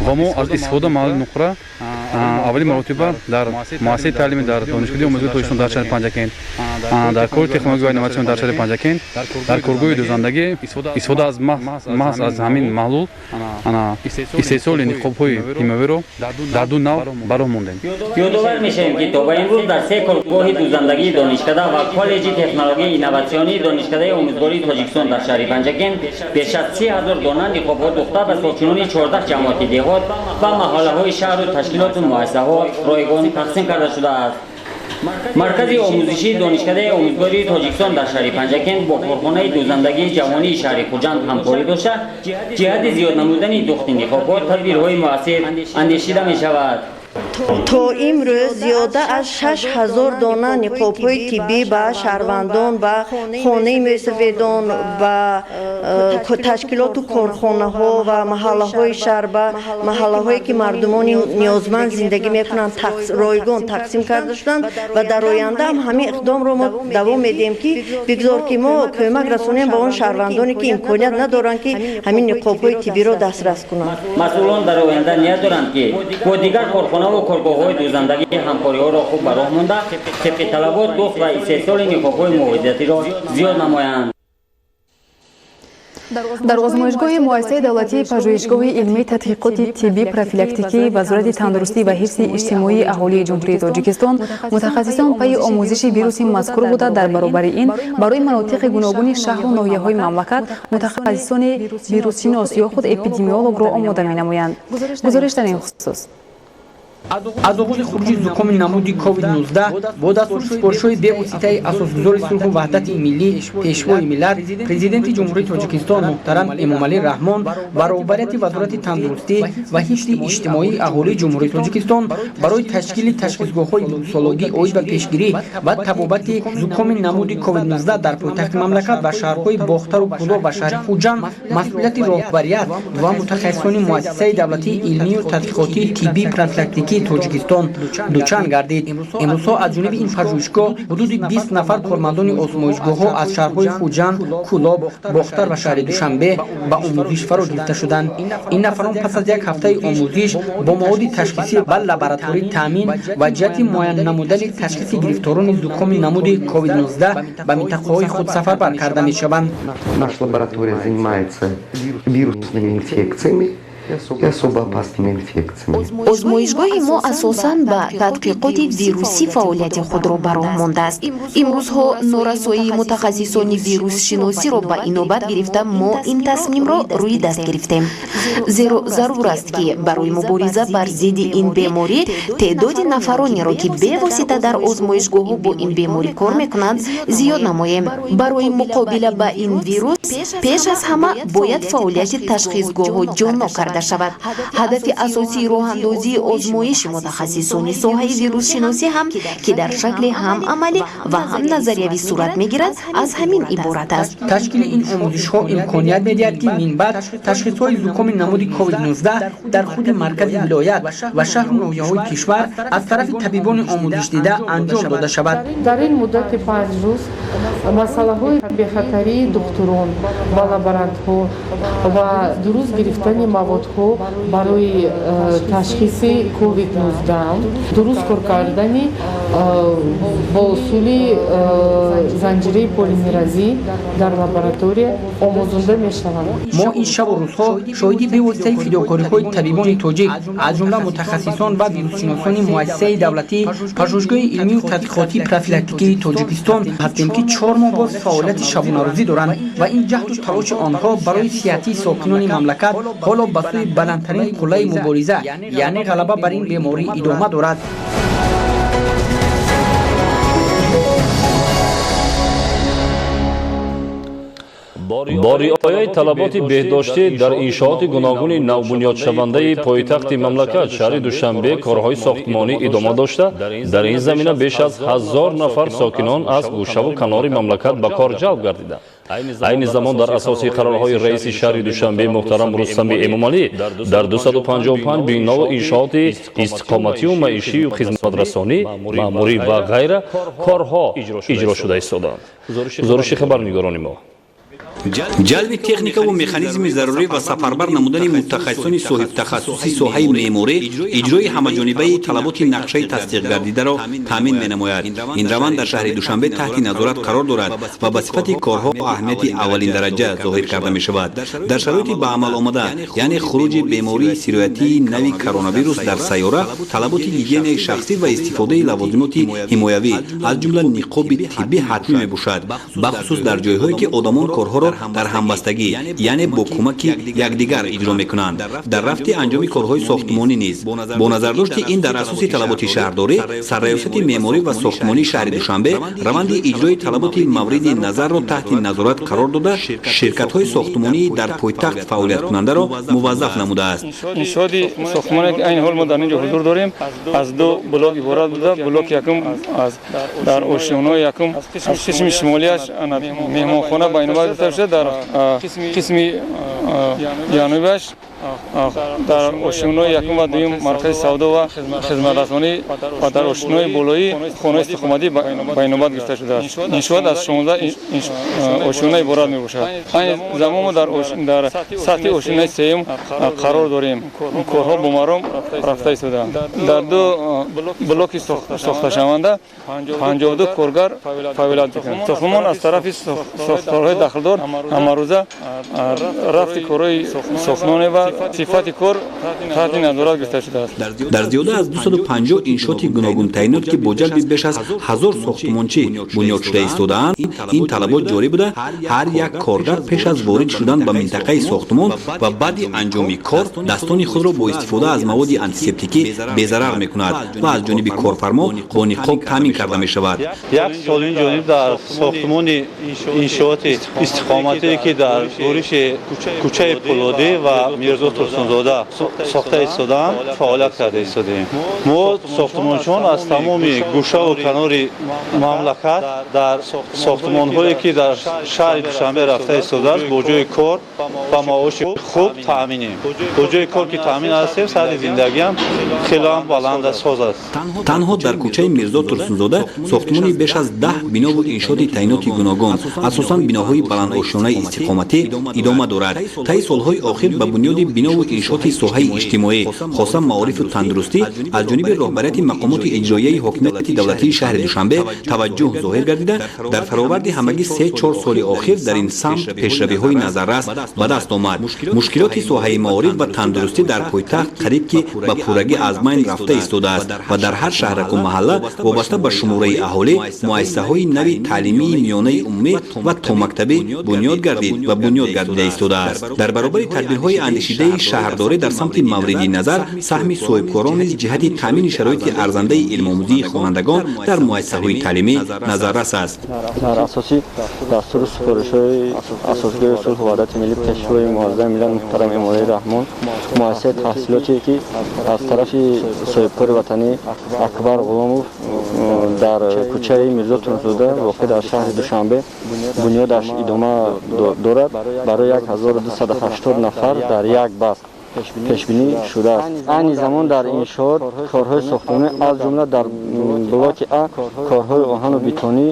ва мо аз истифода маҳлули нуқра аввали маротиба дар муассисаи таълимӣ, дар Донишгоҳи омӯзгори Тоҷикистон дар шаҳри Панҷакент, дар кори технология ва инноватсион дар шаҳри Панҷакент, дар коргоҳи дӯзандагӣ истифода аз маҳз аз ҳамин маҳлул истеҳсоли ниқобҳои ҳимоявиро дар ду навъ ба роҳ мондем. Ёдовар мешавем, ки то ба имрӯз дар се коргоҳи дӯзандагии донишкада ва коллеҷи технологияи инноватсионии Донишкадаи омӯзгории Тоҷикистон дар шаҳри Панҷакент беш аз 30 000 дона ниқобҳо духта, ба сокинони 14 ҷамоати деҳот ва маҳаллаҳои шаҳру ташкилоту муассисаҳо ройгон тақсим карда шудааст. Маркази омӯзишии Донишкадаи омӯзгории Тоҷикистон дар шаҳри Панҷакент бо корхонаи дӯзандагии ҷавонии шаҳри Хуҷанд ҳамкорӣ дошта, ҷиҳати зиёд намудани духти ниқобҳо тадбирҳои муассир андешида мешавад. То имрӯз зиёда аз 6000 дона ниқобҳои тиббӣ ба шаҳрвандон, ба хонаи мӯйсафедон, ба ташкилоту корхонаҳо ва маҳаллаҳои шаҳр, ба маҳаллаҳое ки мардумони ниёзманд зиндагӣ мекунанд, ройгон тақсим карда шуданд. Ва дар оянда ҳам ҳамин иқдомро мо давом медиҳем, ки бигзор ки мо кӯмак расонем ба он шаҳрвандоне, ки имконият надоранд, ки ҳамин ниқобҳои тиббиро дастрас кунанд. Масъулон дар оянда ният доранд, ки бо дигар корхонаву коргоҳҳои дӯзандагӣ ҳамкориҳоро хуб ба роҳ монда, тибқи талабот духт ва истеҳсоли ниқобҳои муҳофизатиро зиёд намоянд. Дар озмоишгоҳи муассисаи давлатии Пажӯҳишгоҳи илмии тадқиқоти тиббӣ профилактикии Вазорати тандурустӣ ва ҳифзи иҷтимоии аҳолии Ҷумҳурии Тоҷикистон мутахассисон пайи омӯзиши вируси мазкур буда, дар баробари ин барои манотиқи гуногуни шаҳру ноҳияҳои мамлакат мутахассисони вирусшинос ё худ эпидемиологро омода менамоянд. Гузориш дар ин хусус. Аз оғози хуруҷи зукоми намуди COVID-19 бо дастуру супоришҳои бевоситаи асосгузори сулҳу ваҳдати миллӣ, Пешвои миллат, Президенти Ҷумҳурии Тоҷикистон муҳтарам Эмомалӣ Раҳмон ва роҳбарияти Вазорати тандурустӣ ва ҳифзи иҷтимоии аҳолии Ҷумҳурии Тоҷикистон барои ташкили ташхисгоҳҳои вирусологӣ оид ба пешгирӣ ва табобати зукоми намуди COVID-19 дар пойтахти мамлакат ва шаҳрҳои Бохтару Кӯлоб ва шаҳри Хуҷанд масъулияти роҳбарият ва мутахассисони муассисаи давлатии илмию тадқиқотии тиббии профилактикии Тоҷикистон дучанд гардид. Имрӯзҳо аз ҷониби ин пажӯҳишгоҳ ҳудуди 20 нафар кормандони озмоишгоҳҳо аз шаҳрҳои Хуҷанд, Кӯлоб, Бохтар ва шаҳри Душанбе ба омӯзиш фаро гирифта шуданд. Ин нафарон пас аз як ҳафтаи омӯзиш бо маводи ташхисӣ ва лабораторӣ таъмин ва ҷиҳати муайян намудани ташхиси гирифторони зукоми намуди COVID-19 ба минтақаҳои худ сафарбар карда мешаванд. Наша лаборатория занимается вирусными инфекциями и особо опасными инфекциями. Озмоишгоҳи мо асосан ба тадқиқоти вирусӣ фаъолияти худро ба роҳ мондааст. Имрӯзҳо норасоии мутахассисони вирусшиносиро ба инобат гирифта, мо ин тасмимро рӯи даст гирифтем, зеро зарур аст, ки барои мубориза бар зидди ин беморӣ теъдоди нафаронеро, ки бевосита дар озмоишгоҳҳо бо ин беморӣ кор мекунанд, зиёд намоем. Барои муқобила ба ин вирус пеш аз ҳама бояд фаъолияти ташхисгоҳҳо ҷоннок карда шавад. Ҳадафи асосии роҳандозии озмоиши мутахассисони соҳаи вирусшиносӣ ҳам, ки дар шакли ҳам амалӣ ва ҳам назариявӣ сурат мегирад, аз ҳамин иборат аст. Ташкили ин омӯзишҳо имконият медиҳад, ки минбаъд ташхисҳои зукоми намуди COVID-19 дар худи маркази вилоят ва шаҳру ноҳияҳои кишвар аз тарафи табибони омӯзишдида анҷом дода шавад. Дар ин муддати 5 рӯз масъалаҳои бехатарии духтурон ва лаборантҳо ва дуруст гирифтани маводҳо барои ташхиси COVID-19, дуруст кор кардани бо усули занҷираи полимеразӣ дар лаборатория омӯзонда мешаванд. Мо ин шабу рӯзҳо шоҳиди бевоситаи фидокориҳои табибони тоҷик, аз ҷумла мутахассисон ва вирусшиносони муассисаи давлатии Пажӯҳишгоҳи илмию тадқиқотии профилактикии Тоҷикистон ҳастем, ки 4 моҳ боз фаъолияти шабонарӯзӣ доранд ва ин ҷаҳду талоши онҳо барои сиҳатии сокинони мамлакат ҳоло ба сӯи баландтарин қуллаи мубориза, яъне ғалаба бар ин беморӣ, идома дорад. Бо риояи талаботи беҳдоштӣ дар иншооти гуногуни навбунёдшавандаи пойтахти мамлакат, шаҳри Душанбе, корҳои сохтмонӣ идома дошта, дар ин замина беш аз 1000 нафар сокинон аз гӯшаву канори мамлакат ба кор ҷалб гардиданд. Айни замон дар асоси қарорҳои раиси шаҳри Душанбе муҳтарам Рустами Эмомалӣ дар 255 бинову иншооти истиқоматию маишию хизматрасонӣ, маъмурӣ ва ғайра корҳо иҷро шуда истодаанд. Гузориши хабарнигорони мо. Ҷалби техникаву механизми зарурӣ ва сафарбар намудани мутахассисони соҳибтахассуси соҳаи меъморӣ иҷрои ҳамаҷонибаи талаботи нақшаи тасдиқгардидаро таъмин менамояд. Ин раванд дар шаҳри Душанбе таҳти назорат қарор дорад ва ба сифати корҳо аҳамияти аввалиндараҷа зоҳир карда мешавад. Дар шароити ба амал омада, яъне хуруҷи бемории сироятии нави коронавирус дар сайёра, талаботи гигиенаи шахсӣ ва истифодаи лавозимоти ҳимоявӣ, аз ҷумла ниқоби тиббӣ, ҳатмӣ мебошад, бахусус дар ҷойҳое ки одамон корҳоро дар ҳамбастагӣ, яъне бо кӯмаки якдигар иҷро мекунанд. Дар рафти анҷоми корҳои сохтмонӣ низ бо назардошти ин, дар асоси талаботи шаҳрдорӣ, Сарраёсати меъморӣ ва сохтмонии шаҳри Душанбе раванди иҷрои талаботи мавриди назарро таҳти назорат қарор дода, ширкатҳои сохтмонии дар пойтахт фаъолияткунандаро муваззаф намудааст. Иншооти сохтмоне, ки айни ҳол мо дар ин ҷо ҳузур дорем, аз ду блок иборат буда. Блоки якум аз дар ошёнаи якум аз қисми шимолиаш меҳмонхона ба инобат гирифта шуда, дар қисми ҷанубиаш дар ошёнаи якум ва дуюм маркази савдо ва хизматрасонӣ ва дар ошёнаи болоӣ хонаи истиқоматӣ ба инобат гирифта шудааст. Иншоот аз 16 ошёна иборат мебошад. Айни замон мо дар сатҳи ошёнаи сеюм қарор дорем. Корҳо бо маром рафта истодаанд. Дар ду блоки сохташаванда 52 коргар фаъолият мекунанд. Сохтмон аз тарафи сохторҳои дахлдор ҳамарӯза рафти корҳои сохтмоне ва сифати кор таҳти назорат гирифта шудааст. Дар зиёда аз 250 иншооти гуногунтаъинот, ки бо ҷалби беш аз 1000 сохтмончӣ бунёд шуда истодаанд, ин талабот ҷорӣ буда, ҳар як коргар пеш аз ворид шудан ба минтақаи сохтмон ва баъди анҷоми кор дастони худро бо истифода аз маводи антисептикӣ безарар мекунад ва аз ҷониби корфармо бо ниқоб таъмин карда мешавад. Як сол ин ҷониб дар сохтмони иншооти истиқоматие, ки дар буриши кӯчаи Пулодӣ ва Мирзо Турсунзода сохта истодаанд, фаъолият карда истодаем. Мо сохтмончиён аз тамоми гӯшаву канори мамлакат дар сохтмонҳое, ки дар шаҳри Душанбе рафта истодааст, бо ҷои кор ва маоши хуб таъминем. Бо ҷои кор ки таъмин ҳастем, сатҳи зиндагиам хелоам баланд соз аст. Танҳо дар кӯчаи Мирзо Турсунзода сохтмони беш аз 10 бинову иншооти таъиноти гуногун, асосан биноҳои баландошёнаи истиқоматӣ, идома дорад. Таи солҳои охир ба бунёди бинову иншооти соҳаи иҷтимоӣ, хоса маорифу тандурустӣ, аз ҷониби роҳбарияти мақомоти иҷроияи ҳокимияти давлатии шаҳри Душанбе таваҷҷӯҳ зоҳир гардида, дар фароварди ҳамагӣ 3-4 соли охир дар ин самт пешравиҳои назаррас ба даст омад. Мушкилоти соҳаи маориф ва тандурустӣ дар пойтахт қариб ки ба пуррагӣ аз байн рафта истодааст ва дар ҳар шаҳраку маҳалла вобаста ба шумораи аҳолӣ муассисаҳои нави таълимии миёнаи умумӣ ва томактабӣ бунёд гардид ва бунёд гардида истодааст. Дар баробари тадбирҳои андешидаи шаҳрдорӣ дар самти мавриди назар, саҳми соҳибкорон низ ҷиҳати таъмини шароити арзандаи илмомӯзии хонандагон дар муассисаҳои таълимӣ назаррас аст. Дар асоси дастуру супоришҳои Асосгузори сулҳу ваҳдати миллӣ, Пешвои муаззами миллат муҳтарам Эмомалӣ Раҳмон, муассисаи таҳсилоте, ки аз тарафи соҳибкори ватанӣ Акбар Ғуломов дар кӯчаи Мирзо Турсунзода воқеъ дар шаҳри Душанбе бунёдаш идома дорад, барои 1280 нафар дар як баст пешбинӣ шудааст. Айни замон дар иншоот корҳои сохтмонӣ, аз ҷумла дар блоки А корҳои оҳану бетонӣ,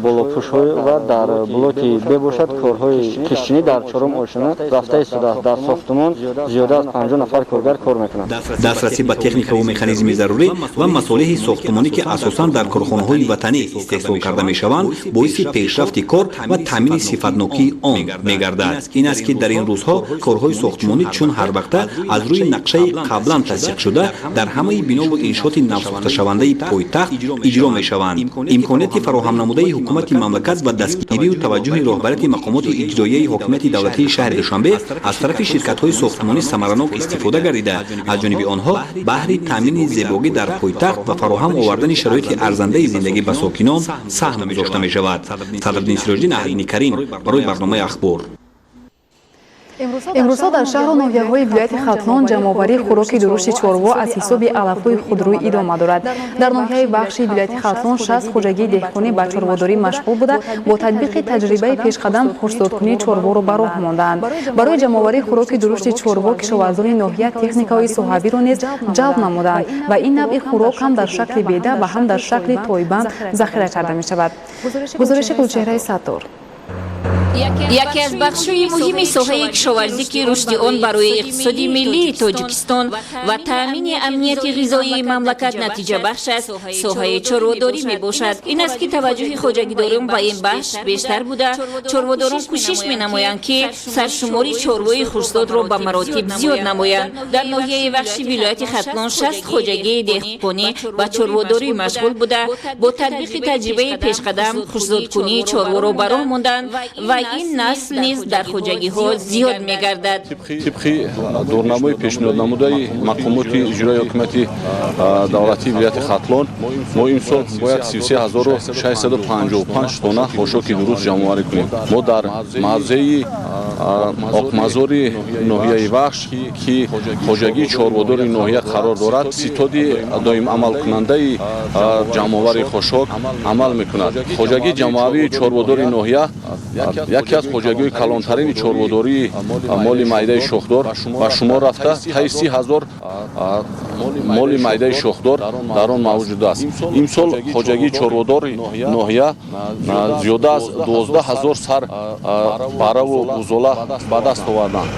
болопӯшҳо ва дар блоки Б бошад корҳои киштинӣ дар чорум ошёна рафта истодааст. Дар сохтмон зиёда аз 50 нафар коргар кор мекунанд. Дастрасӣ ба техникаву механизми зарурӣ ва масолеҳи сохтмонӣ, ки асосан дар корхонаҳои ватанӣ истеҳсол карда мешаванд, боиси пешрафти кор ва таъмини сифатнокии он мегардад. Ин аст, ки дар ин рӯзҳо корҳои сохтмонӣ чун ҳар вақта аз рӯи нақшаи қаблан тасдиқшуда дар ҳамаи бинову иншооти навсохташавандаи пойтахт иҷро мешаванд. Имконияти фароҳамнамудаи ҳукумати мамлакат ва дастгирии Дастгирию таваҷҷӯҳи роҳбарияти мақомоти иҷроияи ҳокимияти давлатии шаҳри Душанбе аз тарафи ширкатҳои сохтмонӣ самаранок истифода гардида, аз ҷониби онҳо баҳри таъмини зебогӣ дар пойтахт ва фароҳам овардани шароити арзандаи зиндагӣ ба сокинон саҳм гузошта мешавад. Садриддин Сироҷиддин, Аҳлини Карим, барои барномаи Ахбор. Имрӯзҳо дар шаҳру ноҳияҳои вилояти Хатлон ҷамъоварии хӯроки дурушти чорво аз ҳисоби алафҳои худрӯй идома дорад. Дар ноҳияи Вахши вилояти Хатлон 60 хоҷагии деҳқонӣ ба чорводорӣ машғул буда, бо татбиқи таҷрибаи пешқадам хушзодкунии чорворо ба роҳ мондаанд. Барои ҷамъоварии хӯроки дурушти чорво кишоварзони ноҳия техникаҳои соҳавиро низ ҷалб намуданд ва ин навъи хӯрок ҳам дар шакли беда ва ҳам дар шакли тойбанд захира карда мешавад. Гузориши Гулчеҳраи Саттор. Яке аз бахшҳои муҳими соҳаи кишоварзӣ, ки рушди он барои иқтисоди миллии Тоҷикистон ва таъмини амнияти ғизоии мамлакат натиҷабахш аст, соҳаи чорводорӣ мебошад. Ин аст, ки таваҷҷӯҳи хоҷагидорон ба ин бахш бештар буда, чорводорон кӯшиш менамоянд, ки саршумори чорвои хушзодро ба маротиб зиёд намоянд. Дар ноҳияи Вахши вилояти Хатлон 60 хоҷагии деҳқонӣ ба чорводорӣ машғул буда, бо татбиқи таҷрибаи пешқадам хушзодкунии чорворо ба роҳ монданд ва ин насл низ дар хоҷагиҳо зиёд мегардад. Тибқи дурнамои пешниҳоднамудаи мақомоти иҷрои ҳокимияти давлатии вилояти Хатлон, мо имсол бояд 33655 тонна хошоки дуруст ҷамъоварӣ кунем. Мо дар мавзеи Оқмазори ноҳияи Вахш, ки хоҷагии чорводори ноҳия қарор дорад, ситоди доимамалкунандаи ҷамъовари хошок амал мекунад. Хоҷагии ҷамъоварии чорводори ноҳия яке аз хоҷагиҳои калонтарини чорводории моли майдаи шохдор ба шумор рафта, таи 30 ҳазор моли майдаи шохдор дар он мавҷуд аст. Имсол хоҷагии чорводори ноҳия зиёда аз 12 ҳазор сар бараву бузола ба даст оварданд.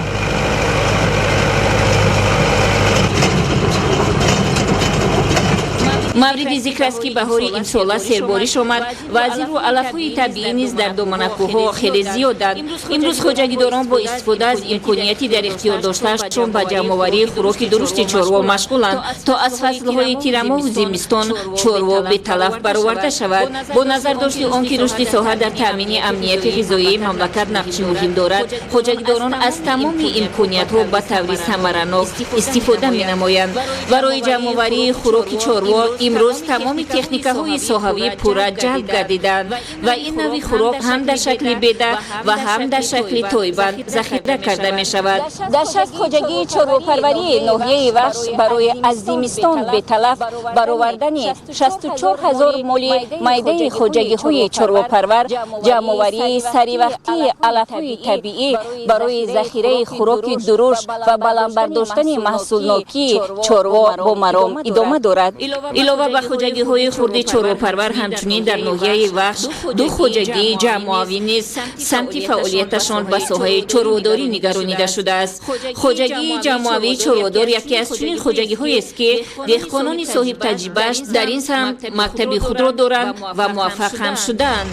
Мавриди зикр аст, ки баҳори имсола сербориш омад ва аз ин рӯ алафҳои табиӣ низ дар доманакӯҳҳо хеле зиёданд. Имрӯз хоҷагидорон бо истифода аз имконияти дар ихтиёр доштаашон ба ҷамъоварии хӯроки дурушти чорво машғуланд, то аз фаслҳои тирамоҳу зимистон чорво беталаф бароварда шавад. Бо назардошти он ки рушди соҳа дар таъмини амнияти ғизоии мамлакат нақши муҳим дорад, хоҷагидорон аз тамоми имкониятҳо ба таври самаранок истифода менамоянд. Барои ҷамъоварии хӯроки чорво имрӯз тамоми техникаҳои соҳавӣ пурра ҷалб гардиданд ва ин навъи хӯрок ҳам дар шакли беда ва ҳам дар шакли тойбанд захира карда мешавад. Дар 60 хоҷагии чорвопарварии ноҳияи Вахш барои аз зимистон беталаф баровардани 64 ҳазор моли майдаи хоҷагиҳои чорвопарвар, ҷамъоварии саривақтии алафҳои табиӣ барои захираи хӯроки дуруш ва баланд бардоштани маҳсулнокии чорво бо маром идома дорад. Илова ба хоҷагиҳои хурди чорвопарвар, ҳамчунин дар ноҳияи Вахш ду хоҷагии ҷамъоавӣ низ самти фаъолияташон ба соҳаи чорводорӣ нигаронида шудааст. Хоҷагии ҷамъоавии чорводор яке аз чунин хоҷагиҳоест, ки деҳқонони соҳибтаҷрибааш дар ин самт мактаби худро доранд ва муваффақ ҳам шудаанд.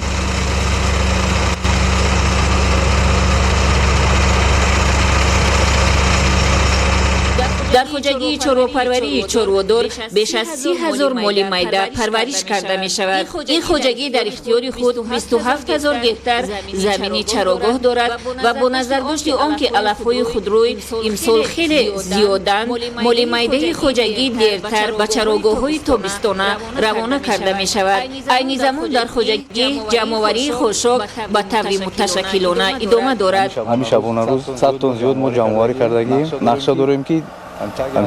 Дар хоҷагии чорвопарварии чорводор беш аз 30 ҳазор моли майда парвариш карда мешавад. Ин хоҷагӣ дар ихтиёри худ 27 ҳазор гектар замини чарогоҳ дорад ва бо назардошти он ки алафҳои худрӯй имсол хеле зиёданд, моли майдаи хоҷагӣ дертар ба чарогоҳҳои тобистона равона карда мешавад. Айни замон дар хоҷагӣ ҷамъоварии хошок ба таври муташаккилона идома дорад. Ҳамин шабонарӯз 100 тонн зиёд мо ҷамъоварӣ кардагием. Нақша дорем, ки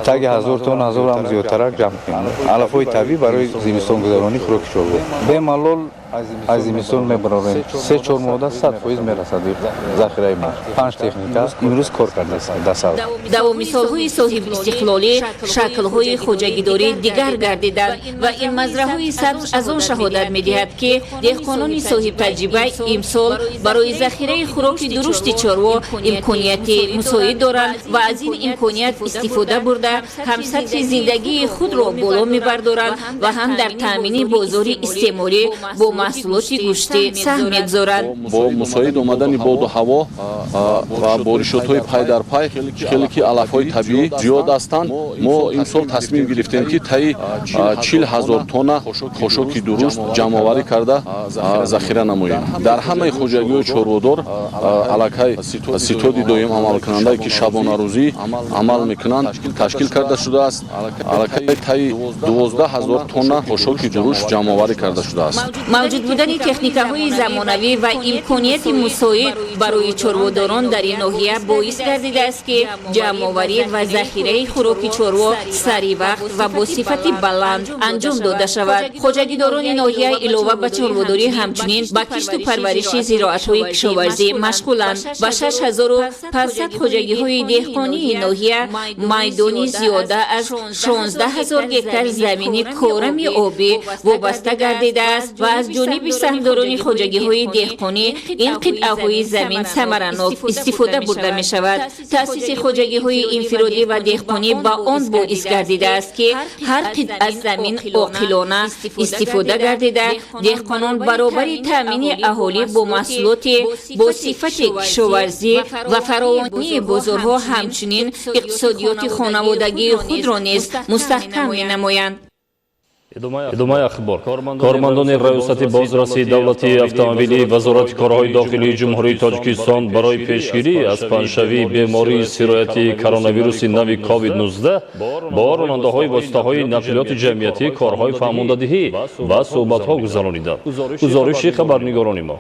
таги 1000 тонн, 1000 ҳам зиёдтарак ҷамъ кунем. Алафҳои табиӣ барои зимистонгузаронӣ, хӯроки чорво. Бемалол аз зимистон мебарорем. 3-4 моҳда 100% мерасад захираи мо. Панҷ техника имрӯз кор кардааст дасал. Давоми солҳои соҳибистиқлолӣ шаклҳои хоҷагидорӣ дигар гардиданд ва ин мазраҳои сабз аз он шаҳодат медиҳад, ки деҳқонони соҳибтаҷриба имсол барои захираи хӯроки дурушти чорво имконияти мусоид доранд ва аз ин имконият истифода Истифода бурда, ҳам сатҳи зиндагии худро боло мебардоранд ва ҳам дар таъмини бозори истеъмолӣ бо маҳсулоти гӯштӣ саҳм мегузоранд. Бо мусоид омадани боду ҳаво ва боришотҳои пай дар пай, хеле ки алафҳои табиӣ зиёд ҳастанд, мо имсол тасмим гирифтем, ки таи 40 000 тонна хошоки дуруст ҷамъоварӣ карда захира намоем. Дар ҳамаи хоҷагиҳои чорводор аллакай ситоди доим амалкунандае, ки шабонарӯзӣ амал мекунанд, ташкил карда шудааст. Аллакай таи 12 000 тонна хошоки дурушт ҷамъоварӣ карда шудааст. Мавҷуд будани техникаҳои замонавӣ ва имконияти мусоид барои чорводорон дар ин ноҳия боис гардидааст, ки ҷамъоварӣ ва захираи хӯроки чорво сари вақт ва бо сифати баланд анҷом дода шавад. Хоҷагидорони ноҳия илова ба чорводорӣ ҳамчунин ба кишту парвариши зироатҳои кишоварзӣ машғуланд. Ба 6500 хоҷагиҳои деҳқонии ноҳия майдони зиёда аз 16 ҳазор гектар замини корами обӣ вобаста гардидааст ва аз ҷониби саҳмдорони хоҷагиҳои деҳқонӣ ин қитъаҳои замин самаранок истифода бурда мешавад. Таъсиси хоҷагиҳои инфиродӣ ва деҳқонӣ ба он боис гардидааст, ки ҳар қитъа замин оқилона истифода гардида, деҳқонон баробари таъмини аҳолӣ бо маҳсулоти бо сифати кишоварзӣ ва фаровонии бозорҳо, ҳамчунин иқтисодиёти хонаводагии худро низ мустаҳкам менамоянд. Идомаи ахбор. Кормандони Раёсати бозрасии давлатии автомобилии Вазорати корҳои дохилии Ҷумҳурии Тоҷикистон барои пешгирӣ аз паҳншавии бемории сироятии коронавируси нави COVID-19 бо ронандаҳои воситаҳои нақлиёти ҷамъиятӣ корҳои фаҳмондадиҳӣ ва суҳбатҳо гузарониданд. Гузориши хабарнигорони мо.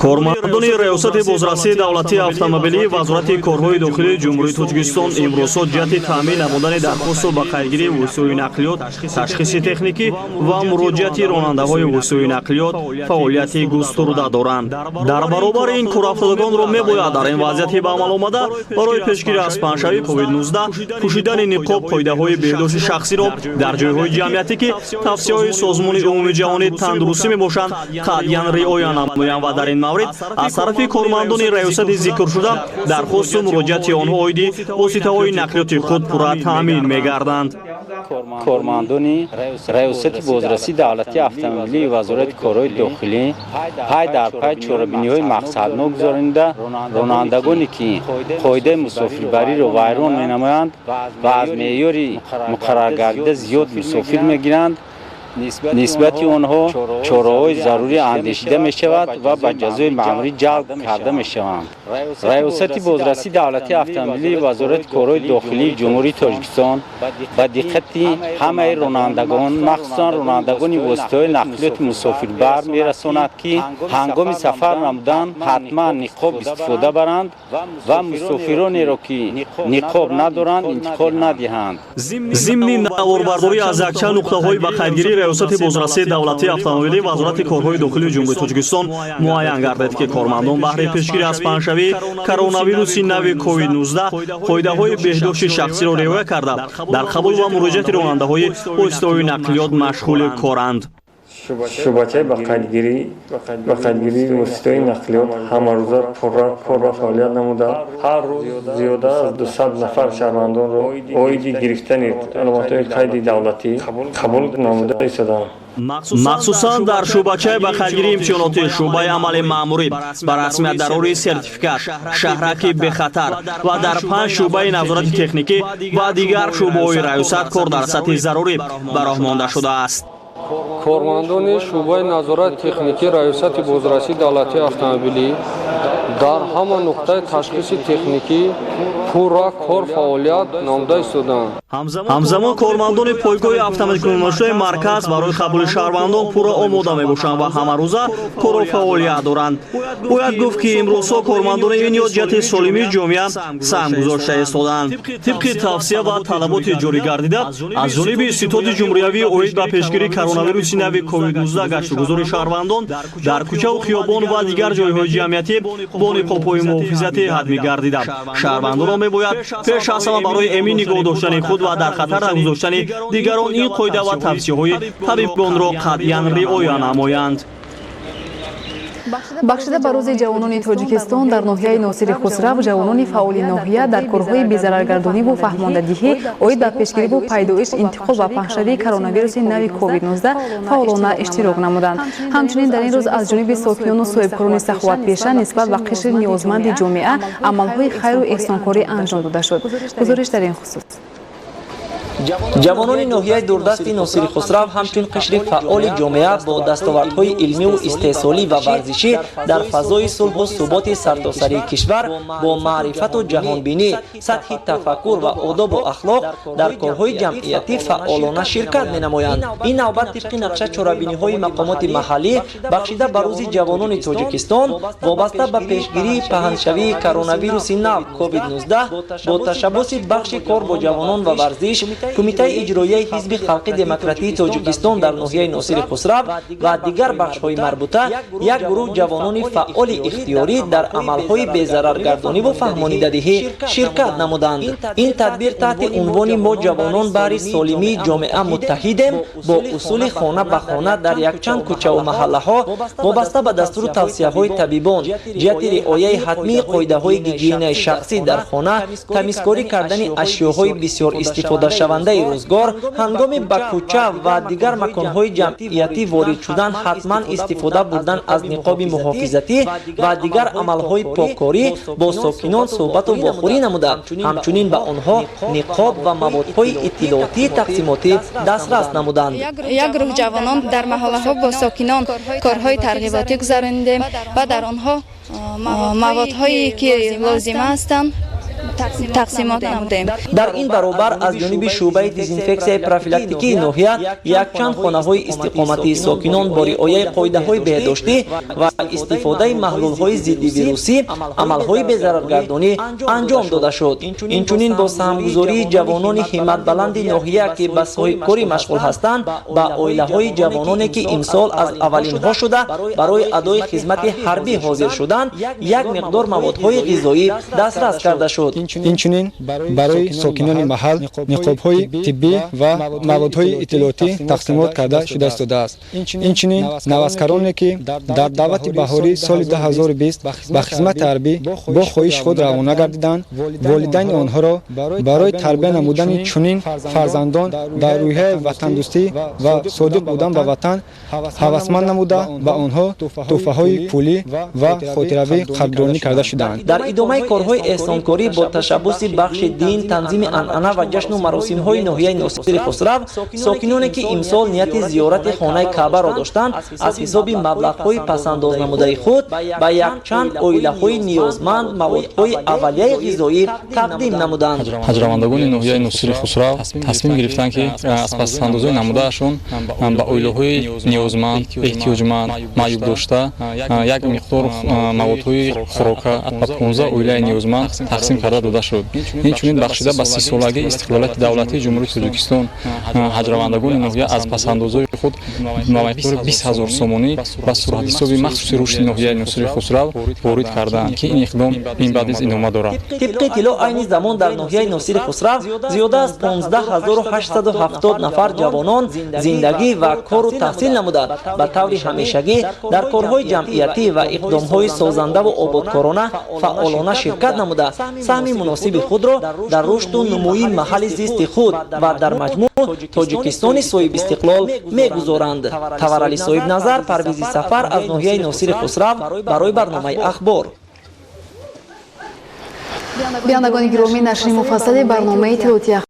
Кормандони Раёсати бозрасии давлатии автомобилии Вазорати корҳои дохилии Ҷумҳурии Тоҷикистон имрӯзҳо ҷиҳати таъмин намудани дархосту ба қайдгирии воситаҳои нақлиёт, ташхиси техникӣ ва муроҷиати ронандаҳои воситаҳои нақлиёт фаъолияти густурда доранд. Дар баробари ин, корафтодагонро мебояд дар ин вазъияти ба амал омада барои пешгирӣ аз паҳншавии COVID-19 пӯшидани ниқоб, қоидаҳои беҳдошти шахсиро дар ҷойҳои ҷамъиятӣ, ки тавсияҳои Созмони умумиҷаҳонии тандурустӣ мебошанд, қатъиян риоя намоянд ва дар ин маврид аз тарафи кормандони раёсати зикршуда дархосту муроҷиати онҳо оиди воситаҳои нақлиёти худ пурра таъмин мегарданд. Кормандони Раёсати бозрасии давлатии автомобилии Вазорати корҳои дохилӣ пай дар пай чорабиниҳои мақсаднок гузаронида, ронандагоне ки қоидаи мусофирбариро вайрон менамоянд ва аз меъёри муқарраргардида зиёд мусофир мегиранд, нисбати онҳо чораҳои зарурӣ андешида мешавад ва ба ҷазои маъмурӣ ҷалб карда мешаванд. Раёсати бозрасии давлатии автомобилии Вазорати корҳои дохилии Ҷумҳурии Тоҷикистон ба диққати ҳамаи ронандагон, махсусан ронандагони воситаҳои нақлиёти мусофирбар мерасонад, ки ҳангоми сафар намудан ҳатман ниқоб истифода баранд ва мусофиронеро, ки ниқоб надоранд, интиқол надиҳанд. Зимни наворбардорӣ аз якчанд нуқтаҳои ба қайдгирии Раёсати бозрасии давлатии автомобилии Вазорати корҳои дохилии Ҷумҳурии Тоҷикистон муайян гардид, ки кормандон баҳри пешгирӣ аз паҳншавии коронавируси нави COVID-19 қоидаҳои беҳдошти шахсиро риоя карда, дар қабул ва муроҷиати ронандаҳои воситаҳои нақлиёт машғули коранд. Шӯъбачаи ба қайдгирии воситаҳои нақлиёт ҳамарӯза пурра кор ва фаъолият намуда, ҳар рӯз зиёда аз 200 нафар шаҳрвандонро оиди гирифтани аломатҳои қайди давлатӣ қабул намуда истодаанд. Махсусан дар шӯъбачаи ба қайдгирии имтиҳоноти шӯъбаи амали маъмурӣ, ба расмият дарории сертификат, шаҳраки бехатар ва дар панҷ шӯъбаи назорати техникӣ ва дигар шӯъбаҳои раёсат кор дар сатҳи зарурӣ ба роҳ монда шудааст. Кормандони шӯъбаи назорати техникӣ Раёсати бозрасии давлатии автомобилӣ дар ҳама нуқтаи ташхиси техникӣ пурра кор фаъолият намуда истодаанд. Ҳамзамон, кормандони пойгоҳи автоматикунонашудаи марказ барои қабули шаҳрвандон пурра омода мебошанд ва ҳамарӯза кору фаъолият доранд. Бояд гуфт, ки имрӯзҳо кормандони ин ниҳод ҷиҳати солимии ҷомеа саҳм гузошта истодаанд. Тибқи тавсия ва талаботи ҷорӣ гардида аз ҷониби Ситоди ҷумҳуриявӣ оид ба пешгирии коронавируси нави COVID-19, гаштугузори шаҳрвандон дар кӯчаву хиёбон ва дигар ҷойҳои ҷамъиятӣ бо ниқобҳои муҳофизатӣ ҳатмӣ гардида, шаҳрвандонро мебояд пеш аз ҳама барои эмин нигоҳ доштани худ ва дар хатар нагузоштани дигарон ин қоида ва тавсияҳои табибонро қатъиян риоя намоянд. Бахшида ба Рӯзи ҷавонони Тоҷикистон дар ноҳияи Носири Хусрав ҷавонони фаъоли ноҳия дар корҳои безараргардониву фаҳмондадиҳӣ оид ба пешгириву пайдоиш, интиқол ва паҳншавии коронавируси нави COVID-19 фаъолона иштирок намуданд. Ҳамчунин дар ин рӯз аз ҷониби сокинону соҳибкорони саховатпеша нисбат ба қишри ниёзманди ҷомеа амалҳои хайру эҳсонкорӣ анҷом дода шуд. Гузориш дар ин хусус. Ҷавонони ноҳияи дурдасти Носири Хусрав ҳамчун қишри фаъоли ҷомеа бо дастовардҳои илмиву истеҳсолӣ ва варзишӣ дар фазои сулҳу суботи сартосарии кишвар, бо маърифату ҷаҳонбинӣ, сатҳи тафаккур ва одобу ахлоқ дар корҳои ҷамъиятӣ фаъолона ширкат менамоянд. Ин навбат тибқи нақша чорабиниҳои мақомоти маҳаллӣ бахшида ба Рӯзи ҷавонони Тоҷикистон вобаста ба пешгирии паҳншавии коронавируси нав COVID-19 бо ташаббуси бахши кор бо ҷавонон ва варзиш, Кумитаи иҷроияи Ҳизби халқи демократии Тоҷикистон дар ноҳияи Носири Хусрав ва дигар бахшҳои марбута як гурӯҳ ҷавонони фаъоли ихтиёрӣ дар амалҳои безараргардониву фаҳмонидадиҳӣ ширкат намуданд. Ин тадбир таҳти унвони «Мо ҷавонон баҳри солимии ҷомеа муттаҳидем» бо усули хона ба хона дар якчанд кӯчаву маҳаллаҳо вобаста ба дастуру тавсияҳои табибон ҷиҳати риояи ҳатмии қоидаҳои гигиенаи шахсӣ дар хона, тамизкорӣ кардани ашёҳои бисёр истифодашавандаи рӯзгор, ҳангоми ба кӯча ва дигар маконҳои ҷамъиятӣ ворид шудан ҳатман истифода бурдан аз ниқоби муҳофизатӣ ва дигар амалҳои поккорӣ бо сокинон суҳбату вохӯрӣ намуда, ҳамчунин ба онҳо ниқоб ва маводҳои иттилоотии тақсимотӣ дастрас намуданд. Як гурӯҳ ҷавонон дар маҳаллаҳо бо сокинон корҳои тарғиботӣ гузаронидем ва дар онҳо маводҳое ки лозима ҳастанд, тақсимот намудем. Дар ин баробар аз ҷониби шӯъбаи дезинфексияи профилактикии ноҳия якчанд хонаҳои истиқоматии сокинон бо риояи қоидаҳои беҳдоштӣ ва истифодаи маҳлулҳои зиддивирусӣ амалҳои безараргардонӣ анҷом дода шуд. Инчунин бо саҳмгузории ҷавонони ҳимматбаланди ноҳия, ки ба соҳибкорӣ машғул ҳастанд, ба оилаҳои ҷавононе, ки имсол аз аввалинҳо шуда барои адои хизмати ҳарбӣ ҳозир шуданд, як миқдор маводҳои ғизоӣ дастрас карда шуд. Инчунин барои сокинони маҳал ниқобҳои тиббӣ ва маводҳои иттилоотӣ тақсимот карда шуда истодааст. Инчунин наваскароне, ки дар даъвати баҳории соли 2020 ба хизмати ҳарбӣ бо хоҳиши худ равона гардиданд, волидайни онҳоро барои тарбия намудани чунин фарзандон дар рӯҳияи ватандӯстӣ ва содиқ будан ба ватан ҳавасманд намуда, ба онҳо тӯҳфаҳои пулӣ ва хотиравӣ қадрдонӣ карда шудаанд. Дар идомаи корҳои эҳсонкорӣ бо ташаббуси бахши дин, танзими анъана ва ҷашну маросимҳои ноҳияи Носири Хусрав сокиноне, ки имсол нияти зиёрати хонаи Каъбаро доштанд, аз ҳисоби маблағҳои пасандознамудаи худ ба якчанд оилаҳои ниёзманд маводҳои аввалияи ғизоӣ тақдим намуданд. Ҳаҷравандагони ноҳияи Носири Хусрав тасмим гирифтанд, ки аз пасандозҳои намудаашон ба оилаҳои ниёзманд, эҳтиёҷманд, маъюбдошта як миқдор маводҳои хӯрока ба 15 оилаи ниёзманд тақсим карда дода шуд. Инчунин бахшида ба 30-солагии истиқлолияти давлатии Ҷумҳурии Тоҷикистон ҳаҷравандагони ноҳия аз пасандозҳои худ ба миқдори 20 000 сомонӣ ба суратҳисоби махсуси рушди ноҳияи Носири Хусрав ворид карданд, ки ин иқдом минбаъд низ идома дорад. Тибқи иттилоъ, айни замон дар ноҳияи Носири Хусрав зиёда аз 15 870 нафар ҷавонон зиндагӣ ва кору таҳсил намуда, ба таври ҳамешагӣ дар корҳои ҷамъиятӣ ва иқдомҳои созандаву ободкорона фаъолона ширкат намуда, саҳми муносиби худро дар рушду нумӯи маҳалли зисти худ ва дар маҷмӯъ Тоҷикистони соҳибистиқлол мегузоранд. Таварали Соҳибназар, Парвизи Сафар аз ноҳияи Носири Хусрав барои барномаи «Ахбор». Бинандагони гиромӣ, нашри муфассали барномаи иттилоотии